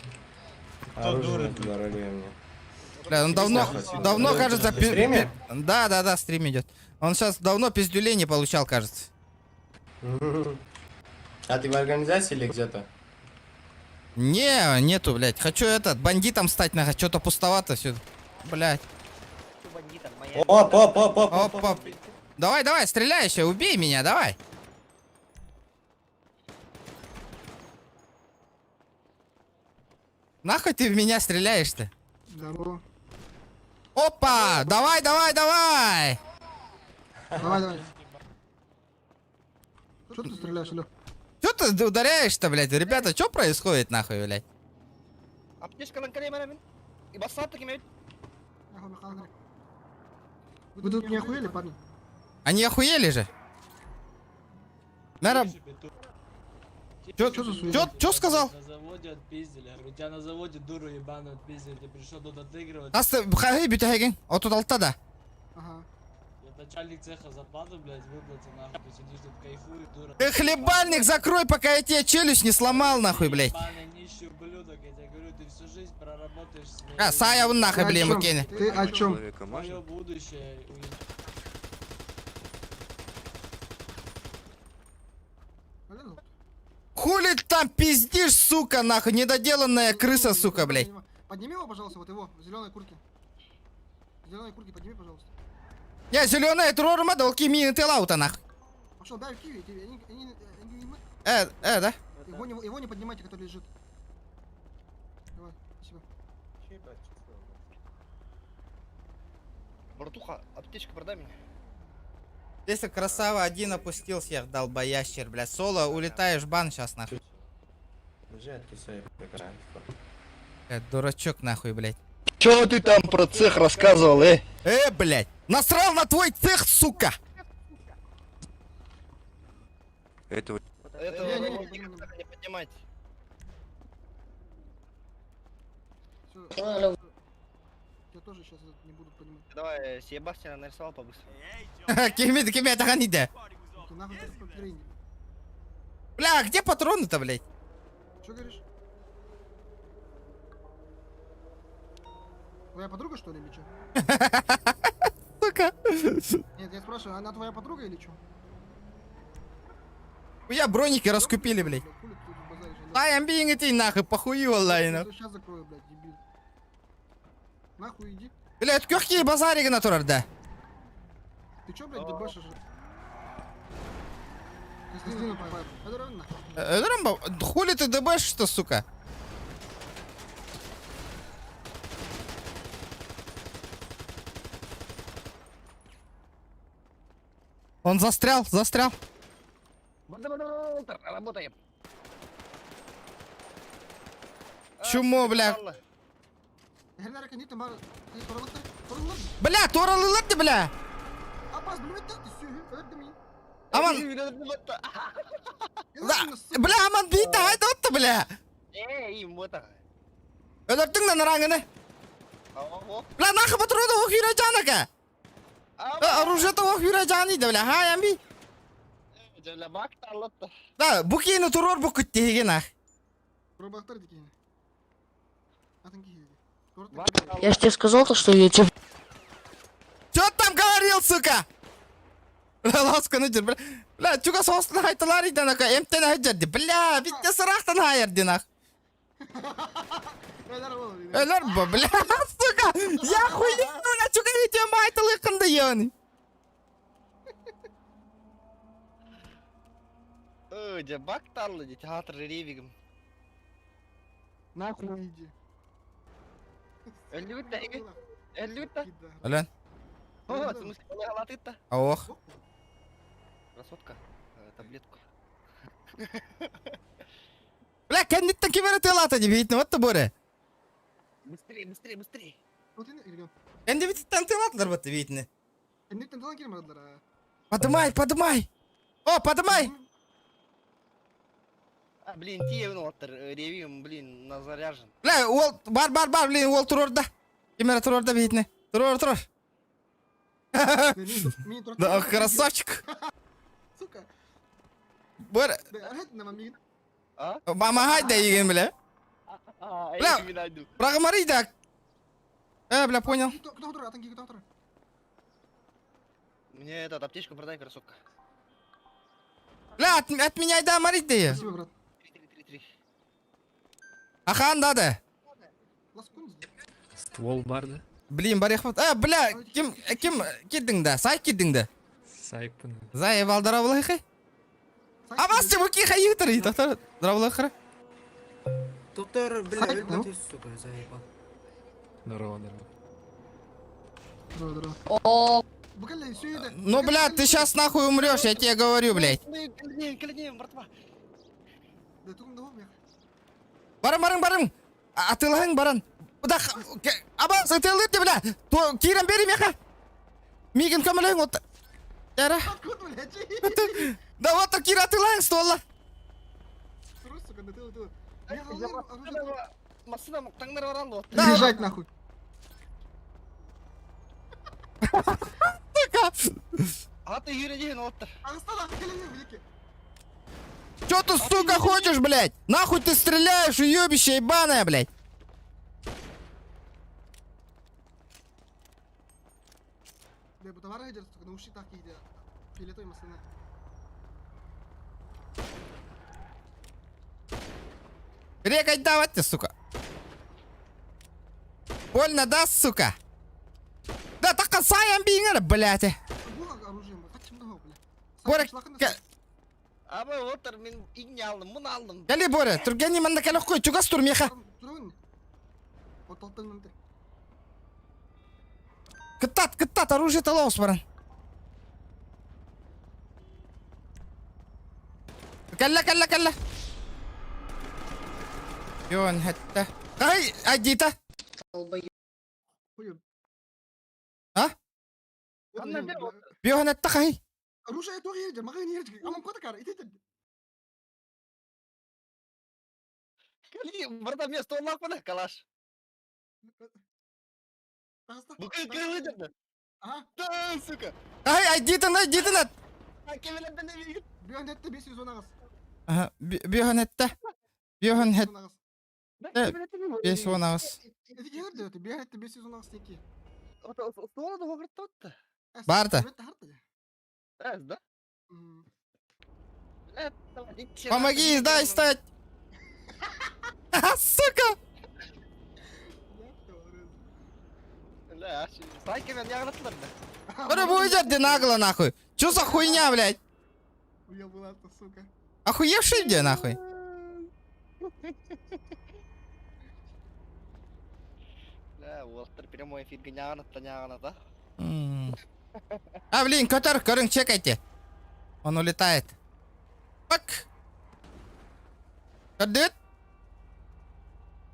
Оружие на мне. Бля, он давно, Нахуй отсюда. давно, кажется, Ты стриме? Да, да, да, стрим идет. Он сейчас давно пиздюлей не получал, кажется. А ты в организации или где-то? Не, нету, блядь. Хочу этот, бандитом стать, нахуй, что-то пустовато все. Блядь. Оп, оп, оп, оп, Оп, оп. Давай, давай, стреляй еще, убей меня, давай. Нахуй ты в меня стреляешь-то? Здорово. Опа! Давай, давай, давай! Давай, давай. Что ты стреляешь, алло? Чё ты ударяешь-то, блядь? Ребята, что происходит, нахуй, блядь? Аптечканан кале мана мин. Бассатты ким Нахуй, нахуй, Вы тут не охуели, парни? Они охуели же? Мэра... Чё, Чё за суета? чё, чё сказал? На заводе отпиздили. Я говорю, тебя на заводе дуру ебаную отпиздили. Ты пришел тут отыгрывать. Аста, хай бүтәген. Отут да. Ага. Я начальник цеха зарплату, блядь, выплатил, нахуй. Ты сидишь тут кайфуешь, дура. Ты хлебальник закрой, пока я тебе челюсть не сломал, нахуй, блядь. Ебаный нищий ублюдок, я тебе говорю, ты всю жизнь проработаешь свои... А, сая вон нахуй, Ты о блин, чём? Мукене. Ты о чем? Твое будущее Хули ты там пиздишь, сука, нахуй, недоделанная крыса, сука, блядь. Подними его, пожалуйста, вот его, в зеленой куртке. В зеленой куртке подними, пожалуйста. Я зеленая трорма долки мины ты лаута, нахуй. Пошел, дай в киви, тебе, они, они, они, они- да? Его не поднимайте, который лежит. Давай, спасибо. Братуха, аптечка продай мне. Если красава один опустил всех, долбоящер, блядь. Соло, улетаешь в бан сейчас, нахуй. Блядь, дурачок, нахуй, блядь. Чё ты там про цех рассказывал, э? Блядь! Насрал на твой цех, сука! Это Вот. Этого Не, не, не, работника не поднимать. Всё. Я тоже сейчас не буду понимать. Давай, Себастьяна нарисовал побыстрее. Кими кими атахан иде. Ты нахуй ты попрыгни. Бля, а где патроны-то, блядь? Что говоришь? Твоя подруга что ли или что? Сука. Нет, я спрашиваю, она твоя подруга или что? Я броники раскупили, блядь. Хули ты тут базаришь? Ай, амбиң идти нахуй, похую, валлахи, нахуй. Сейчас закрою, блядь, дебил. Нахуй иди. Блядь, какие базарики натурар, да? Ты чё, блядь, дебашишь? Костянина папа. Это равно. Рамбо, хули ты дебешишь-то, сука? Он застрял, застрял. Работаем. Чумо, бля. Бля, туралылар ты, бля. Аман. Бля, аман бейті хайда отты, бля. Эй, мота. Өлөртүң да нараңыны. Бля, нахы патроны ох юрэ жанака. Оружие-то ох юрэ жаны да, бля. Хай, амби. Да, букины турор букут деген ах. Я ж тебе сказал то, что я тебе... Чё ты там говорил, сука? Бля, ласка, ну бля. Бля, чуга соостун хайталар иден ака, эмтен хаджарды. Бля, битте сырахтан хайырды нах. Өлөр бу, бля, сука. Я хуйню, бля, чуга этем айталы кынды ёны. Дя бак тарлы, дя театр ревигом. Нахуй иди. Өлүтті, өлүтті. Ален. О, в смысле, галатыта. Ох. Красотка, таблетку. Бля, кенниттен кимере тылата деп бейтін отты боре. Быстрее, быстрее, быстрее. Энди бититтен тылатылар бітті бейтіні. Подымай, подымай. О, подымай. А, блин, тиевин оттыр, ревим, блин, на заряжен. Бля, ол бар бар бар, блин, ол тур орда. Кимере тур орда бейтіні. Тур тур. Да, красавчик. Сука. Бар. А? Мама хайда деген, бля. Бля, Прагмари да. Бля, понял. Мне этот аптечку продай, красотка. Бля, от меня да, марить да. Спасибо, брат. 3, 3, 3. Ахан да да. Ствол бар да? Блин, барехмат. Бля, ким ким кирдиң да? Сай кирдиң да. Сайыппын. Заебал здравлыхы. А вас ты буки хайытыр, токтор, здравлыхы. Доктор, бля, өлбөтө, сука, заебал. Здорово, здорово. Здорово, О, Ну, бля, ты сейчас нахуй умрешь, я тебе говорю, блядь. братва. Барым, барым, барым. Атылаң баран. Да, аба, сытылы ты, бля. То кирен бери меха. Мигин көмөлөң от. Яра. Да вот кира атылаң стола. Машина таңдар баран Лежать нахуй. Сука. А ты юре деген оттыр. Чё ты, сука, хочешь, блядь? Нахуй ты стреляешь, уебище ебаное, блядь? Бля, бутовар хайдер, сука, науши так иди. Фиолетовый машина. Рекать давать ты, сука. Больно, да, сука? Да, так сайын бейіңір, блядь. Боря, Аба оттыр, мен игне алдым, мұны алдым. Кәлі, Боря, түргені манда кәлі қой, чугас тур, меха. Кыттат, кыттат, оружие талаус баран. Кәлі, кәлі, кәлі. Йон, хәтта. Ай, айдита. А? Бьон, хәтта, қай. Оружие тоже едет, магазин едет. А он куда кар? Иди. Кали, братан, мне стол лапана, калаш. Бу кылы деді. Да, сука. Ай, айдитын, айдитын ат. Кемелерден эбигит. Бионетте 510 Аха, бионетте. Бионетте 518. Эти кемер деп, бионетте 518 теки. Столы да хоғыртты. Барды. Әз, да? Помоги, дай встать. Сука! Рыбу уйдет где нагло нахуй. Чё за хуйня, блядь? Уебала-то, сука. Охуевший где нахуй? Да, уолтер прямой эфир гняғаната няғаната. А, блин, котор, көрүҥ, чекайте. Он улетает. Пак! Көрдүт?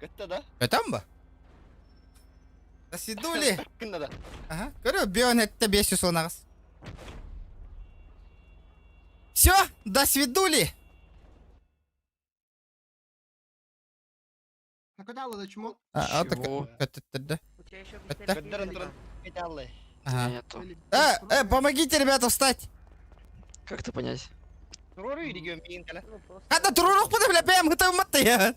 Көттө да? Көтөн бу? До свидули. Күннө да. Ага. Көрү, бионетте 518. Все, до свидули. А когда алла чмо? А, а так көттүттүрдө. Көттө. Көттөрөн туран кете аллы. Ага. Помогите, ребята, встать. Как это понять? Турору регион миин кале. Хата турурук буду, бля, бэм, хытым матты я.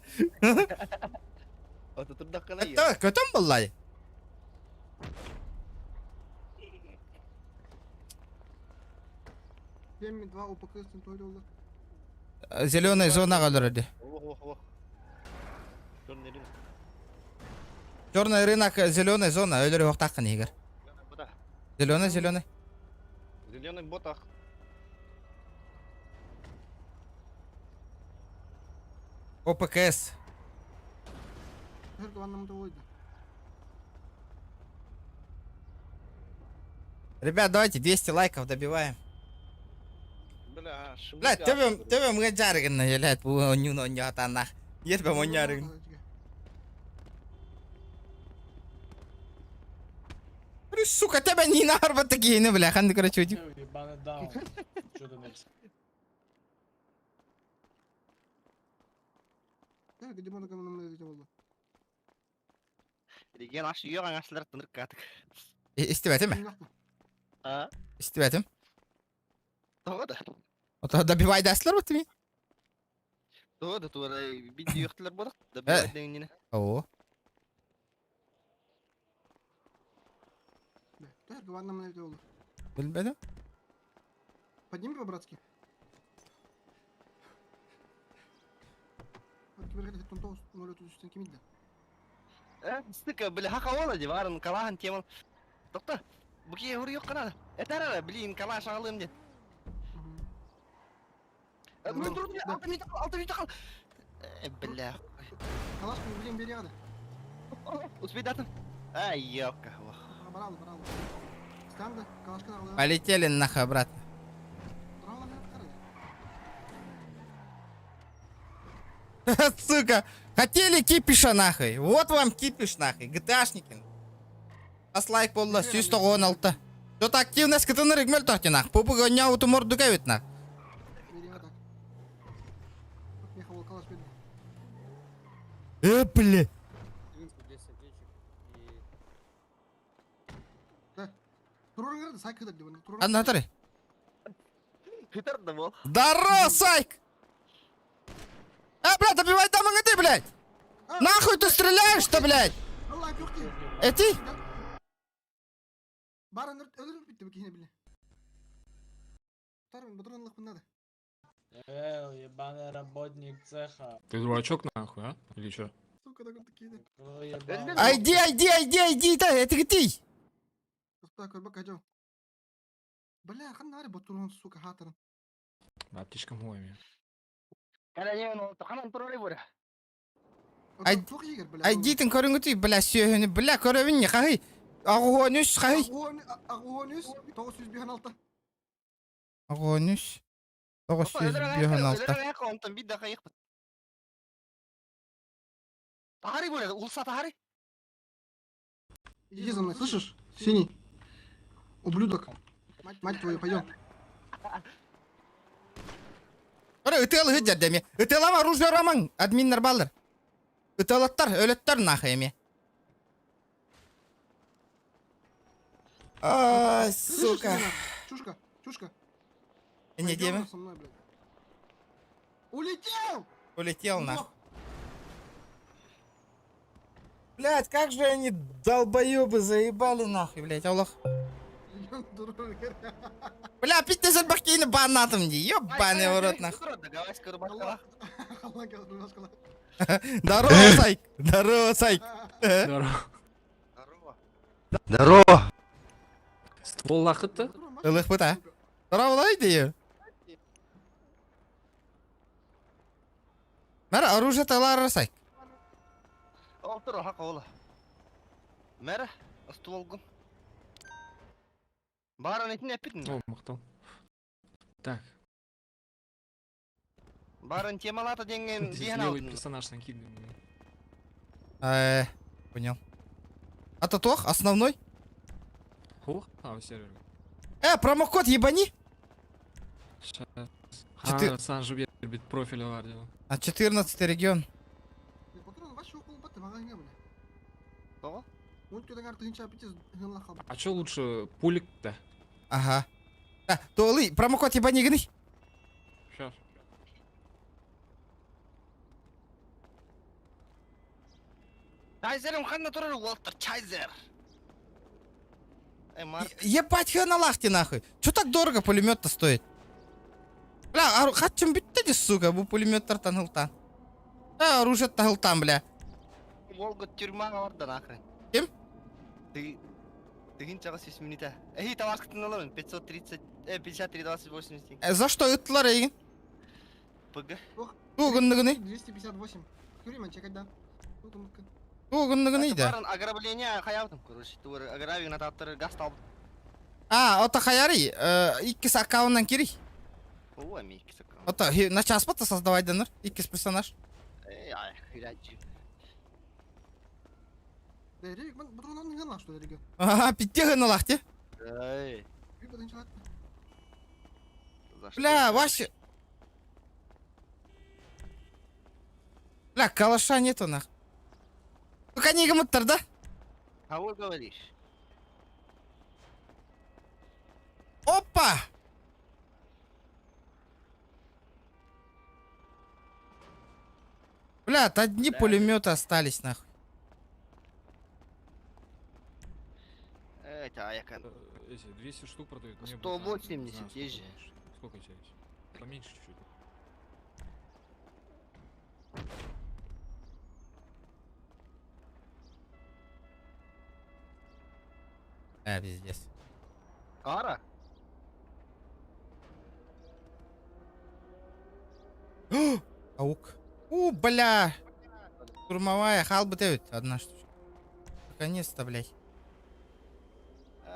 Ото турдаккана. Көттө, көтөн буллай. Семь, два ОПК Центуриола. Зеленая зона өлөрөдү. Ох, ох, ох. Черный рынок. Черный рынок, зеленая зона, өлөрү оқтақын егер. Буда. Зеленый, зеленый. Зеленый ботах. ОПКС. Только ваннам доводит. Ребят, давайте 200 лайков добиваем. Бля, Бля, төбөм, төбөм гыжарыгын, блядь, бу онюн оньятанах. Ербем оньярыгын. Сука, тебя не на арба такие, не, бля, ханды, короче, уйди. Ебаный даун. Что ты написал? Так, где можно нам это было? Реген аш үйе аңашлар тынырк катык. Истебетим? А? Истебетим. Тоға да. Ото добивай даслар вот ми. Тоға да тура бит юқтылар бодақ. Добивай дегеніне. О. Так, ваннам это было. Билбедим. Подними по-братски. Вот теперь это тонто 0,33 кимидде. Сука, бля, хака ола ди барын калахан темал. Тоқта. Буки хур yok канада. Этара, блин, калаш алым дед. Dur dur, алты минут қал, 6 минут қал. Бля. Калаш, блин, бери ада. Успей датын. Ай, ёпка. Барал, барал. Станда, калашка алды. Полетели нахуй обратно. Сука, хотели кипиша нахуй. Вот вам кипиш нахуй. ГТАшники. Ас лайк болла, 196. Что-то активность кытыныр игмел тохти нах. Пупы гоня уту морду кавит нах. Бля. Анатолий. Здорово, Сайк! А, блядь, добивай там ты, блядь! Нахуй ты стреляешь-то, блядь? Эти? Эл, ебаный работник цеха. Ты дурачок нахуй, а? Или чё? Айди, айди, айди, айди, да, это ты! Бля, хан батурон, сука, хатаран. Аптечка моими. Айдитин көрүнгүтүй, бля, сүйөһүнү, бля, көрөбүн не қағый. Ағуонүс, қағый. Ағуонүс, 956. Ағуонүс, 956. Тахари боле, улса тахари. Иди за мной, слышишь? Синий. Ублюдок. Мать твою, пойдем. Ora ытыал ыһыт дьэрдэми. Ытыалам оружие роман, админнар баллар. Ыталаттар, өлөттөр нахуй эми. А, сука. Чушка, чушка. Не деме? Со мной, блядь. Улетел! Улетел нахуй. Блять, как же они долбоебы заебали нахуй, блять, Аллах. Бля, пить ты бахтейны банатом, ди, ебаный в рот нахуй. Здорово, Сайк! Здорово, Сайк! Здорово. Здорово! Ствол лахыт-то? Ылых а? Здорово, лайди. Мэр, оружие талар, Сайк. Олтур, хак ола. Мэр, стволгун. Баран этин эпитин. О, мактал. Так. Баран темалата денген Здесь диэн левый алдын. персонаж накидывает. Понял. А то тох, основной? Ох, а, сервер. Промокод ебани! Сейчас. Четы- А, сан же бит профиля вардила. А 14 регион. А чё лучше пулик-то? Ага. А, то промокод ебани гны. Сейчас. Чайзерым ханна турар Уолтер Чайзер. Эй, Марк. Ебать, хэ на лахте нахуй. Чё так дорого пулемет-то стоит? Бля, а хатчым битте сука, бу пулеметтар танылтан. А, оружие тахылтан, бля. Волга тюрьма орда нахрен. Ким? Ты Тыгын чагы сүз минута. Эй, таваскытын алабын. 530, 53 28 За что ыттылар эгин? ПГ. Тугынныгыны? 258. Время чекать, да. Тугынныгыны да. Баран ограбление хаябдым, короче. Тур ограбин ататтыр газ талып. А, ота хаяри, иккис аккаунтан кири. О, иккис аккаунт. Ота, на час пата создавать даныр, иккис персонаж. Эй, ай, хирячи. Да, Рик, патронов не гана, что ли, Ага, питте гына лахте. Эй. Бля, вообще. Бля, калаша нету нах. Только не гаматтар, да? Кого говоришь? Опа! Бля, одни пулеметы остались нахуй. Это аяка. Эти 200 штук продают. Мне бы, 180 не знаю, есть же. Сколько у тебя есть? Поменьше чуть-чуть. А, пиздец. Ара? Аук. У, бля. Штурмовая халба одна штучка. Наконец-то, блядь.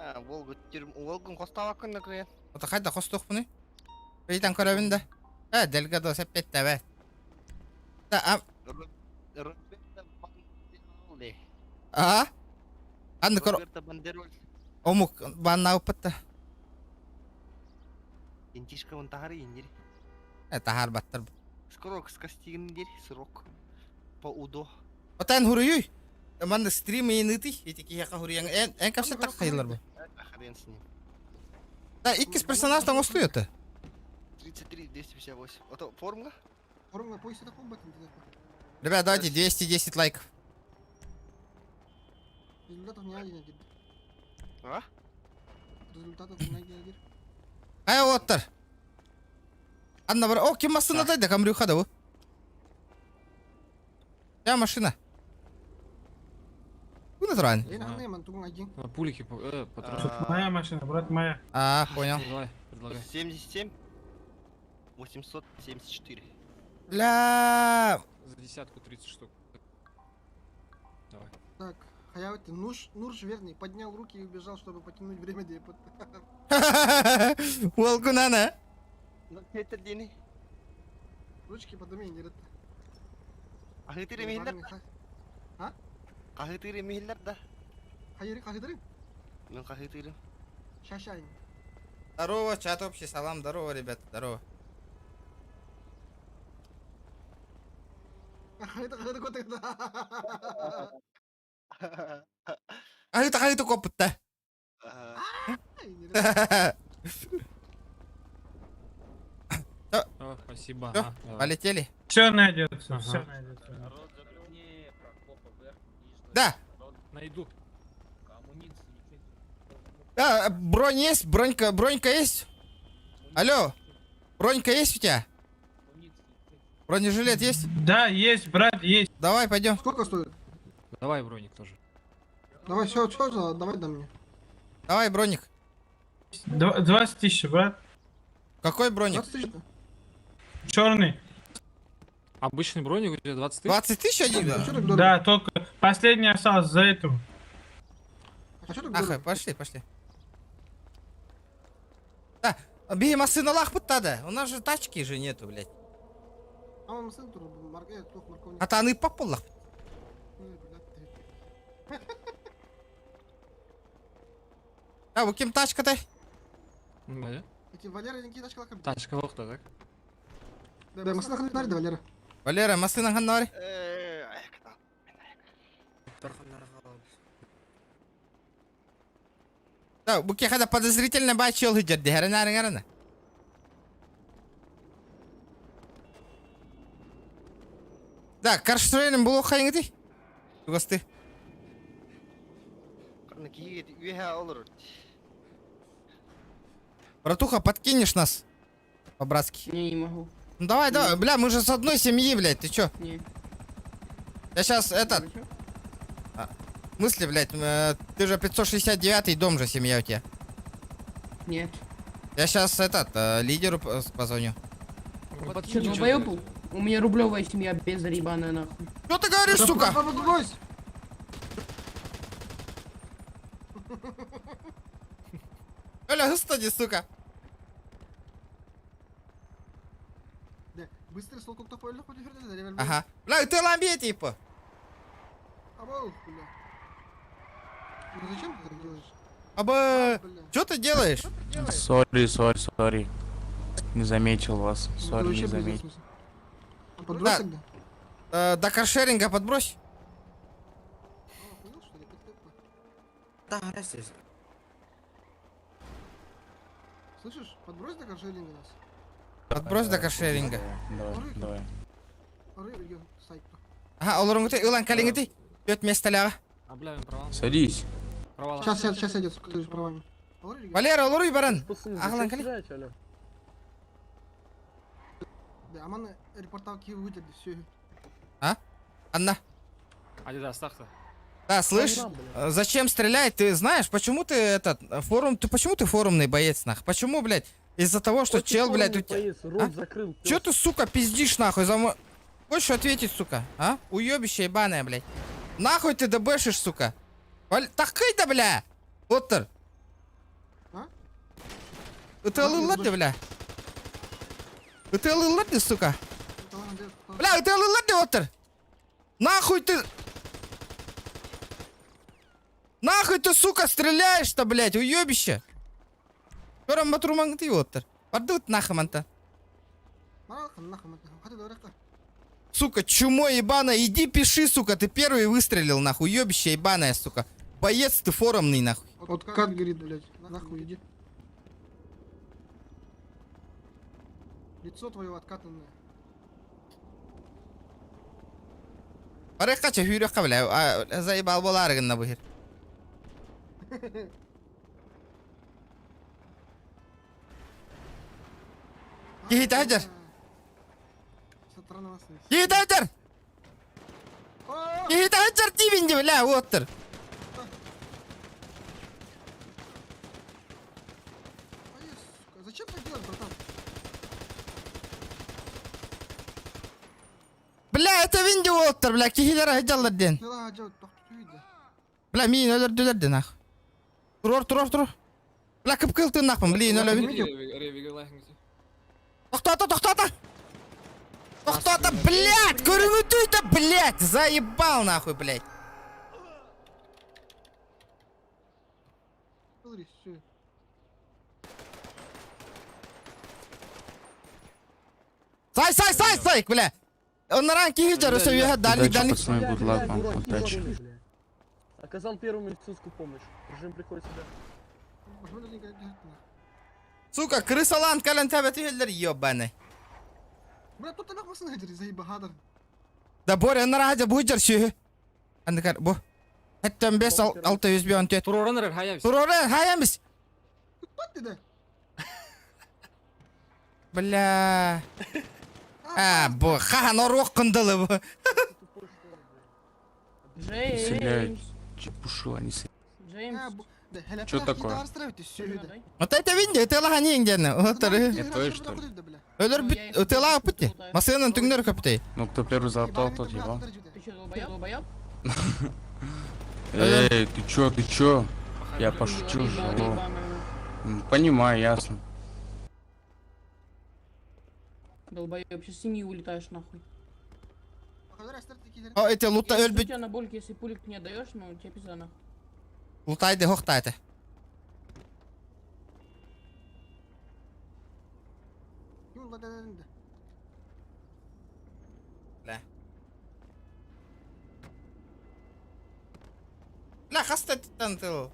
А, Волгу тюрьму, Волгу хостава күннө кыйын. Ота хайда хостух буны. Бейтан көрөбүн да. Э, Дельгадо сеппет бе. Да, а... Роберто Бандеролли. А? Анны көр... Роберто Бандероль. Омук банна упатта. Интишка вон тахары индир. Э, тахар баттар. Скорок скастигин срок. По УДО. Отан хуруюй. Манна стрим и ныты, эти кияка хуруян. Эн, эн капсы так хайлар бу. Хрен с ним. Да, иккис персонаж там это. 33, 258. Это формула? Формула, пусть это комбат, Ребят, давайте 210 лайков. Результатов не один один. А? Результатов не один один. Ай, оттар. Анна бар. О, ким машина да, камрюха да бу. Я машина. Куда тран? А, пулики, патроны. Моя машина, брат, моя. А, понял. Давай, предлагай. 77 874. Бля. За десятку 30 штук. Давай. Так, Хаяути, Нуш, Нурш верный, поднял руки и убежал, чтобы потянуть время депот. Волкунана. Ну, это дени. Ручки подними, не рыт. Кахытыры михиллер. А? Кахытыры михиллер, да. Хайыры, кахытыры? Ну, кахытыры. Шашайн. Здорово, чат общий, салам, здорово, ребята, здорово. Хаһыыта хаһыыта куоппутта. О, спасибо. Всё, Ага, давай. полетели. Все найдется, все найдется. Да. Найду. А, бронь есть? Бронька, бронька есть? Алло, бронька есть у тебя? Бронежилет есть? Да, есть, брат, есть. Давай, пойдем. Сколько стоит? Давай броник тоже. Давай, все, все, давай дай мне. Давай, броник. 20 тысяч, брат. Какой броник? 20 тысяч. Черный. Обычный броник у тебя 20 тысяч? 20 тысяч один? А Да, только последний остался за эту. А что так Ахай, пошли, пошли. Да, бей машина лахпыт да. У нас же тачки же нету, блядь. А он сын тур, марк, тух морковник. А то они папа лах. Ой, блядь, ты. А, у кем тачка-то? Да. Эти Валера, никакие тачка лаками. Тачка лохта, так? Да, машина ханнари, да, Валера. Валера, машина ханнари. Да, бу кехада подозрительно бачил хиджер, дехерен арен Да, каршеринг было хайнгти. Тугасты. Братуха, подкинешь нас? По-братски. Не, не могу. Ну давай, давай, бля, мы же с одной семьи, блядь, ты чё? Не. Я сейчас этот... А, в смысле, блядь, ты же 569 дом же семья у тебя. Нет. Я сейчас этот, лидеру позвоню. Че, долбоёб был? У меня рублевая семья без ебаная нахуй. Что ты говоришь, сука? Брось! Оля, господи, сука. Да, быстро сол кто понял, хоть Ага. Бля, ты ламбе, типа. Або, бля. Ну зачем ты так делаешь? Аба, что ты делаешь? Sorry, sorry, sorry. Не заметил вас. Ну, это Sorry, вообще не пиздец, заметил. в смысле. А Подбрось Да. тогда? До каршеринга подбрось. Охуел, что ли? Опять тупо. Да, здесь. Слышишь, подбрось до каршеринга нас. Подбрось до каршеринга. Давай, давай. Ары, идём, сайт. Ага, олорунгты, ылан калингты. Пёт место ляга. А, бля, мен права. Садись. Права. Сейчас, сейчас, сейчас сядет, кто с правами. Валера, олоруй баран. Ағлан кали. Да, аман репортал ки выдали, все. А? Анна. Адидас, так-то. Да, слышь, зачем стрелять? Ты знаешь, почему ты этот форум, ты почему ты форумный боец, нах? Почему, блядь? Из-за того, что чел, блядь, у тебя. рот закрыл. Чё ты, сука, пиздишь, нахуй? За мо- Хочешь ответить, сука? А? Уёбище ебаное, блядь. Нахуй ты дебешишь, сука? Валь... Такой-то, бля! Оттер. А? Ты алылады, бля. Ты алылады, сука. Бля, ты алылады, Оттер. Нахуй ты... Нахуй ты, сука, стреляешь-то, блядь, уёбище. Көрім батурмаң ты, Оттер. Бардут нахуй, манта. Сука, чумо ебаная, иди пиши, сука, ты первый выстрелил, нахуй, уебище ебаная, сука. Боец ты форумный, нахуй. Вот как говорит, блядь, нахуй иди. Лицо твое откатанное. Барыкка хүрекка, бля, а, заебал боларыгын на бухер. Кихит ажар. Кихит ажар. Кихит ажар тибинди, бля, оттыр. Сука, Зачем так делать, братан? Бля, это винди оттыр, бля, кихилер ажаллар ден. Дела делать, тохту Бля, мин өлөрдүлөр ден, нах. Турор, турор, турор. Бля, кып кылтын нахпын, блин, өлөбүн. Тоқтата, тоқтата! Тоқтата, блядь! Көрүңүтүй-то, блядь! Заебал нахуй, блядь! Все. Сай, сай, сай, сай, бля! Оннаран киһи дьары сөйүһэ дальник Удачи, дальник. пацаны, good luck вам, удачи. Оказал первую медицинскую помощь. Режим приходит сюда. Сука, крысалаан кэлэн тэбэ түһэллэр ебаный. Бля, тут нахуй сыгадыр, заебахадыр. Да Боря, оннара хадьа бу дьар сүһү. Анныкар бу. Хэттэн 5 600 14. Туроран эрэр, хайабис. Туроран хайамис. Ты да. Бля. А, бу хахан оруок кындылы бу. Джеймс. Чепушила, не с... Джеймс. Чё такое? Вот это видите, это лахани индианы. Вот это. Это что ли? Өлөр бүт, өтела бүт. Масыгынан түңнөр көптей. Ну, кто первый залутал, тот ебал. Ты что, долбоёб? Долбоёб? Эй, ты чё, ты чё? Я пошутил же, алло. Понимаю, ясно. Долбоёб, сейчас семьи улетаешь нахуй. О, эти лута Я өлбүт. тебя на больке, если пулик не даешь, ну тебе пизда нахуй. Лутайды хохтайды. Бля. Бля, хаста түттен тыл.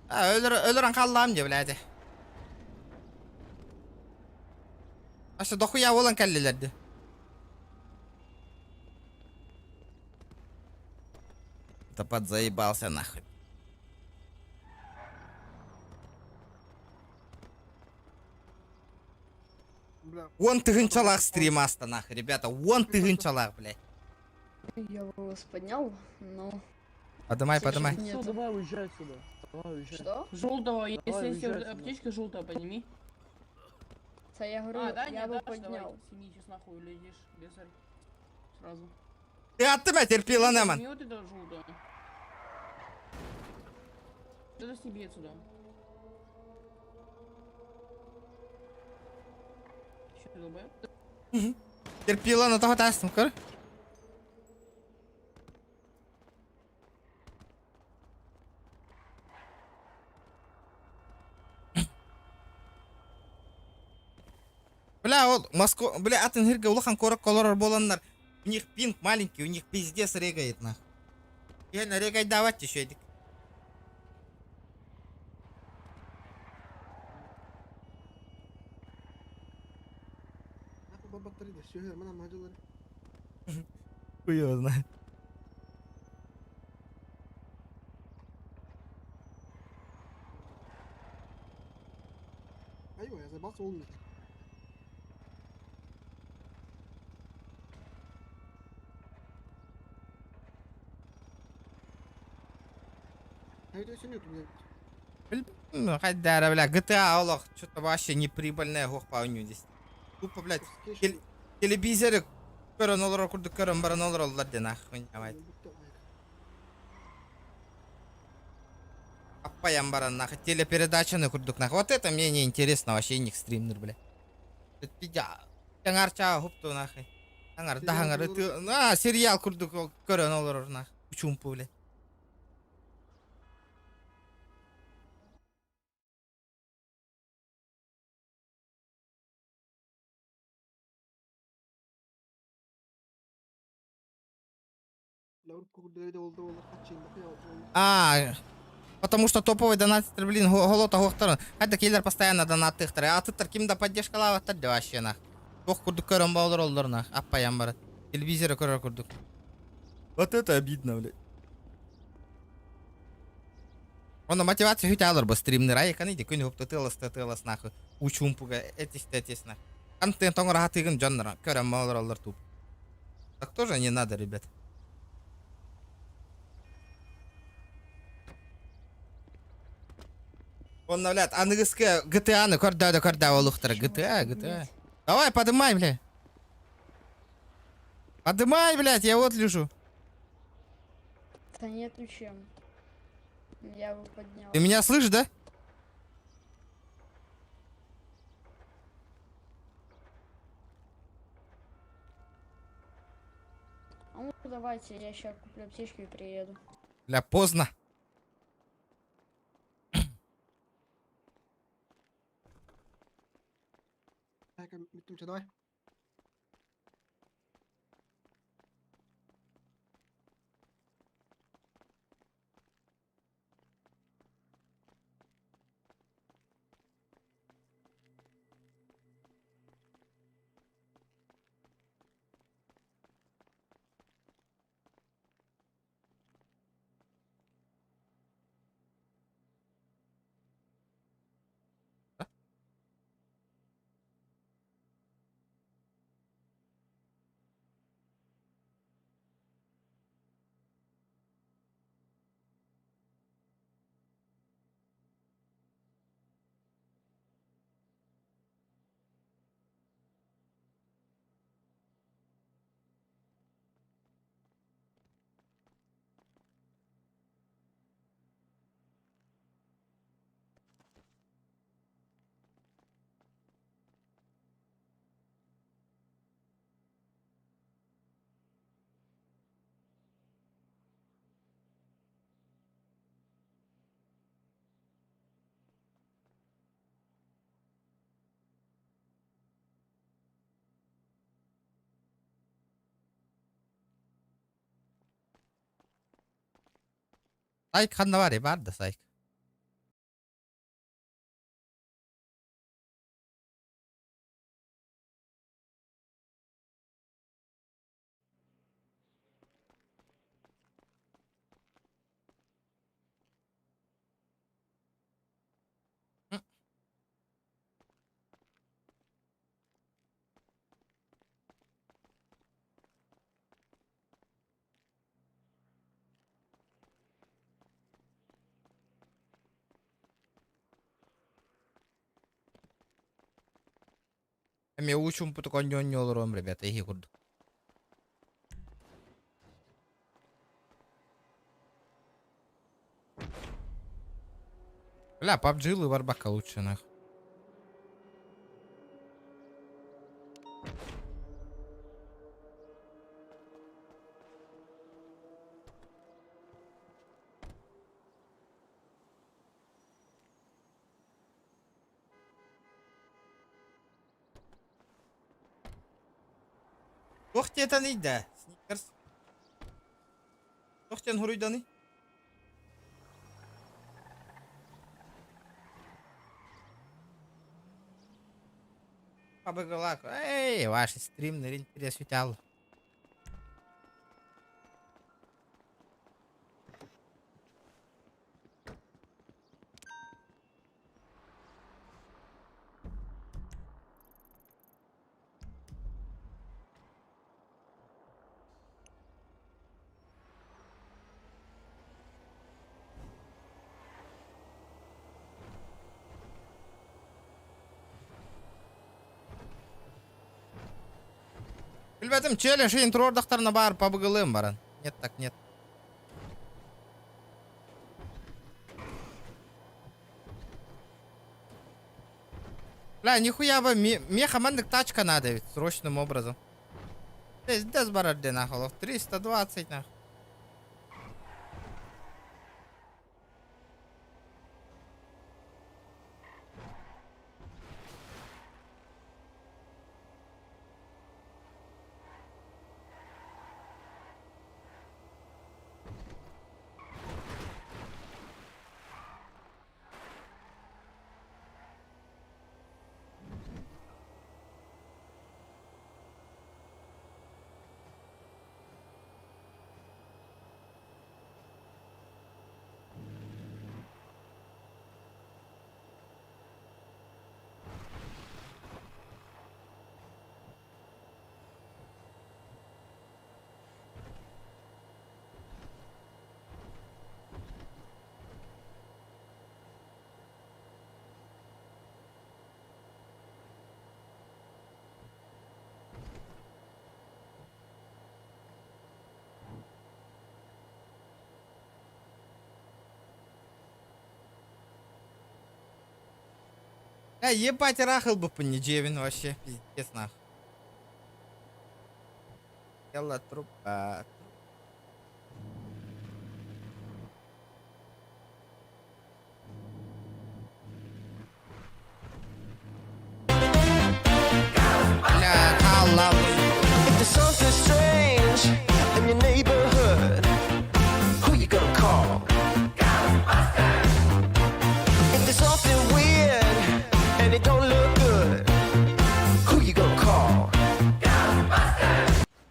А, өлөр өлөрөн қаллам же, блядь. Аша дохуя болан кәллелерді. Это подзаебался нахуй. Он тыгынчалах стримаста нахуй, ребята, он тыгынчалах, блядь. Я голос поднял, но... Подымай, подымай. Нет. Все, давай уезжай отсюда. Давай уезжай. Что? Желтого, если Давай, есть уезжай отсюда. аптечка желтая, подними. Да я говорю, А, да, не я бы дашь, поднял. давай, семьи сейчас нахуй улетишь, бесарь. Сразу. Ты аттыма терпила неман. Подними вот это желтое. Вот Это себе отсюда. Че, долбоёб? Терпила на того тастым, көр. Бля, ол Москва, бля, атын хирге улахан корок колорор боланнар. У них пинг маленький, у них пиздец регает нах. Я на регай давать еще эдик. Хуй его знает. Айва, я заебался умный. А это все нету, блядь. Ну, хотя, бля, GTA, олох, что-то вообще неприбыльная гох по здесь. Тупо, блядь, телевизоры көрөн олорор курдук көрөн баран олороллар де нахуй давай. Аппаян баран нахуй телепередачаны курдук нахуй. Вот это мне не интересно вообще них стримнер, бля. Таңарча хупту нахуй. Таңар дахаңар а сериал курдук көрөн олорор нахуй. Учумпу, бля. А, потому что топовый донатор, блин, голота гохтар. Это киллер постоянно донаттыхтар. А тыттар ким да поддержка лаваттар да вообще нах. Ох курдук көрөн болор олор нах. Аппаян бар. Телевизоры көрөр курдук. Вот это обидно, блядь. Он мотивация хүтә алыр бу стримнер. Ай, каны ди күн хопты тылас тылас нахуй. Учумпуга этис тетис нах. Контент оңор хатыгын жоннор. Көрөн болор олор туп. Так тоже не надо, ребят. Он, блядь, аныгыскы GTA-ны көрдө да көрдө олуқтар. GTA, GTA. Давай, подымай, бля. Подымай, блядь, я вот лежу. Да нету чем. Я его поднял. Ты меня слышишь, да? А ну давайте, я сейчас куплю аптечку и приеду. Бля, поздно. Давай. Сайк ханна бар бар да сайк. Эмиэ уу чуумпутук оонньуу-оонньуу олоруом, ребята, эһиги курдук. Бля, PUBG барбакка лучше нах. Туох диэтэн да? Сникерс. Туох диэн хуруйданый? Побыгылак. Эй, ваш стрим интересует. Билбэтим, челлендж интро бар пабыгылым баран. Нет так нет. Бля, нихуя бы, меха мандык тачка надо ведь, срочным образом. Пиздец барар нахуй, 320 нахуй. Да ебать рахал бы понедельник вообще, пиздец нах. Тело труба. Бля, халава. If there's something strange in your neighborhood, who you gonna call? If there's something weird and it don't look good, who you gonna call?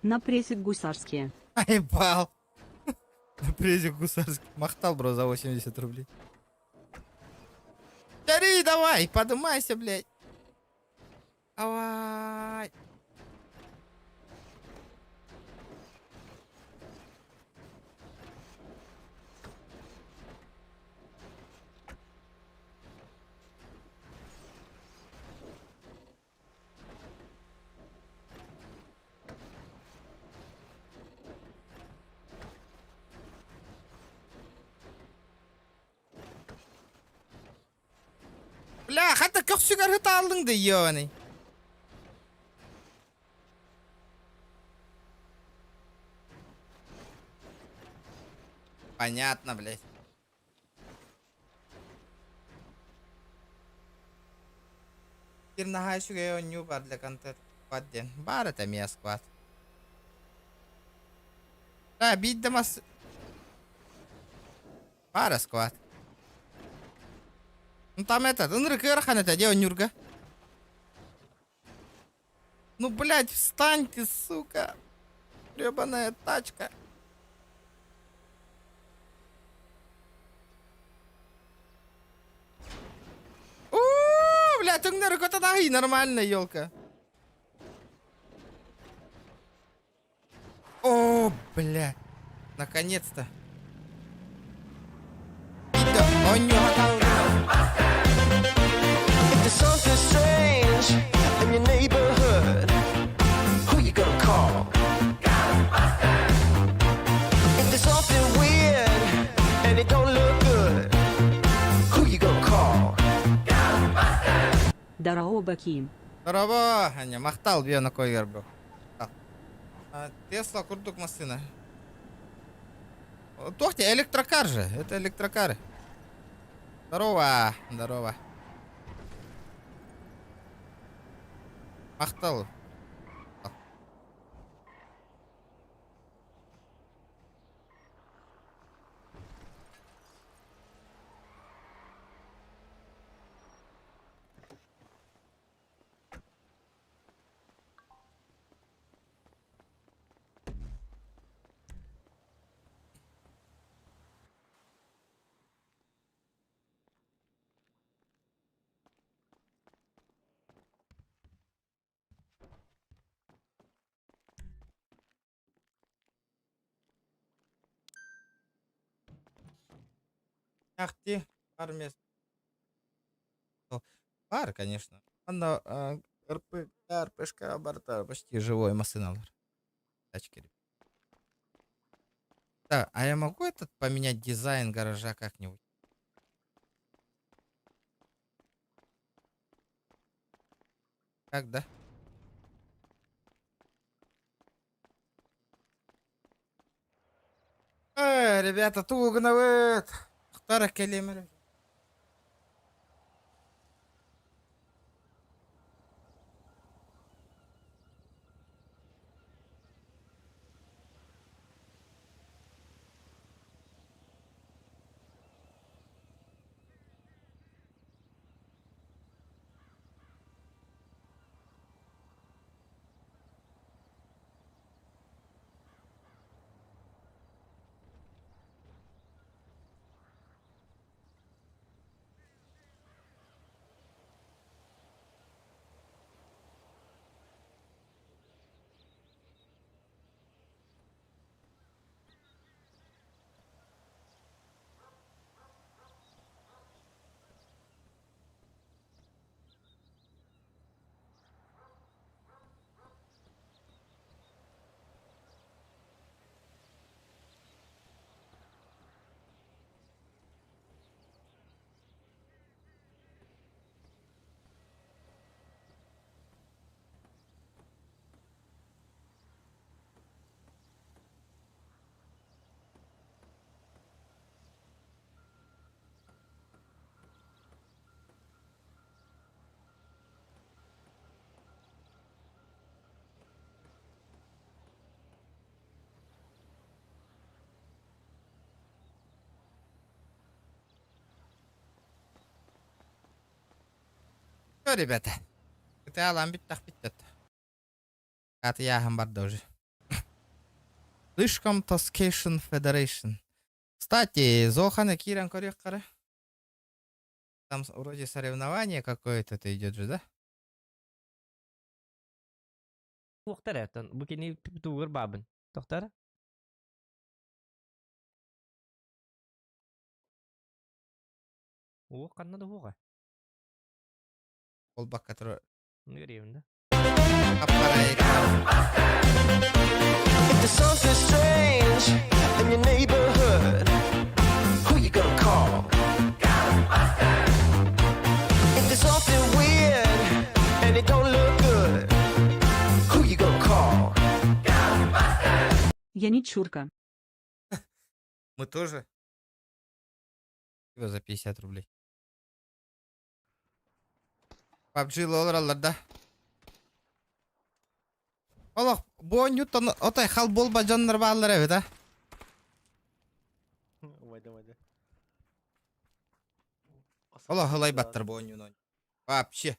На прессик гусарские. Ебал. На презик гусарский. Махтал, бро, за 80 рублей. Дари, давай, подымайся, блядь. Давай. Бля, хата көхсүгэр ытааллыҥ да ебаный. Понятно, блядь. Кир наһаа үчүгэй оонньуу бар для контент сквад диэн. Баар этэ эмиэ сквад. Да, биир да мас... Пара сквад. Ну там этот, ынырык ыарахан этэ дии онньуурга. Ну, блядь, встань ты, сука. Гребаная тачка. Уу, бля, түҥнэри көтөн аһый, нормально, елка. О, бля. Наконец-то. If there's something strange in your neighborhood, who you gonna call? If there's something weird and it don't look good, who you gonna call? Дорообо Ким. Дорообо, Аня, махтал биона койгер бро. Тесла курдук массына. Туох электрокар же, это электрокары. Здорово, здорово. Махтал. Ахти, армия. Бар, конечно. Анда РП, РПшка барта почти живой массыналар. Тачки. Так, а я могу этот поменять дизайн гаража как-нибудь? Как, да? Э, ребята, тугунабыт. Тахтара кэлиэмэр. Все, ребята. Это алан бүттэх бүттет. Атыяһын барда уже. Слишком Toskation Federation. Кстати, Зохана киирэн көрүөх Там вроде соревнование какое-то идет же, да? Туохтар этон бу кини тугур бабын. Тохтар? О, ханна да хуга. Ол бакка турар. Көрейін да. If there's something strange in your neighborhood, who you gonna call? If there's something weird and it don't look good, who you gonna call? Я не чурка. Мы тоже. Спасибо за 50 рублей. PUBG олораллар да. Олох, бу оонньууттан отой хал буолба дьоннор бааллар эбит а. Вайда, вайда. Олох ылайбаттар бу оонньууну. Вообще.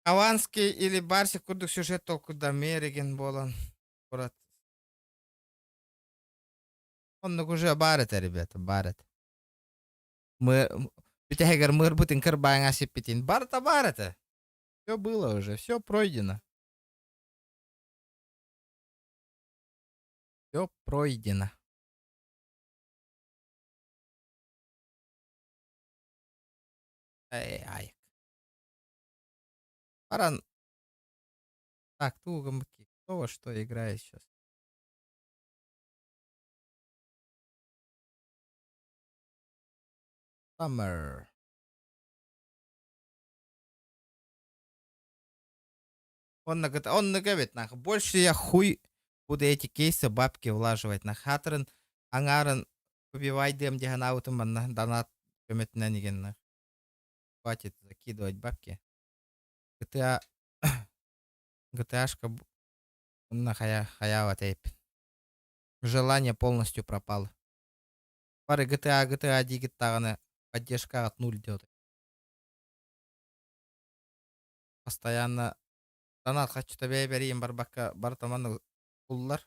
Хованский или Барсик курдук сюжет толкуйда Мериген буолан курат. Оннук уже баар этэ, ребята, баар этэ. Мы бүтэһигэр мыырбытын кырбааҥа сиппитин барыта баар этэ. Все было уже, все пройдено. Все пройдено. Эй, ай. Баран. Так, тугамки. Кто во что играет сейчас? Summer. Он говорит, он говорит, нахуй, больше я хуй буду эти кейсы бабки влаживать на хатырын, аҥаарын убивай дем диэн аутым манна донат көмөтүнэн игенна. Хватит закидывать бабки. GTA GTA-шка на хая хаява тейп. Желание полностью пропало. Бары GTA GTA диигит даҕаны поддержкаҕыт нуль диэт. Постоянно донат хаччыта бэйэ-бэриин барбакка барыта маннык куллар.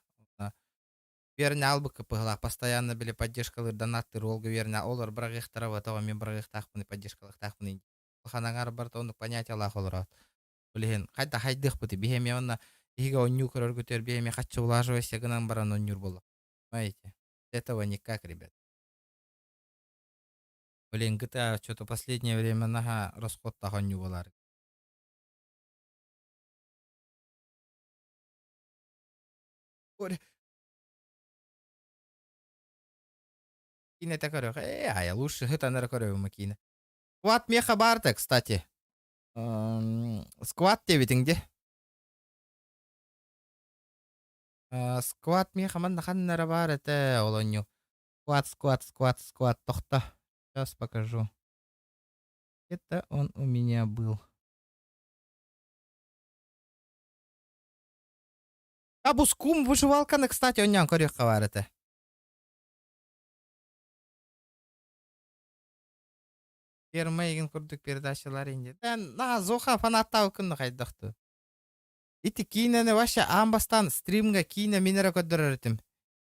Верня албыкка пыһылаах постоянно били поддержкалыыр донаттыыр уолга верня олор быраҕыахтара тоҕо мин быраҕыахтаахпыный поддержкалыахтаахпыный улахан аҥаар барыта оннук понятиялаах олороот. Билиһин хайда хайдыахпытый биһи эмиэ онно биһиги оонньуу көрөргүтүгэр биһи эмиэ хаччы улааживайся гынан баран оонньуур буолла. Понимаете? Этого никак, ребят. Блин, GTA что-то последнее время наһаа расходтаах оонньуу буолар. Киинэтэ көрөх. Э, ая, лучше хытан эрэ көрөбүм киинэ. Сквад меха баарта, кстати. Сквад диэбитиҥ дии. Сквад меха манна ханна эрэ баар этэ ол оонньуу. Сквад, сквад, сквад, сквад. Тохто. Сейчас покажу. Это он у меня был. А бускум выживалканы, кстати, онньоон көрүөххэ баар этэ. Ферма игин курдук передачалар инде. На Зоха фанаттаабыккын хайдах дуу. Ити киинэни вообще аан бастаан стримҥа киинэ мин эрэ көрдөрөр этим.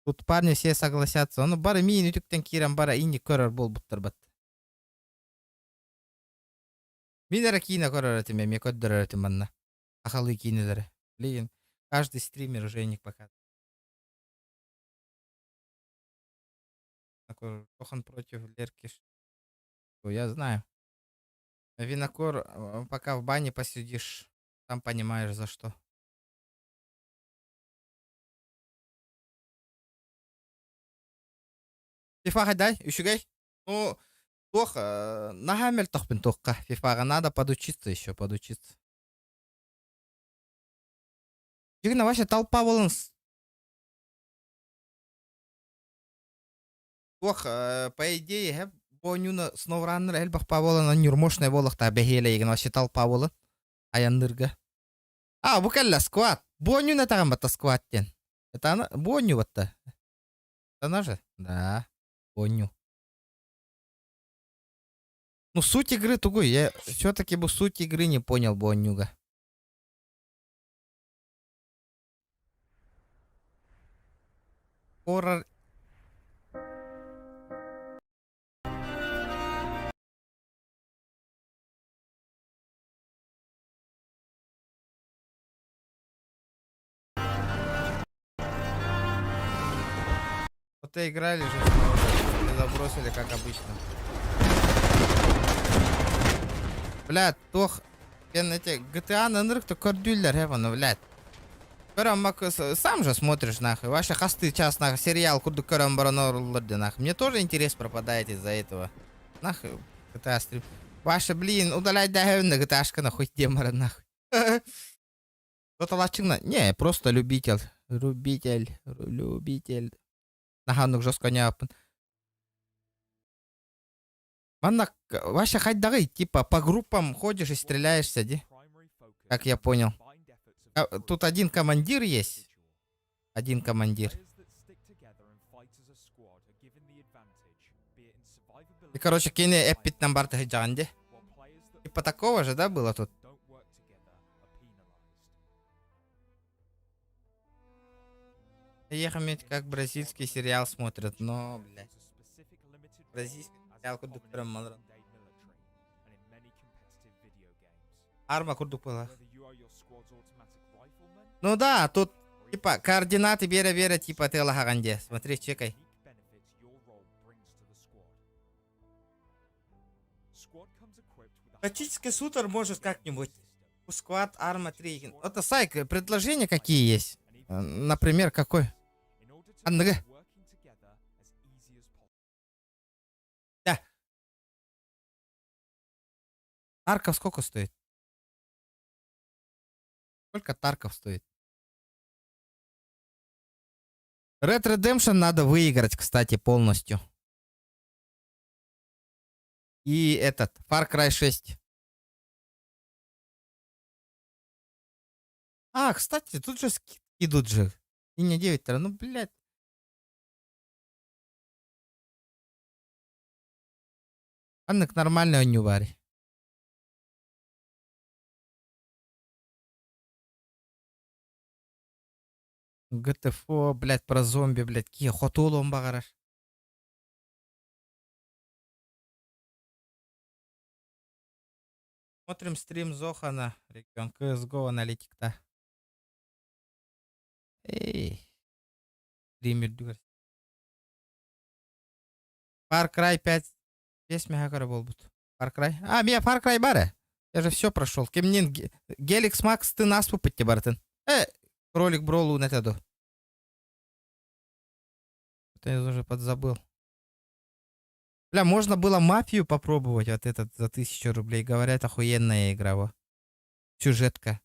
Тут парни все согласятся. Ону бары миин үтүктэн киирэн бара инник көрөр буолбуттар бат. Мин эрэ киинэ көрөр этим эмиэ көрдөрөр этим манна. Сахалыы киинэлэри. Блин, каждый стример уже инник показывает. Такой Кохан против Лерки. Я знаю. Винокур, пока в бане посидишь, там понимаешь за что. Фифаҕа дай, үчүгэй. Ну, туох, наһаа мөлтөхпүн туохха. Фифаҕа надо подучиться еще, подучиться. Дьигинэ вообще толпа буолан туох, по идее, һэ бу оонньууну SnowRunner элбэх буолан онньуур мощный буолуохтаах бэһиэлэйигин вообще толпа буолан айанныырга. А, бу кэллэ сквад. Бу оонньууну этэҕин батта сквад диэн. Это она, бу оонньуу батта. Это она же? Да, оонньуу. Ну, суть игры тугуй. Я все-таки бы суть игры не понял бу оонньууга. Хоррор. Вот и играли же, забросили, как обычно. Блядь, туох, эн эти GTA ынырык көрдүүллэр хэ блядь. Көрөн сам же смотришь нахуй. Вообще хастыы час нахуй сериал курдук көрөн баран олороллор дии нахуй. Мне тоже интерес пропадает из-за этого. Нахуй GTA стрим. Ваша, блин, удалять да GTA-шка нахуй демора нахуй. Кто-то Не, просто любитель. Любитель. Любитель. Наһаа жестко не Манна вообще хайдаҕый, типа по группам ходишь и стреляешься, ди? Как я понял. А, тут один командир есть. Один командир. И, короче, кини эппитинэн барда сылдьаҕын дии. Типа такого же, да, было тут? Ехами как бразильский сериал смотрят, но, блядь. Бразильский сериал курдук прям малран. Арма курдук была. Ну да, тут типа координаты бера-бера типа ты лахаганде. Смотри, чекай. Тактический сутер может как-нибудь. Сквад Арма 3. Это Сайк, предложения какие есть? Например, какой? Анныгы. Да. Тарков сколько стоит? Сколько Тарков стоит? Red Redemption надо выиграть, кстати, полностью. И этот, Far Cry 6. А, кстати, тут же скидки идут же. И не 9, ну, блядь. Аннык нормальный он не ГТФО, блядь, про зомби, блядь, киһи хотуолуон баҕарар. Смотрим стрим Зохана, регион CSGO, аналитикта. Эй, стрим үрдүгэр. Far Cry 5 5 мега буолбут. Far Cry. А, меня Far Cry баар. Я же все прошел. Кимнин Геликс Макс ты нас пупытте бартын. Кролик Бролу на эту. Это я уже подзабыл. Бля, можно было мафию попробовать вот этот за 1000 рублей. Говорят, охуенная игра. Во. Сюжетка.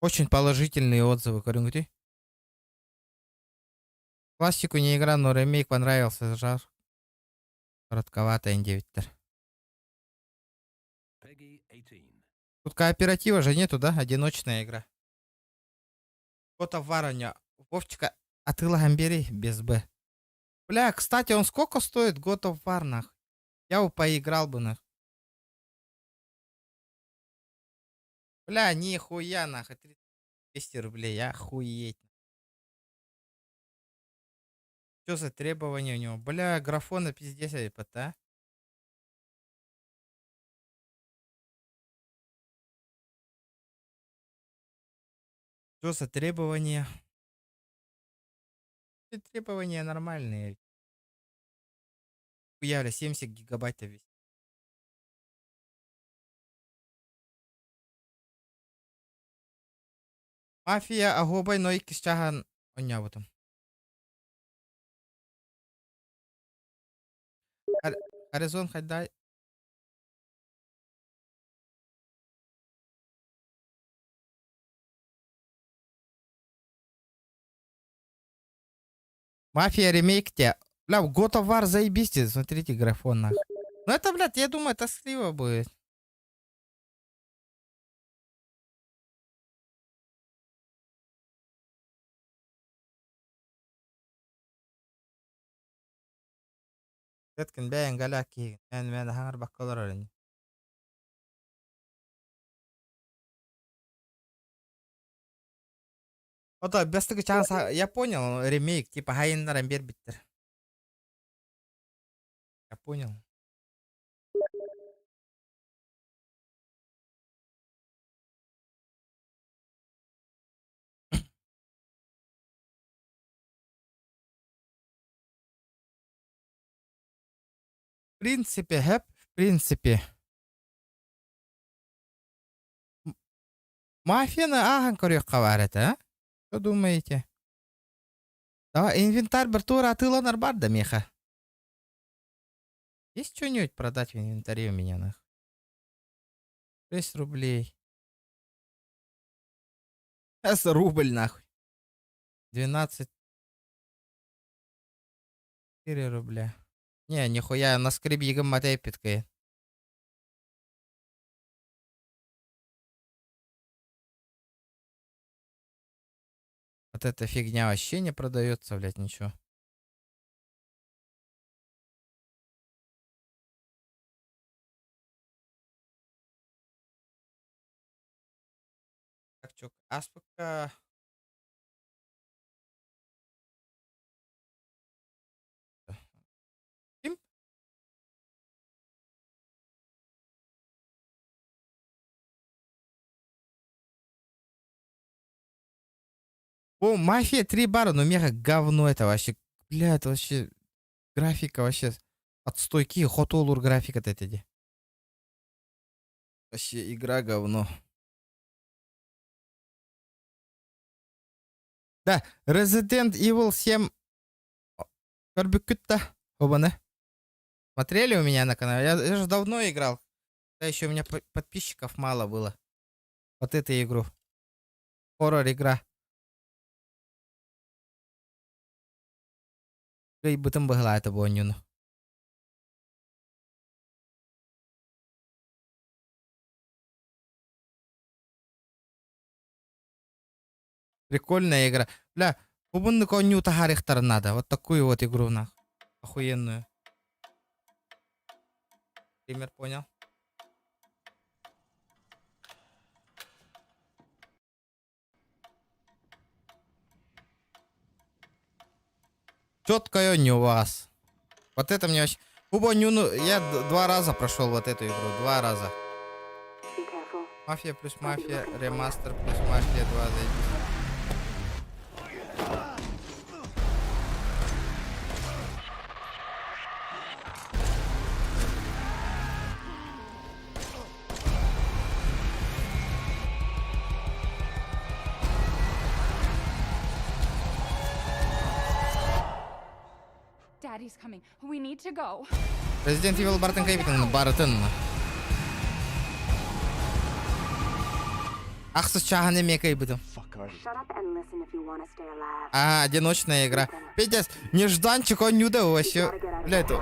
Очень положительные отзывы, Көрүҥ Классику не игра, но ремейк понравился. Жар. Коротковато Н9. Тут кооператива же нету, да? Одиночная игра. Фото Вароня. Вовчика, а ты бери без Б. Бля, кстати, он сколько стоит God of War, нах? Я бы поиграл бы, нах. Бля, нихуя, нахуй. 200 рублей, охуеть. Что за требования у него? Бля, графона пиздец, а? Что за требования? Требования нормальные. Хуяля, 70 гигабайт весь. Мафия оһуобай но иккис чааһын оонньообутум. Horizon хайдай. Мафия ремейк те. Бля, God of War заебись, смотрите графон нах. Ну это, блядь, я думаю, это слива будет. Эткин бэйэн галяки, мен мен хаңар баккалар өрін. Ото бестігі чанс, я понял, ремейк, типа хайыннаран бербиттер. Я понял. В принципе, хэп, в принципе. Мафияны ааһан көрүөххэ баар этэ, а? Что думаете? Давай, инвентарь бір тура атыыланар баар да миэхэ. Есть что-нибудь продать в инвентаре у меня, нах? 6 рублей. С рубль, нахуй. 12. 4 рубля. Не, нихуя, на скребигом матай питкай. Вот эта фигня вообще не продается, блядь, ничего. Так, чё, аспка... Ким? О, Мафия 3 бара, но мега говно это вообще. Бля, это вообще... Графика вообще... Отстойки, хотолур графика эти. Вообще игра говно. Да, Resident Evil 7 Көрбүккүт да, обаны. Смотрели у меня на канале? Я же давно играл. Да еще у меня подписчиков мало было. Вот эту игру. Хоррор игра. Кыйбытым быһылаата бу оонньууну. Прикольная игра. Бля, бу оонньуу таһаарыахтарын надо. Вот такую вот игру нах. Охуенную. Пример понял? Четкая не у вас. Вот это мне вообще... Бу оонньууну я два раза прошел вот эту игру. Два раза. Мафия плюс мафия, ремастер плюс мафия 2, заебись. Daddy's coming. We need to go. Resident Evil барытын кыайбытын барытын. Ахсыс чааһын эмиэ кыайбытым. А, одиночная игра. Пиздец, нежданчик он да вообще. Бля, это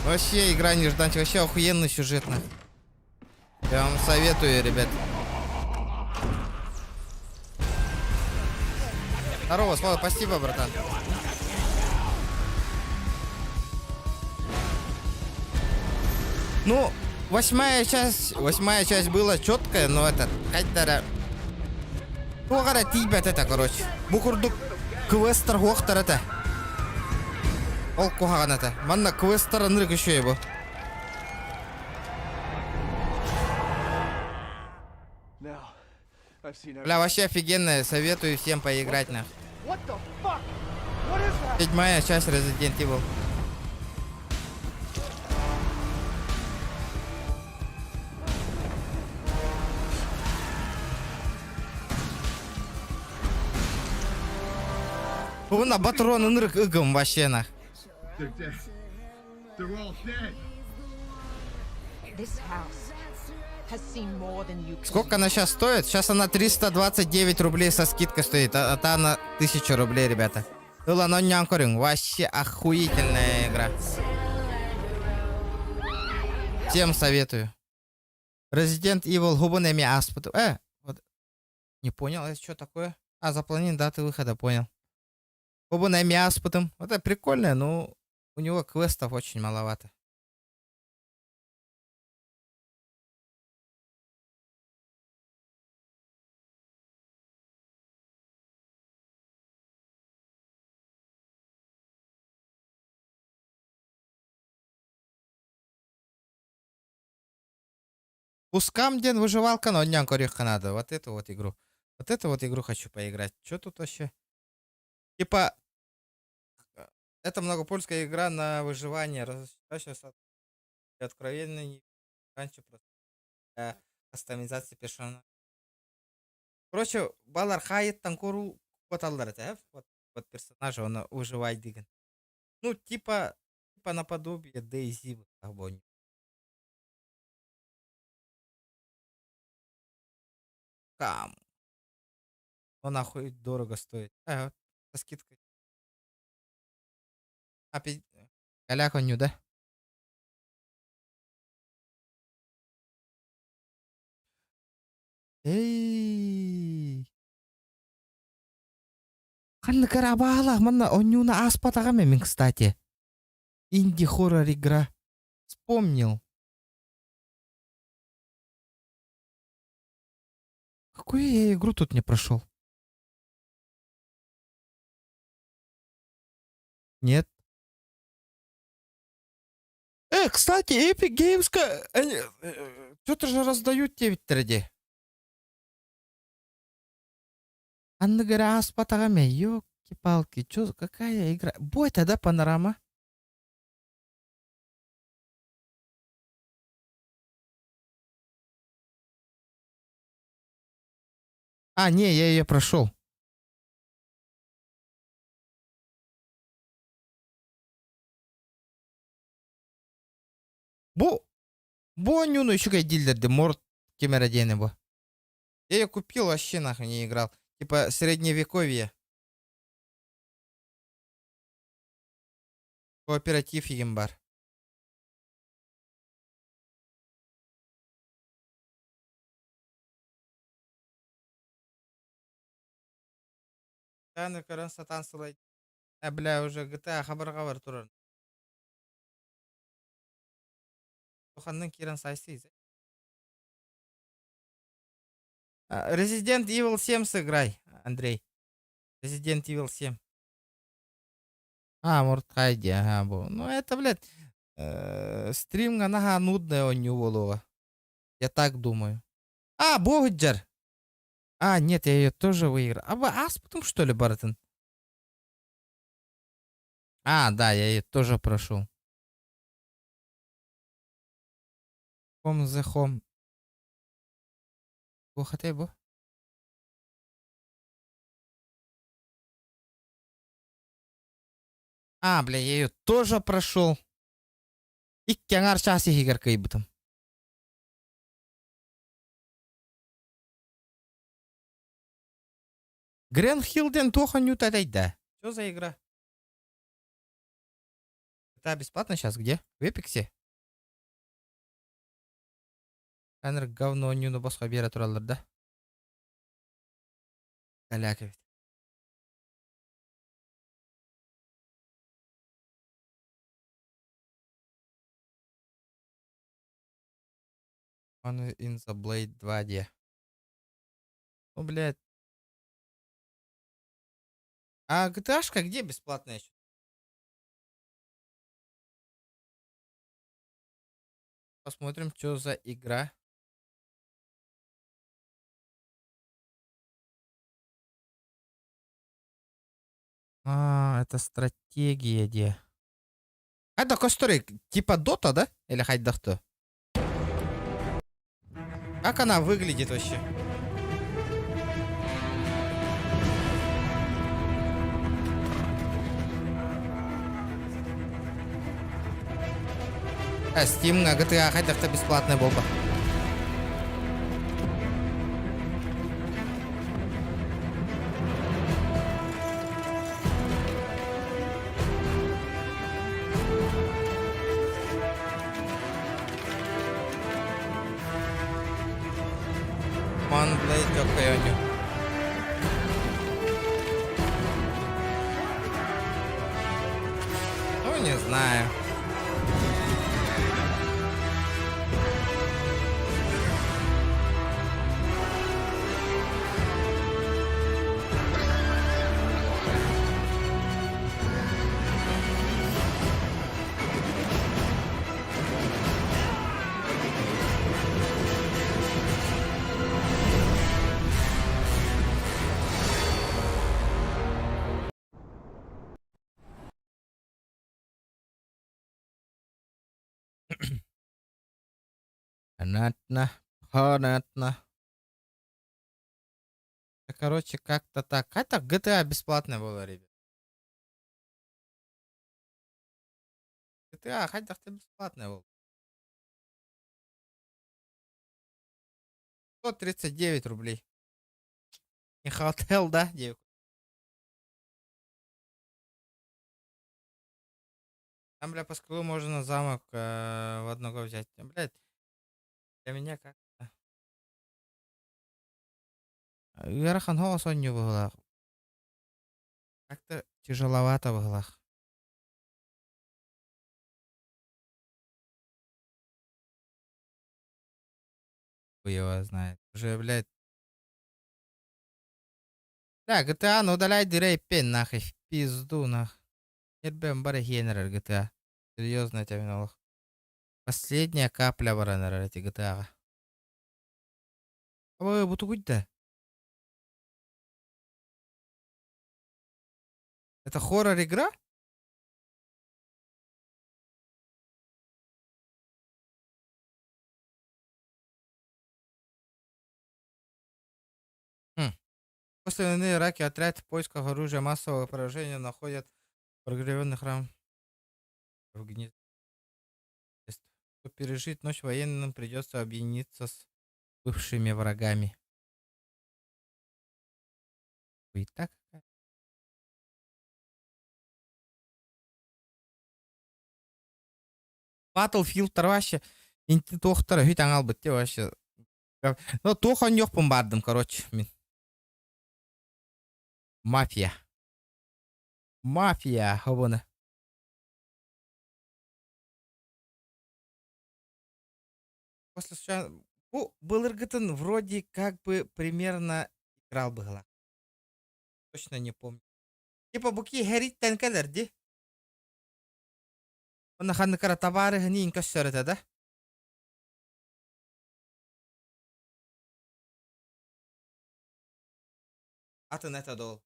вообще игра нежданчик, вообще охуенно сюжетно. Я вам советую, ребят. Здорово, Слава, спасибо, братан. Ну, восьмая часть была четкая, но это, хайдах эрэ... Туох эрэ тиийбэт этэ, короче. Бу курдук квестер суохтар этэ. Ол куһаҕан этэ. Манна квестер ынырык еще бу. Бля, вообще офигенная, советую всем поиграть на. Седьмая часть Resident Evil. Уна патрон ынырык ыгым вообще нах. They're dead. They're all dead. This house has seen more than you can. Сколько она сейчас стоит? Сейчас она 329 рублей со скидкой стоит, а та она 1000 рублей, ребята. Ылан оонньоон Вообще охуительная игра. Всем советую. Resident Evil Губун эмиэ ааспытым. Вот. Не понял, это что такое? А, запланирован даты выхода, понял. Губун эмиэ ааспытым. Вот это прикольно, но у него квестов очень маловато. Пускам диэн выживалка, но оонньоон надо. Вот эту вот игру. Вот эту вот игру хочу поиграть. Что тут вообще? Типа, это многопольская игра на выживание. Сейчас откровенно не раньше просто для кастомизации персонажа. Короче, балар хайыттан кору куоталлар этэ, вот персонажа он выживает диэн. Ну, типа наподобие DayZ огонь. Там. Он нахуй дорого стоит. А, со скидкой. А, Коля коню, да? Эй! Ханнык эрэ абаалаах манна онньууну ааспатаҕым мин, кстати. Инди-хоррор игра. Вспомнил. Какую я игру тут не прошел? Нет. Кстати, Epic Games что-то же раздают тебе дии. Ханнык эрэ ааспатаҕым ээ, ёлки-палки, чё, какая игра? Бу это да, панорама? А, не, я ее прошел. Бу, бу оонньууну үчүгэй дииллэр дии, Морт ким эрэ диэни бу. Я ее купил, вообще нахуй не играл. Типа средневековье. Кооператив игин бар. Тааны көрөн сатаан сылай. Э, бля, уже GTA хабарга турар. Туханнын киирэн сайсый. Resident Evil 7 сыграй, Андрей. Resident Evil 7. А, может, хайди, ага, бу. Ну, это, блядь, стрим наһаа нудная оонньуу буолуоҕа. Я так думаю. А, Богджар! А, нет, я ее тоже выиграл. А, ааспытым, что ли, барытын? А, да, я ее тоже прошел. Home the Home. Туох бу? А, бля, я ее тоже прошел. Икки аҥаар чаас иһигэр кыайбытым. Грен Хилл диэн туох оонньуута этэй да? Что за игра? Это бесплатно сейчас где? В Эпиксе? Ханыр говно оонньууну босхо биэрэ тураллар да? Каляк эбит. Он in the Blade 2D. Ну, блядь. А GTA-шка где бесплатная еще? Посмотрим, что за игра. А, это стратегия где. Это костурик, типа Дота, да? Или хайдах-то? Как она выглядит вообще? А, Steam GTA хайдах-то бесплатная буолла. One Blade Океаню. Ну, не знаю. Понятно. Понятно. Короче, как-то так. Это GTA бесплатная была, ребят. GTA хайдах бесплатная была. 139 рублей. Не хотел, да, девку? Там, бля, по скиллу можно замок в одного взять. Блядь, для меня как-то. Ыарахан соҕус оонньуу буолла. Как-то тяжеловато быһылаах. Хуй его знает. Уже, блядь. Да, GTA, ну удаляй дирей пен нахуй, в пизду нах. Нербем бары хиэнэрэр GTA. Серьезно этэбин олох. Последняя капля баран эрэр эти GTA-ҕа. Ой, бу тугуй да? Это хоррор игра? Хм. После войны в Ираке отряд в поисках оружия массового поражения находят прогревенный храм в гнезде. Чтобы пережить ночь военным придется объединиться с бывшими врагами. Хуета какая. Battlefield вообще инти туохтара үт аҥалбыт те вообще. Ну туох онньуохпун бардым, короче, мин. Мафия. Мафия, хобуна. После случайно... Бу былыргытын вроде как бы примерно играл быһыла. Точно не помню. Типа буки хэриттэн кэлэр ди. Онно ханныкара табаарыһын көссөр этэ да? Атын это дол.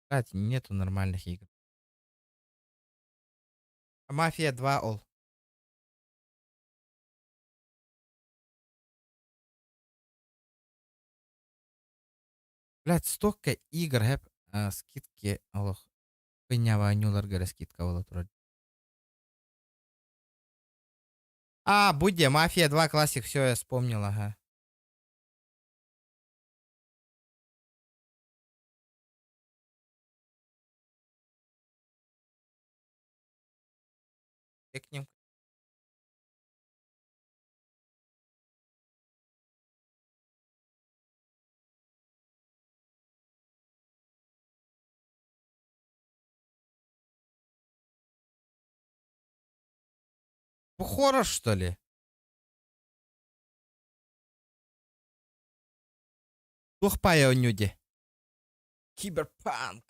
Кстати, нету нормальных игр. Мафия 2 ол. Блядь, столько игр, хэп, а, скидки, олох. Хуйня оонньууларга скидка буола турар. А, будь Мафия 2 Classic, все, я вспомнил, ага. Я к ним. Хоррор, что ли? Туох пая оонньуу Киберпанк.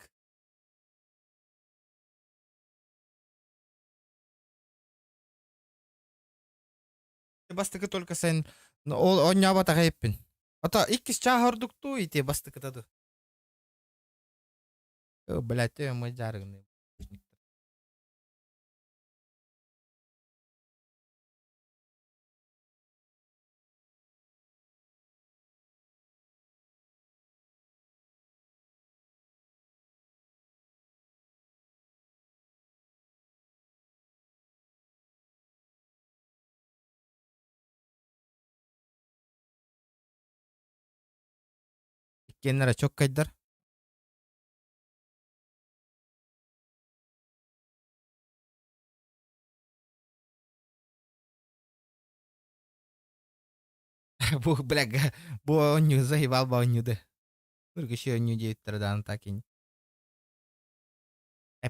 Бастакы только сайын ол оонньообатах эбиппин. Ото иккис чаас ордуктуу ити бастакыта ду. Блядь, мы жарганы. Иккиэннэрэ чөккөйдөр. Бу, бля, бу оонньуу заебал бу оонньууду. Үргүшү оонньуу диэбиттэрэ даҕаны так и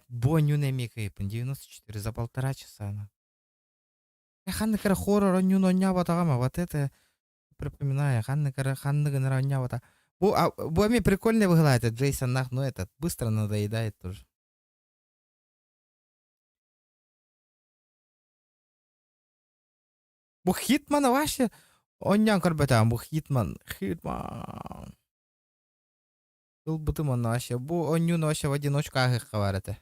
Бу оонньууну эмиэ кыайыппын 94 за полтора часа. Ханнык эрэ хоррор оонньууну оонньообатаҕым, вот это припоминаю, ханнык эрэ ханныгын эрэ оонньообата. Бу, а, бу эмиэ прикольный быһыылаах этот Джейсон нах, но этот быстро надоедает тоже. Бу Хитмана вообще оонньоон көрбөтөҕүм, бу Хитман, Хитман. Ылбытым онно вообще, бу оонньууну вообще в одиночку ааһыахха баар этэ.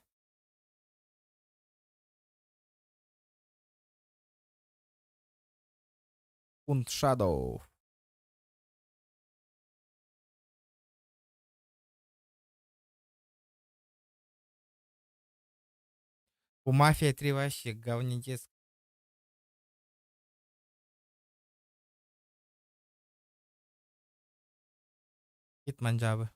Пункт Shadow. У Мафия 3 вообще говнедец. Хитман дьаабы.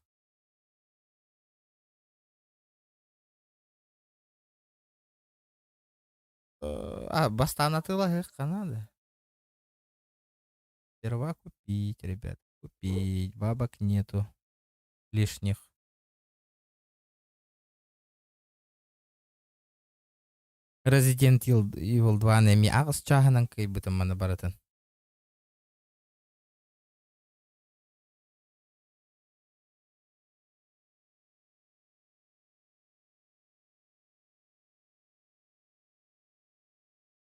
А, бастаан атыылаһыахха наада. Сперва купить, ребят, купить. Бабок нету лишних. Resident Evil 2 эми аҕыс чааһынан кыайбытым маны барытын.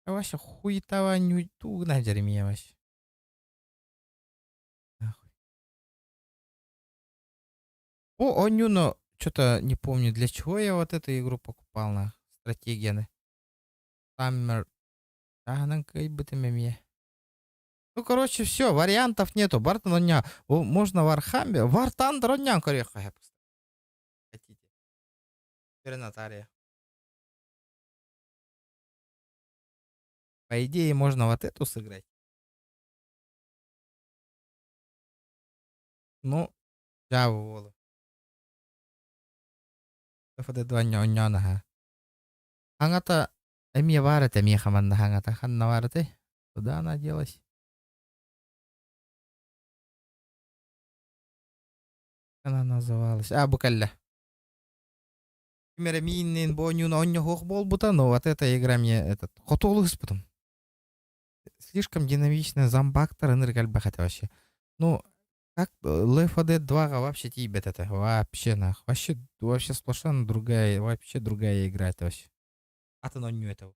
Вообще хуета не тугна Джеремия вообще. Нахуй. О, Онюно, что-то не помню, для чего я вот эту игру покупал на стратегияны. Summer. Таһынан кыайбытым эмиэ. Ну, короче, все, вариантов нету. Бартон оня. Можно Warhammer. War Thunder оонньоон көрүөххэ Хотите. Перенатария. По идее, можно вот эту сыграть. Ну, Java буолу. FD2 оонньоон аһа. Хаҥата эмиэ баар этэ миэхэ манна хаҥата. Ханна баар этэй? Куда она делась? Она называлась. А, бу кэллэ. Ким эрэ мииннин бу оонньууну оонньоһуох буолбута, но вот эта игра мне этот хотуолуһуспутум. Слишком динамичная зомбактар ынырык элбэх этэ вообще. Ну, как Left 4 Dead 2 вообще тиийбэт этэ. Вообще нах. Вообще, вообще сплошная другая, вообще другая игра это вообще. Атын оонньуу этэ.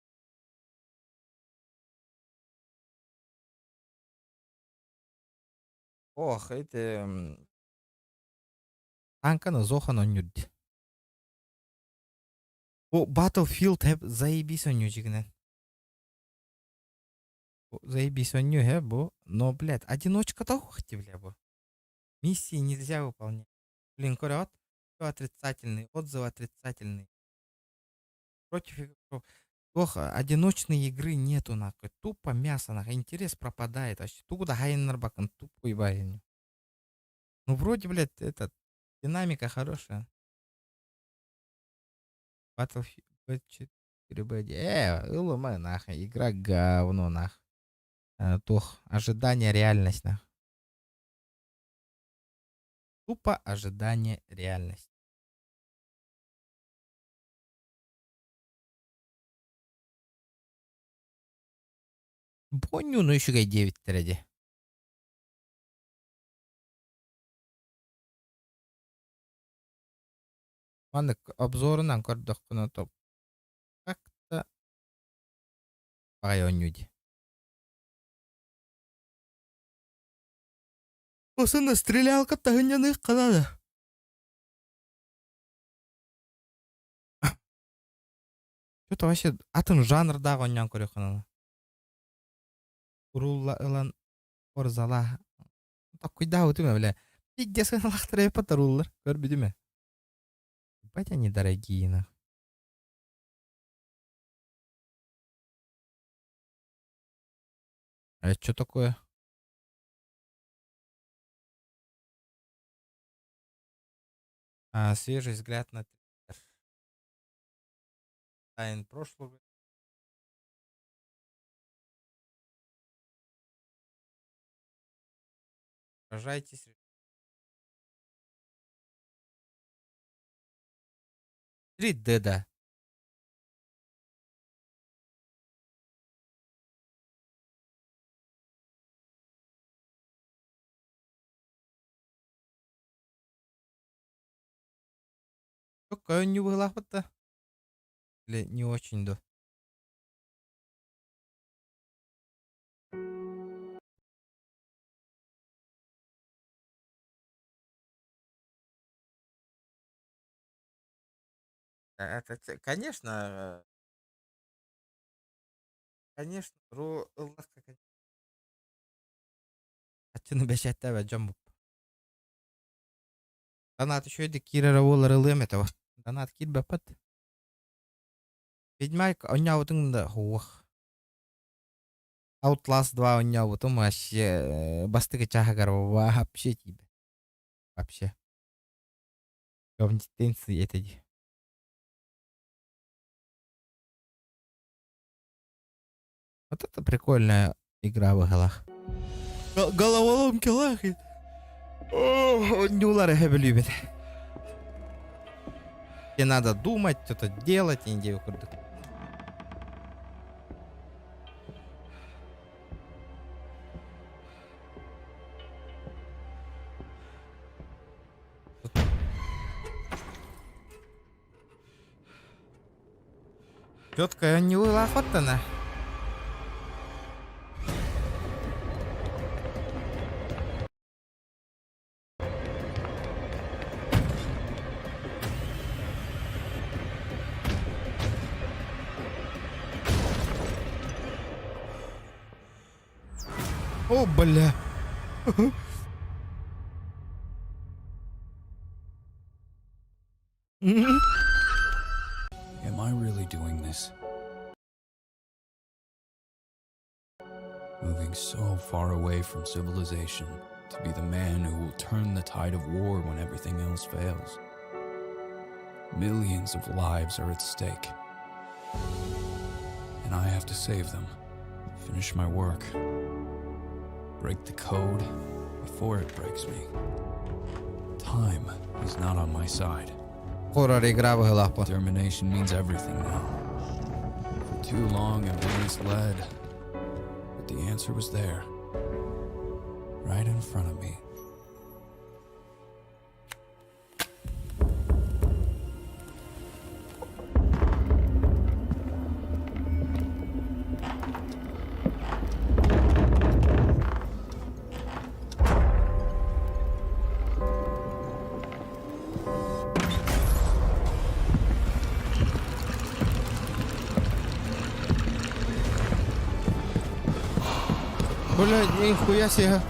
Ох, это... Танканы зохан оонньуур О, Battlefield хэп заебись оонньуу дьиҥинэн. Заебись оонньуу һэ бу. Но, блядь, одиночка ух ты, бля, бу. Миссии нельзя выполнять. Блин, көрөҕүт? Все отрицательный, отзывы отрицательные. Против игроков. Плохо, одиночной игры нету, нахуй. Тупо мясо, нахуй. Интерес пропадает. Вообще, тугу да хайыннарбаккын, тупой баин. Ну, вроде, блядь, этот, динамика хорошая. Battlefield 4 BD. Ылыма, нахуй. Игра говно, нах. Туох, ожидание, реальность, нах. Тупо ожидание, реальность. Бонню, ну еще 9 дии. Маннык обзорунан көрдөххүнэ то как-то баҕайы оонньуу дии. Осуна стрелялка таһынньаныахха наада. Что-то вообще атын жанрдаах оонньоон көрүөххэ наада. Уруулла ылан Форзала Таккуйдаабытым бля. Пиздец сыаналаахтар эбиппат урууллар. Көрбүтүм ээ. Ебать они дорогие нах. А это что такое? А, свежий взгляд на тайн прошлого. Сражайтесь. 3D, да. Какая не была-то? Или не очень, да? Это, конечно, конечно, Аччыны бэчээттээбэт дьон буп. Донат үчүгэйдик киирэрэ буоллар ылыам этэ Донат киирбэппит. Ведьмак оонньообутуҥ да уох. Outlast 2 оонньообутум вообще бастакы чааһыгар вообще тиийбэт. Вообще. Компетенции этэ дии. Вот это прикольная игра в иглах. Головоломки лахи. Нюлары любит. Тебе надо думать, что-то делать, и не курдук. Четко не охотана. О, бля. Am I really doing this? Moving so far away from civilization to be the man who will turn the tide of war when everything else fails. Millions of lives are at stake. And I have to save them, finish my work, break the code before it breaks me. Time is not on my side. Хоррор игра была. Determination means everything now. For too long I've been misled. But the answer was there. Right in front of me. Блядь, нихуя себе.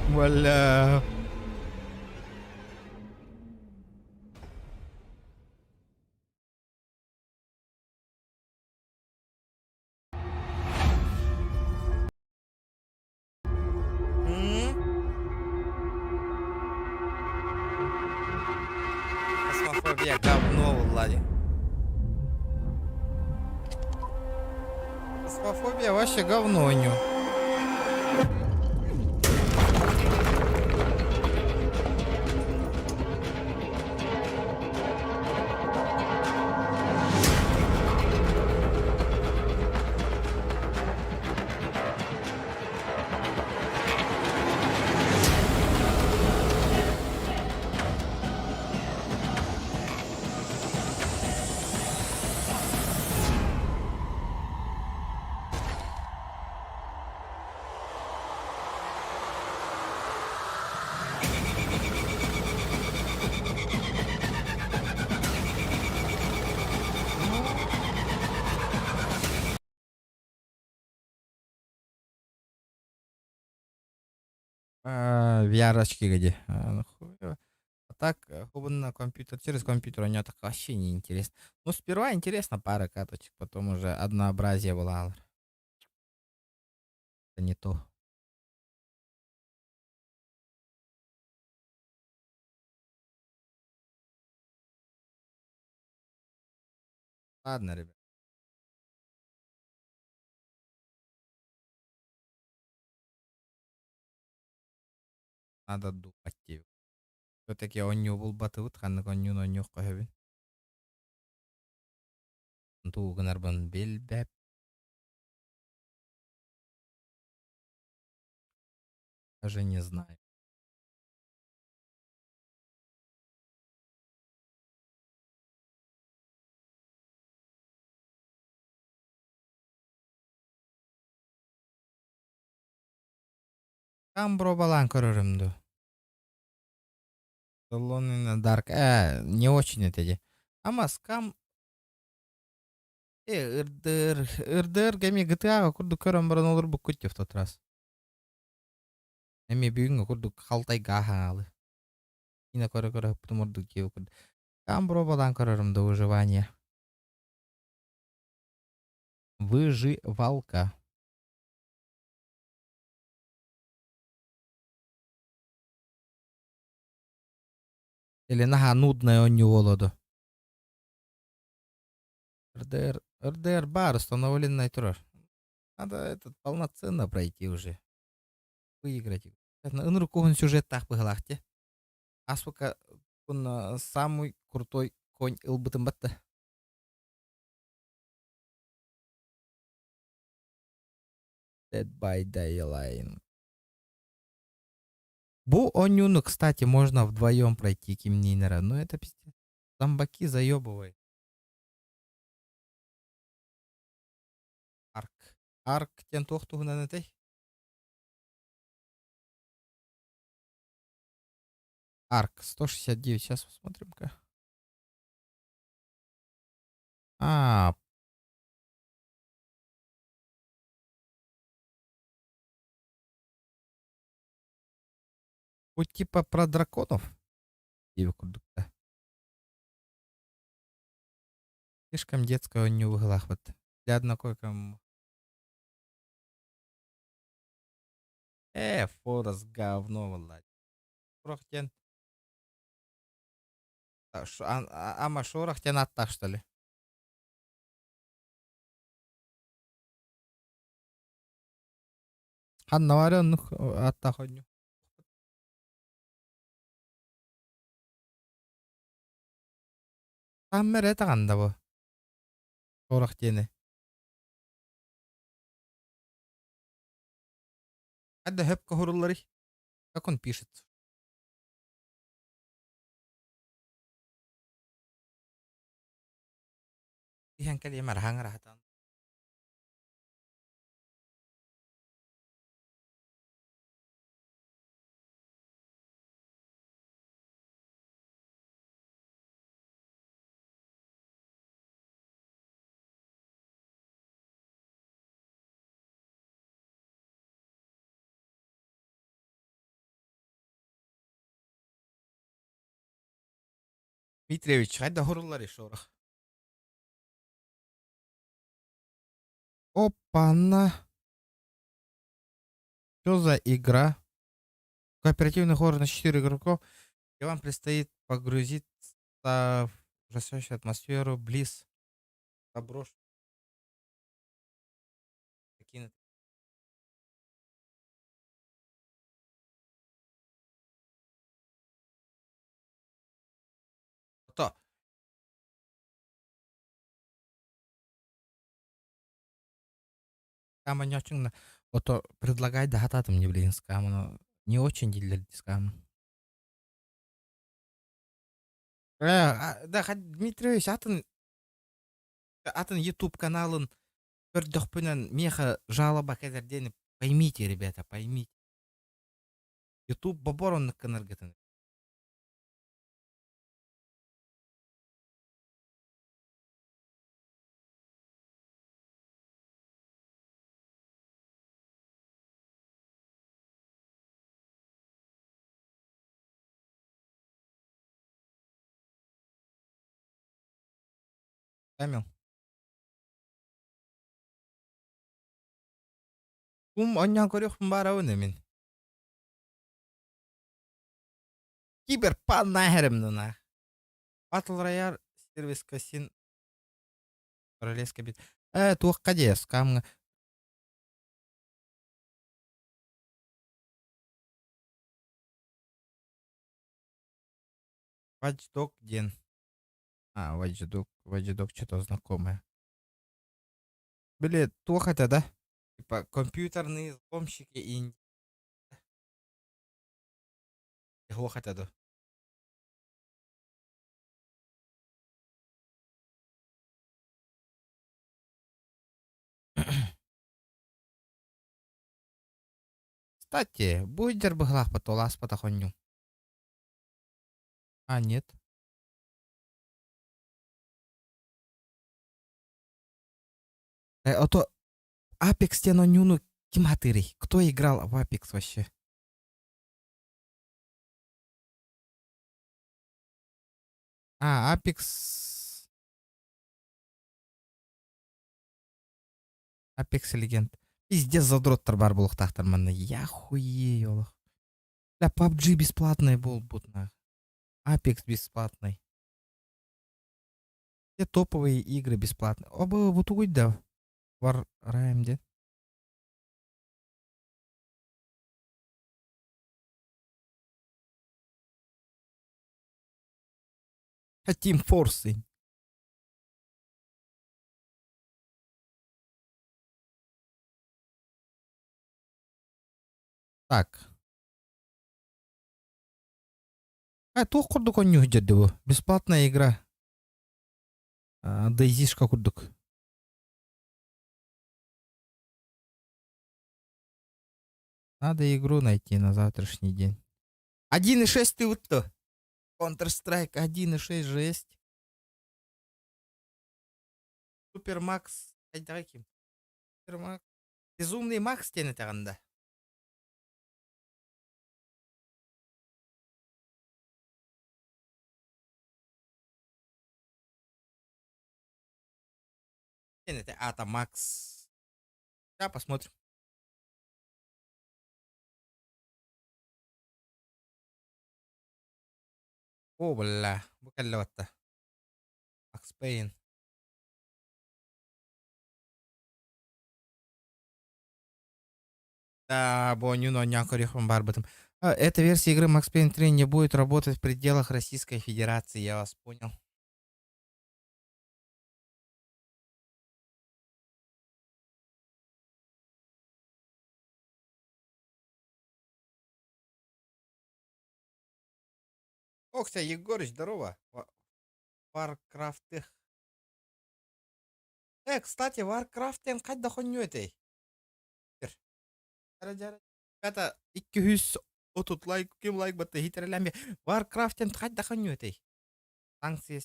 Бля. Фасмофобия говно, Владик. Фасмофобия вообще говно у него. VR-очки где? А, ну хуево. А так, на компьютер, через компьютер у него так вообще не интересно. Ну, сперва интересно пара каточек, потом уже однообразие было. Это не то. Ладно, ребят. Надо думать. Все-таки оонньуу булбатыбыт, ханнык оонньууну оонньуохха сөбүн. Тугу гынарбын билбэп. Даже не знаю. Камбро көрөрүм дуу. Alone in the Dark. Не очень это де. Ама SCUM... RDR... RDR эми GTA курдук көрөн баран олорбуккут в тот раз. Эми бүгүн курдук халтайга хаалы. Киинэ көрө-көрө ыппытым ордук диэбит курдук. Там пробалаан көрөрүм да выживание. Выживалка. Или наһаа нудная оонньуу буолуо дуо? РДР, РДР бар установленный турар. Надо этот полноценно пройти уже. Выиграть. Ынырык уһун сюжеттаах быһылаах дии. Аспыка самый крутой конь ылбытым батта. Dead by Daylight. Бу оонньууну, кстати, можно вдвоем пройти кимниинэрэ, но это пиздец. Зомбаки заебывай. Арк. Арк диэн туох туһунан этэй? Арк 169. Сейчас посмотрим-ка. А, вот типа про драконов. Курдукта. Слишком детская оонньуу быһыылаахпыт. Для однокойкам. Э, Форес говно буолла. Шорох диэн ама Шорох диэн ааттаах что ли? Ханна баар оннук ааттаах оонньуу? Хааммар эрэ даҕаны бу Шорох диэни. Хадда хөпкө уһурулларый? Как он пишет? Иһэн кэлиэм араһаҥ араһатан. Дмитриевич, хайда уһурулларый шорох? Опа-на! Что за игра? Кооперативный хоррор на 4 игроков, и вам предстоит погрузиться в ужасающую атмосферу близ заброшенной покинутой. То. Там они очень... Ото предлагай да хататым не блин скам, но не очень дииллэр скам. Э, да, Дмитриевич, атын атын YouTube каналын көрдөхпүнэн миэхэ жалоба кэлэр диэни поймите, ребята, поймите. YouTube бобор оннук гынаргытын. Камил. Кум оонньоон көрүөхпүн баарабын мин. Киберпан нахерем на. Battle Royale сервис Кассин Королевская битва. Э, туохха дии, скамҥа. Watch Dog диэн. А, Watch Dog, Watch Dog что-то знакомое. Били, туох этэ да? Типа компьютерные взломщики и Туох этэ дуо? Кстати, бу дьэр быһылаахпыт ол ааспатах оонньуу. А, нет. Э, а то Apex диэн оонньууну ким хатыырый? Кто играл в Apex вообще? А, Apex. Apex Legend. Пиздец задроттар баар буолуохтаахтар манна. Я хуею олох. Бля, PUBG бесплатный буолбут нах. Apex бесплатный. Все топовые игры бесплатные. Оба бу да. War Rhyme диэн. Team Force. Так. А, туох курдук оонньуу сылдьар бу? Бесплатная игра. DayZ-шка курдук. Надо игру найти на завтрашний день. 1.6 ты вот то. Counter-Strike 1.6 жесть. Супер Макс. Давай ким? Супер Макс. Безумный Макс диэн этэҕин да? Диэн этэ аата Макс. Сейчас посмотрим. О, бля, бу кэллэ батта. Макс Пейн. Да, бу оонньууну оонньоон көрүөхпүн баарбытым. Эта версия игры Max Payne 3 не будет работать в пределах Российской Федерации, я вас понял. Окся, Егорыч, здорово. Warcraft. Кстати, Warcraft хайдах оонньуу этэй? Ребята, 230 лайк, ким лайк батта хитереләме. Warcraft хайдах оонньуу этэй? Санкция.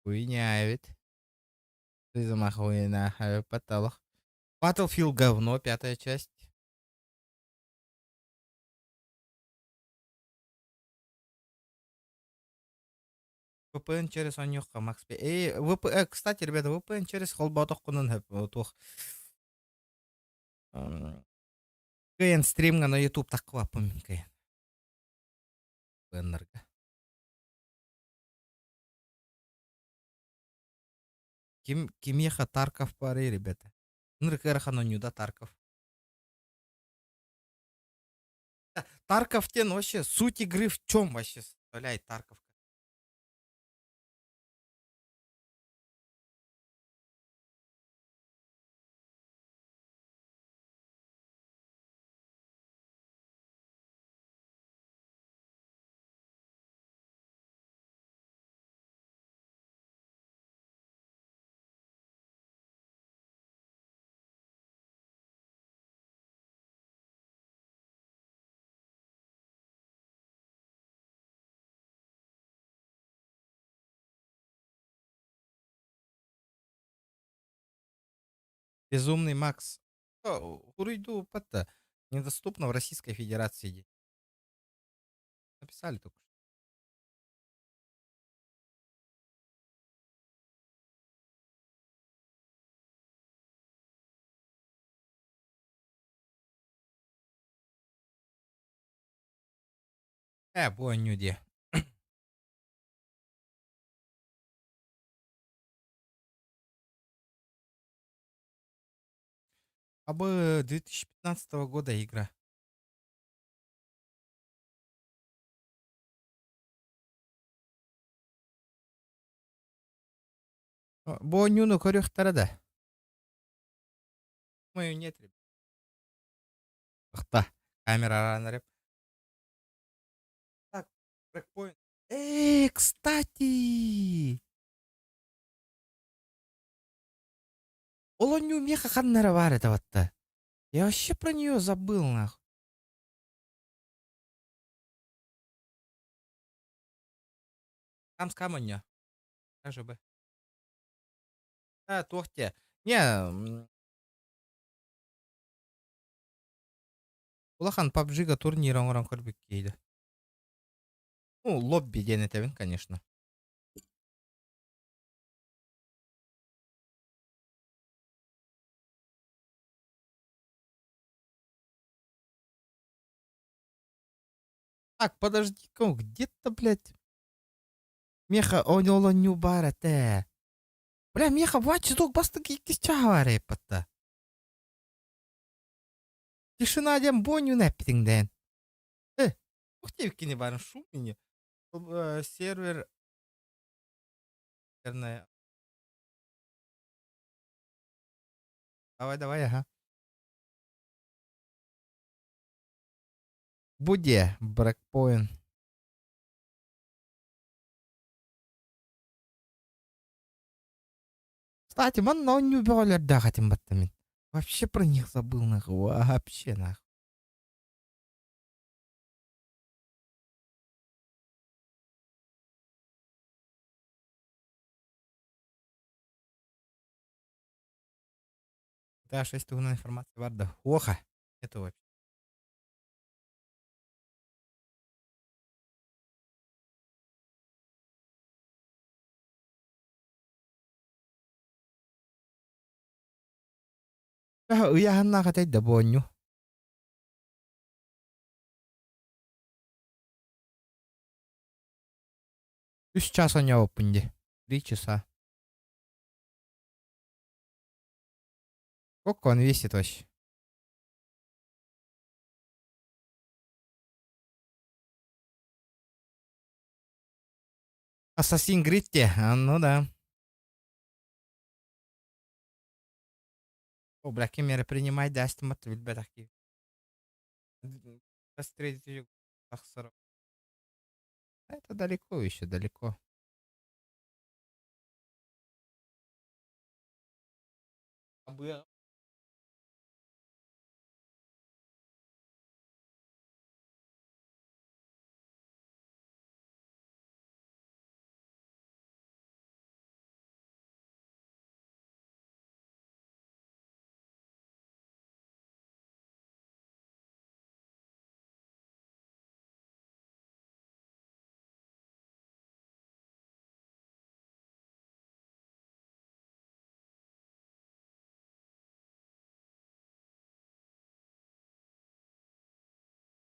Хуйня ведь. Ты замахуйна, потолок. Battlefield говно, пятая часть. VPN через оонньуохха Макс Пей. Кстати, ребята, VPN через холботоххунан сөп туох. Кыайан стримҥа на YouTube таххыбаппын мин кыайан. VPN-нарга. Ким кимиэхэ Тарков баарый, ребята? Ынырык ыарахан оонньуу Тарков. Тарков диэн вообще суть игры в чем вообще составляет Тарков? Безумный Макс. Уруйду это недоступно в Российской Федерации. Написали только что. Бу оонньуу дии. А бы 2015 года игра. Бу оонньууну көрүөхтэрэ да. Думаю, нет, ребят. Ыкта. Камера реп. Так, брекпоинт. Кстати! Ол оонньуу миэхэ ханна эрэ баар этэ батта. Я вообще про нее забыл, нахуй. Там скам оонньуу. КЖБ. А, туох диэ. Не, Улахан PUBG-га турнир оҥорон көрбүт киһи. Ну, лобби диэн этэбин, конечно. Так, подожди-ка, где-то, блядь, Меха оонньуу баар этэ. Бля, меха Watch Dogs бастакы иккис чааһа баар эппэтта. Тишина диэн буонньуну эппитиҥ дээн. Э, ух диэбиккини баарын шум ини. Сервер наверное. Давай, давай, ага. Буде, брекпоинт. Кстати, манна оонньуу бөҕөлөрдөөх этим батта мин. Вообще про них забыл нахуй. Вообще нахуй. Да, 6 туһунан информация бар да. Оха. Это вообще. Ыйааһыннаах этэй да буонньу. Үс чаас оонньообуппун дии. 3 часа. Сколько он весит вообще? Ассасин Creed А, ну да. О, бля, ким меры принимай даст мат билбэтэх. Тахсар. Это далеко еще, далеко. Быа.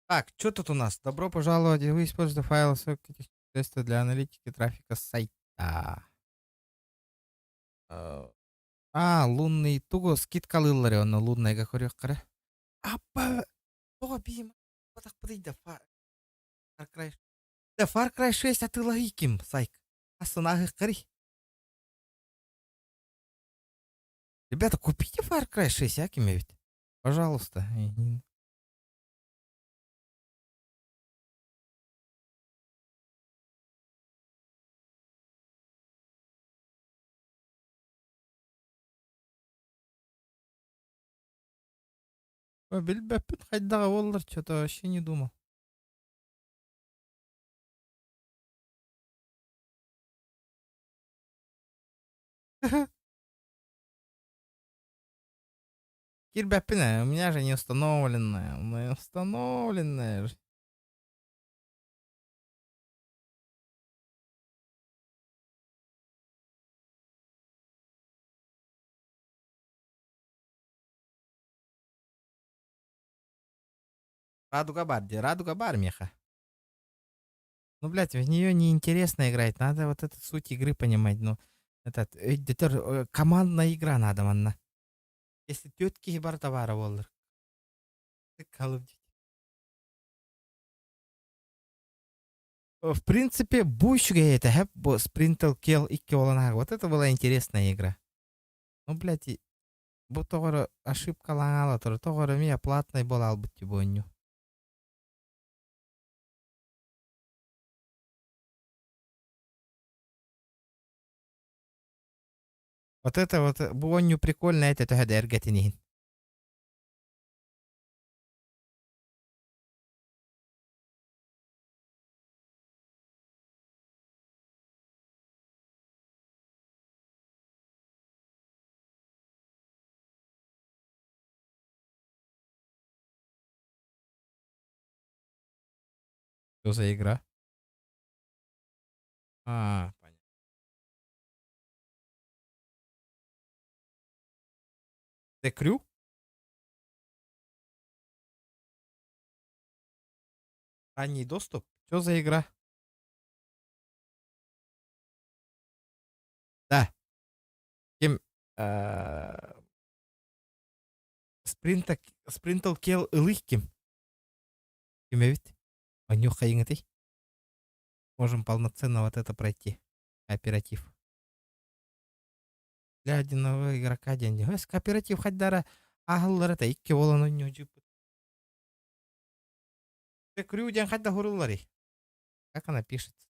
Так, что тут у нас? Добро пожаловать. Вы используете файл средства для аналитики трафика сайта. А, лунный тугу скидкалыыллар онно лунныйга көрүөххэ. Аппа, тоҕо биим да Far Cry. Да Far Cry 6 атыылаһыы ким сайк. Ассынаһы Ребята, купите Far Cry 6, а ким ведь? Пожалуйста. Билбэппин хайдаҕа буоллар, что-то вообще не думал. Киирбэппин, у меня же не установленная. У меня установленная же. Радуга баар дии, Радуга баар меха. Ну, блядь, в нее неинтересно играть. Надо вот эту суть игры понимать. Ну, этот, командная игра надо, манна. Если тетки бар товара буоллар. Call of Duty. В принципе, бу это хэп Sprinter Kill 2 оланаг. Вот это была интересная игра. Ну, блядь, бу тоҕо ошибкалаан турар. Тоҕо эмиэ платный буолбут бу. Вот это вот бу прикольно это төһө эргэтин. Что за игра? А, понятно. The Crew? Ранний доступ? Что за игра? Да. Ким Спринта Спринтл Кел ылых ким? Ким эбит? Онюхайыңытый. Можем полноценно вот это пройти. Кооператив. Для одного игрока день. Өс кооператив хаддара аһыллар это икки болан ойньуу The Crew диэн хайда хурулларый? Как она пишется?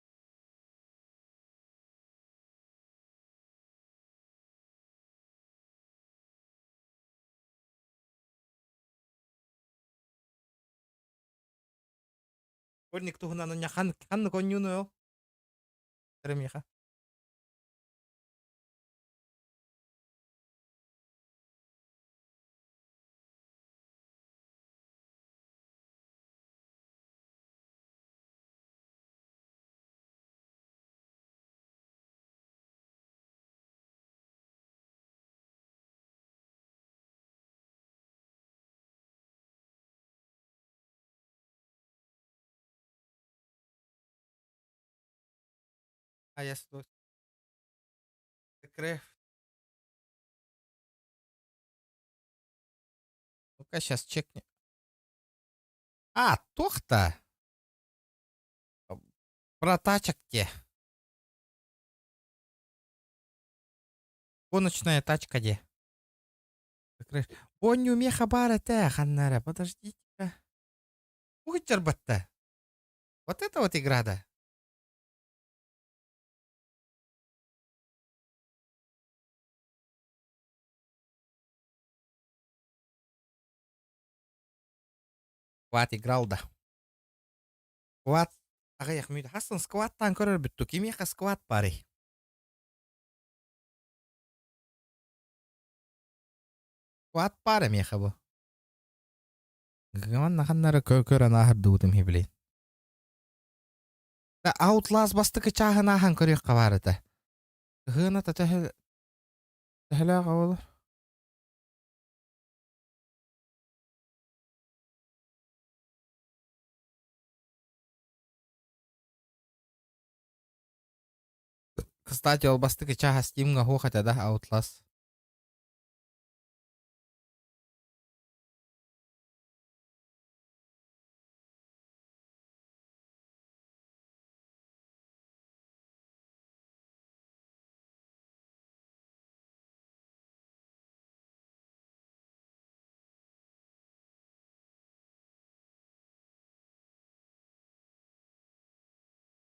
Школьник туһунан онньа хан ханнык онньууну ол? Миха. А я сюда. Креф. Ну-ка, сейчас чекни. А, тохта. Про тачек те. Гоночная тачка де. Онньуу миэхэ баар этэ, ханнара, подождите-ка. Угутчарбатта. Вот это вот игра, да. Сквад играл, да. Сквад. Аҕыйах мүнүүтэ. Хассын сквадтаан көрөр бүттү. Кимиэхэ сквад баарый? Сквад баар эмиэхэ бу. Гыман ханнары көрөн ааһырдыбытым блин. Да Outlast бастакы чааһын ааһан көрүөххэ баар этэ. Ыһыаната төһө төһөлөөх оҕолор? Кстати, ол бастакы чааһа Steam'га суох этэ да Outlast.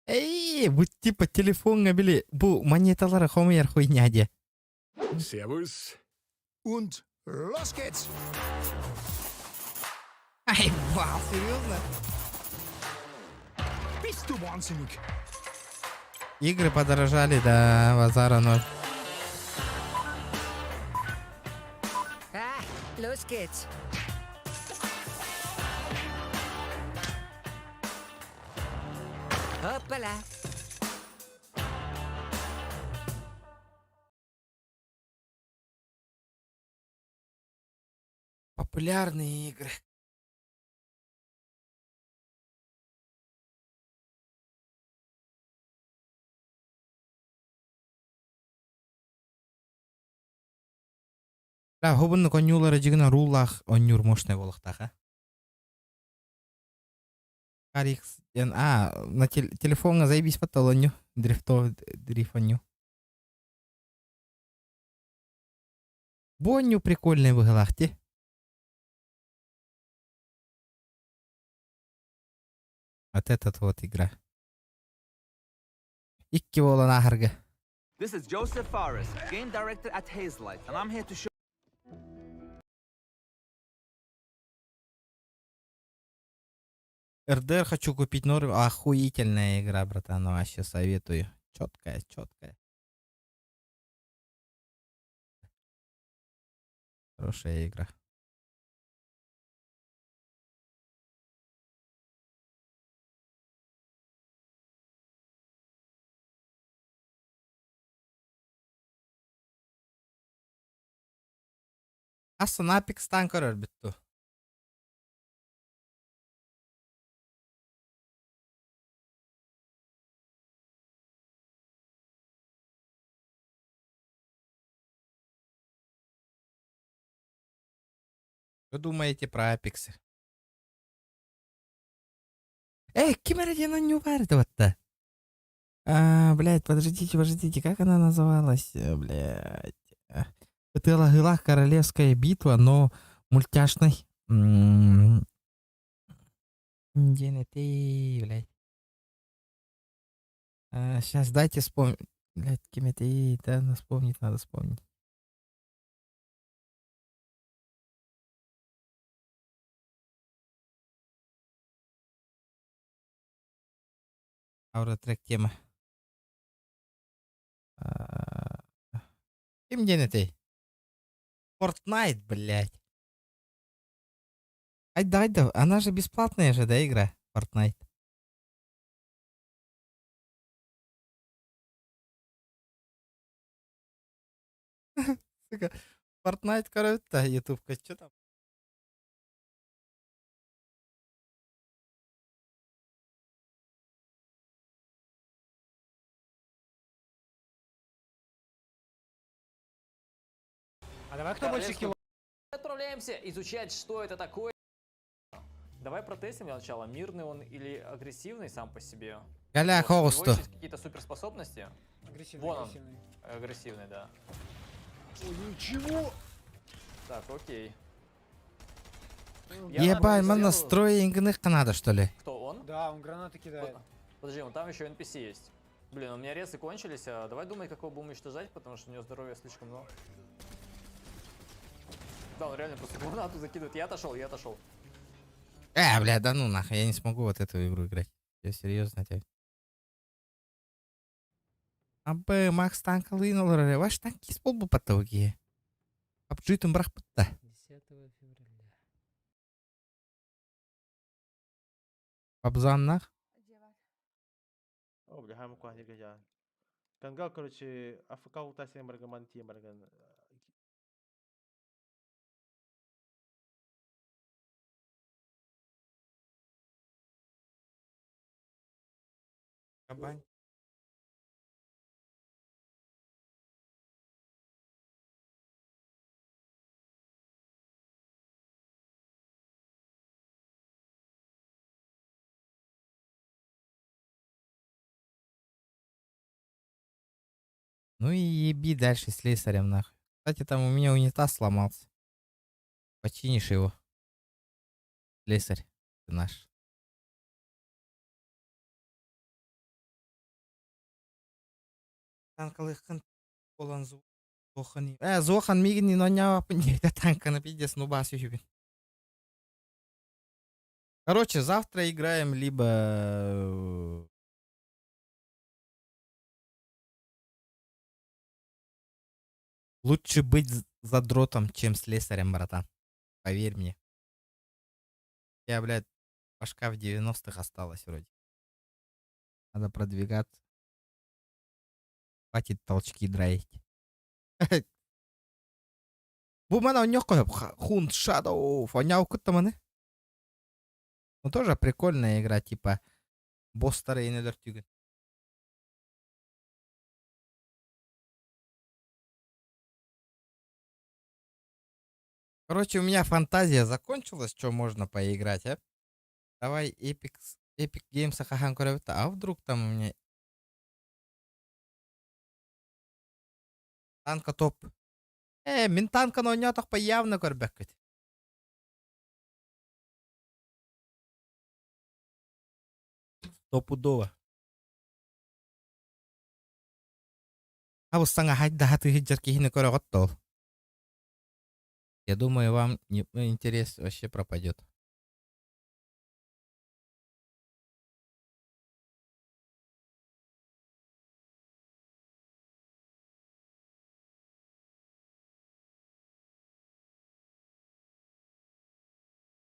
Эй, бу типа телефоҥҥа били бу монеталары хомуйар хуйня дии. Servus. Und los geht's! Ай, вау, серьезно? Bist du wahnsinnig? Игры подорожали, да, базара ноль. Ah, los geht's. Hoppala. Популярные игры. Да, хобуннук оонньуулары дьигинэ руллаах оонньуур мощный буолуохтаах а. Арикс диэн а на телефоҥҥа заебись оонньуу дрифто дриф оонньуу. Бу оонньуу прикольный быһыылаах дии. Вот этот вот игра. Икки буолан ааһарга. This is Joseph Fares, game director at Hazelight, and I'm here to show РДР хочу купить норм. Охуительная игра, братан, вообще советую. Четкая, четкая. Хорошая игра. Ас Апекстан көрөрбүт дуу? Что думаете про Апексы? Эй, ким эрэ диэн оонньуу баар этэ батта? А, блядь, подождите, подождите, как она называлась? Блядь. Ытыалаһыылаах королевская битва, но мультяшный. Диэн этэй, блядь. Сейчас дайте вспомнить. Блядь, ким этэй, да, вспомнить надо вспомнить. Аура-трек тема. Ким диэн этэй? Fortnite, блядь. Ай да, да, она же бесплатная же, да, игра? Fortnite. Сука, Fortnite көрөбүт да, ютубка, что там? А давай кто больше кило? Отправляемся изучать, что это такое. Давай протестим для начала, мирный он или агрессивный сам по себе. Галя Вот, у него Холсту. есть какие-то суперспособности. Агрессивный, Вон он. агрессивный. Агрессивный, да. Ой, ничего! Так, окей. Ебать, сделаю. манна строй надо, что ли? Кто он? Да, он гранаты кидает. Подожди, он там еще NPC есть. Блин, у меня ресы кончились, а давай думай, как его будем уничтожать, потому что у него здоровья слишком много. Да, он реально просто гранату закидывает. Я отошел, я отошел. Бля, да ну нахуй, я не смогу вот эту игру играть. Я серьезно тебе. Абы Макс танкалыын олорор. Ваш танкист буолбуппат киһи. Апчуйтун бырахпытта. 10 февраля. Абзаннах. О, бля, хамы Кангал, короче, АФК ултасен баргаман тием барган. Кабань. Ну и еби дальше слесарем нахуй. Кстати, там у меня унитаз сломался. Починишь его. Слесарь ты наш. Танкалыхын болан зохан. Зохан мигин но не это танканы пиздец, ну бас юбин. Короче, завтра играем либо лучше быть задротом, чем слесарем, братан. Поверь мне. Я, блядь, башка в 90-х осталась вроде. Надо продвигаться. Хватит толчки драить. Бу мана Hunt Shadow. Оонньообуккут маны. Ну тоже прикольная игра, типа босстары өлөртүүгүн. Короче, у меня фантазия закончилась, что можно поиграть, а? Давай Epic, Epic Games хаһан көрөбүт, а вдруг там у меня танка топ. Мин танканы оонньоотохпо явно көрбөккүт. Стопудово. А саҥа хайдаха тыһыдьар киһини көрөҕүт ол. Я думаю, вам не, ну, интерес вообще пропадет.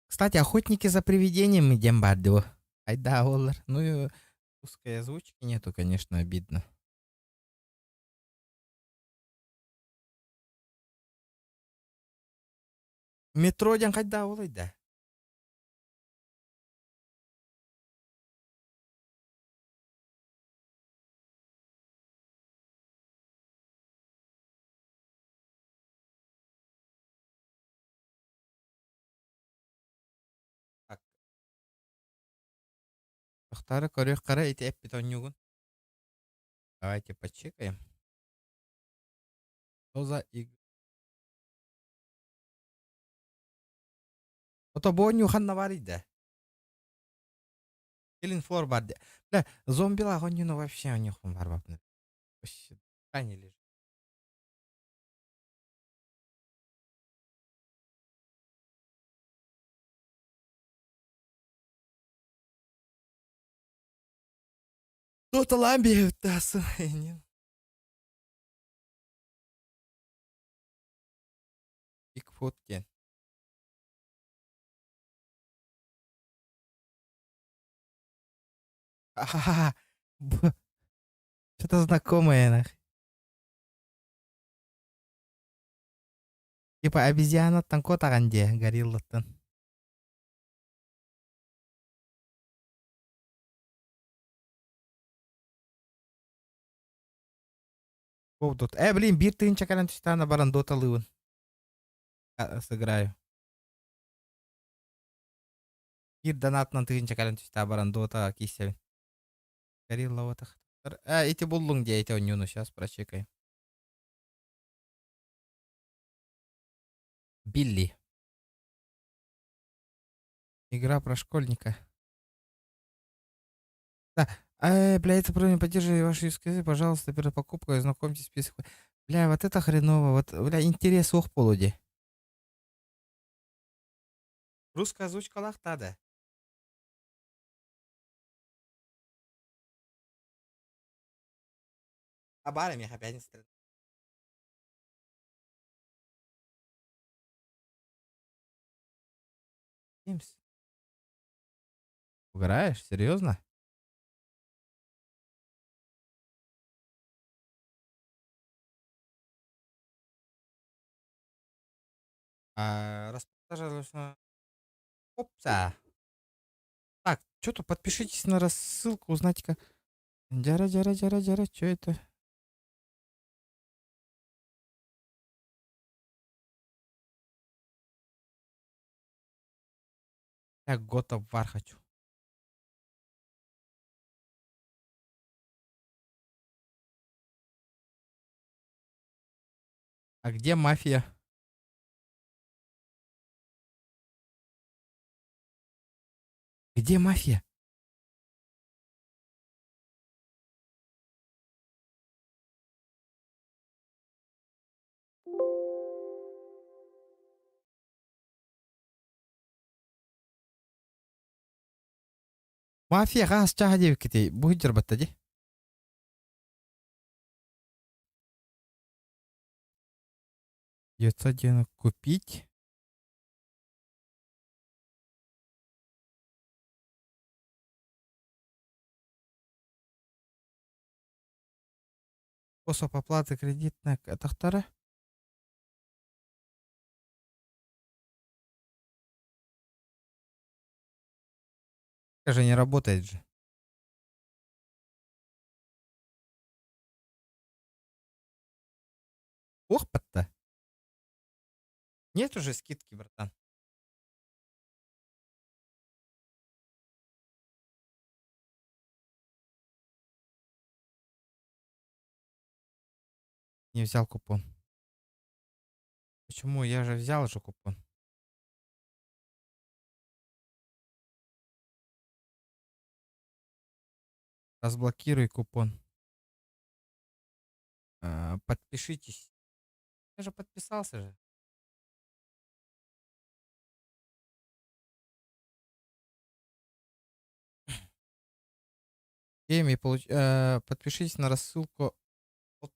Кстати, охотники за привидениями диэн баар дуо. Айда олар. Ну и русской озвучки нету, конечно, обидно. Метро диэн хайдах буолуой да? Так. Тохтаары көрүөх хара ити эппит онньугун. Давайте почекаем. Что за иг... Ото бу оонньуу ханна баарый да? Killing Floor бар де. Бля, зомбилаах оонньууну вообще оонньуохпун барбаппын. Вообще, дыхание лежит. Доталаан биэбиттээсин эйнин. Бигфут диэн. Ахаха. Что-то знакомое нах. Типа обезьянаттан куотаҕын диэ, гориллаттан. Тут. Блин, биир тыһыынча кэлэн түстэҕинэ баран доталыыбын. Сыграю. Биир донатынан тыһыынча кэлэн түстэҕэ баран дота киирсэбин. Горилла вот ити буллуҥ диэ ити оонньууну сейчас прочекаем. Билли. Игра про школьника. Да. Бля, это не поддерживает ваши use пожалуйста, перед покупкой ознакомьтесь с списком. Бля, вот это хреново, вот, бля, интерес суох буолуо. Русская озвучкалаах да. А баар эмиэ пятница. Геймс. Угораешь? Серьезно? А, распродажа Опса. Так, что-то подпишитесь на рассылку, узнайте как. Дяра, дяра, дяра, дяра, что это? Я God of War хочу. А где мафия? Где мафия? Мафия хас чааһа диэбиккитий бу дьарбатта дии. 990 купить. Способ оплаты кредитной тахтара. Же не работает же. Ох, то Нет уже скидки, братан. Не взял купон. Почему? Я же взял же купон. Разблокируй купон. А, подпишитесь. Я же подписался же. Теме подпишитесь на рассылку от.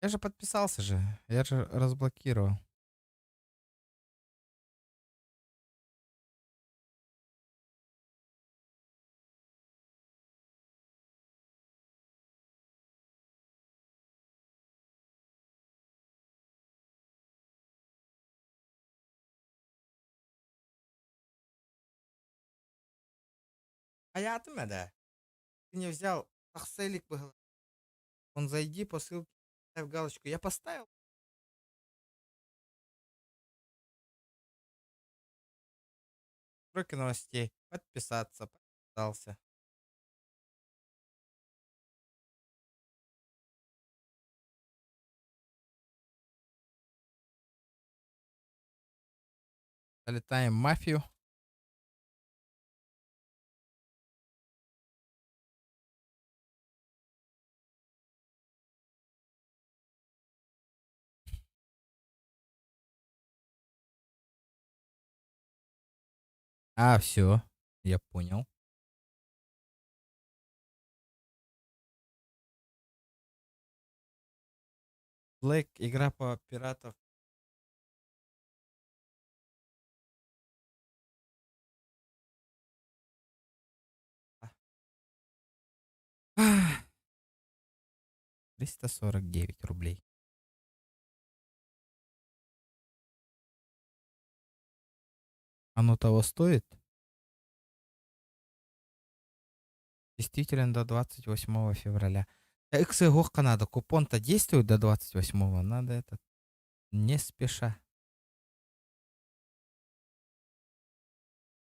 Я же подписался же. Я же разблокировал. Хайаатым да. Ты не взял Ахселик был. Он зайди по ссылке, ставь галочку. Я поставил. Строки новостей. Подписаться. Подписался. Залетаем в мафию. А, все, я понял. Black, игра по пиратов. 349 рублей. Оно того стоит? Действителен до 28 февраля. Ыксыахха надо. Купон-то действует до 28. Надо этот... Не спеша.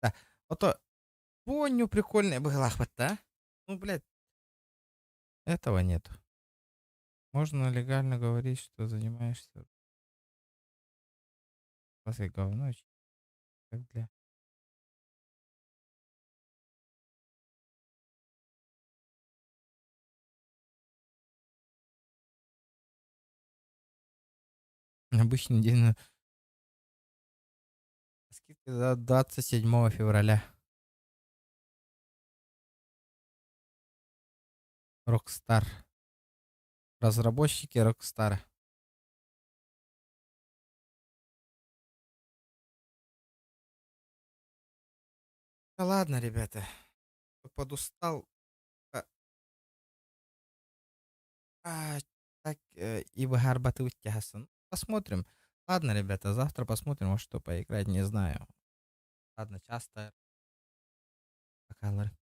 Да. Вот то... Понял, прикольный был да? Ну, блядь. Этого нету. Можно легально говорить, что занимаешься говно, как для... Обычный день. Скидка до 27 февраля. Rockstar. Разработчики Rockstar. Да ладно, ребята. Подустал. А, а, так, и Посмотрим. Ладно, ребята, завтра посмотрим, во что поиграть, не знаю. Ладно, часто. Пока, Лар.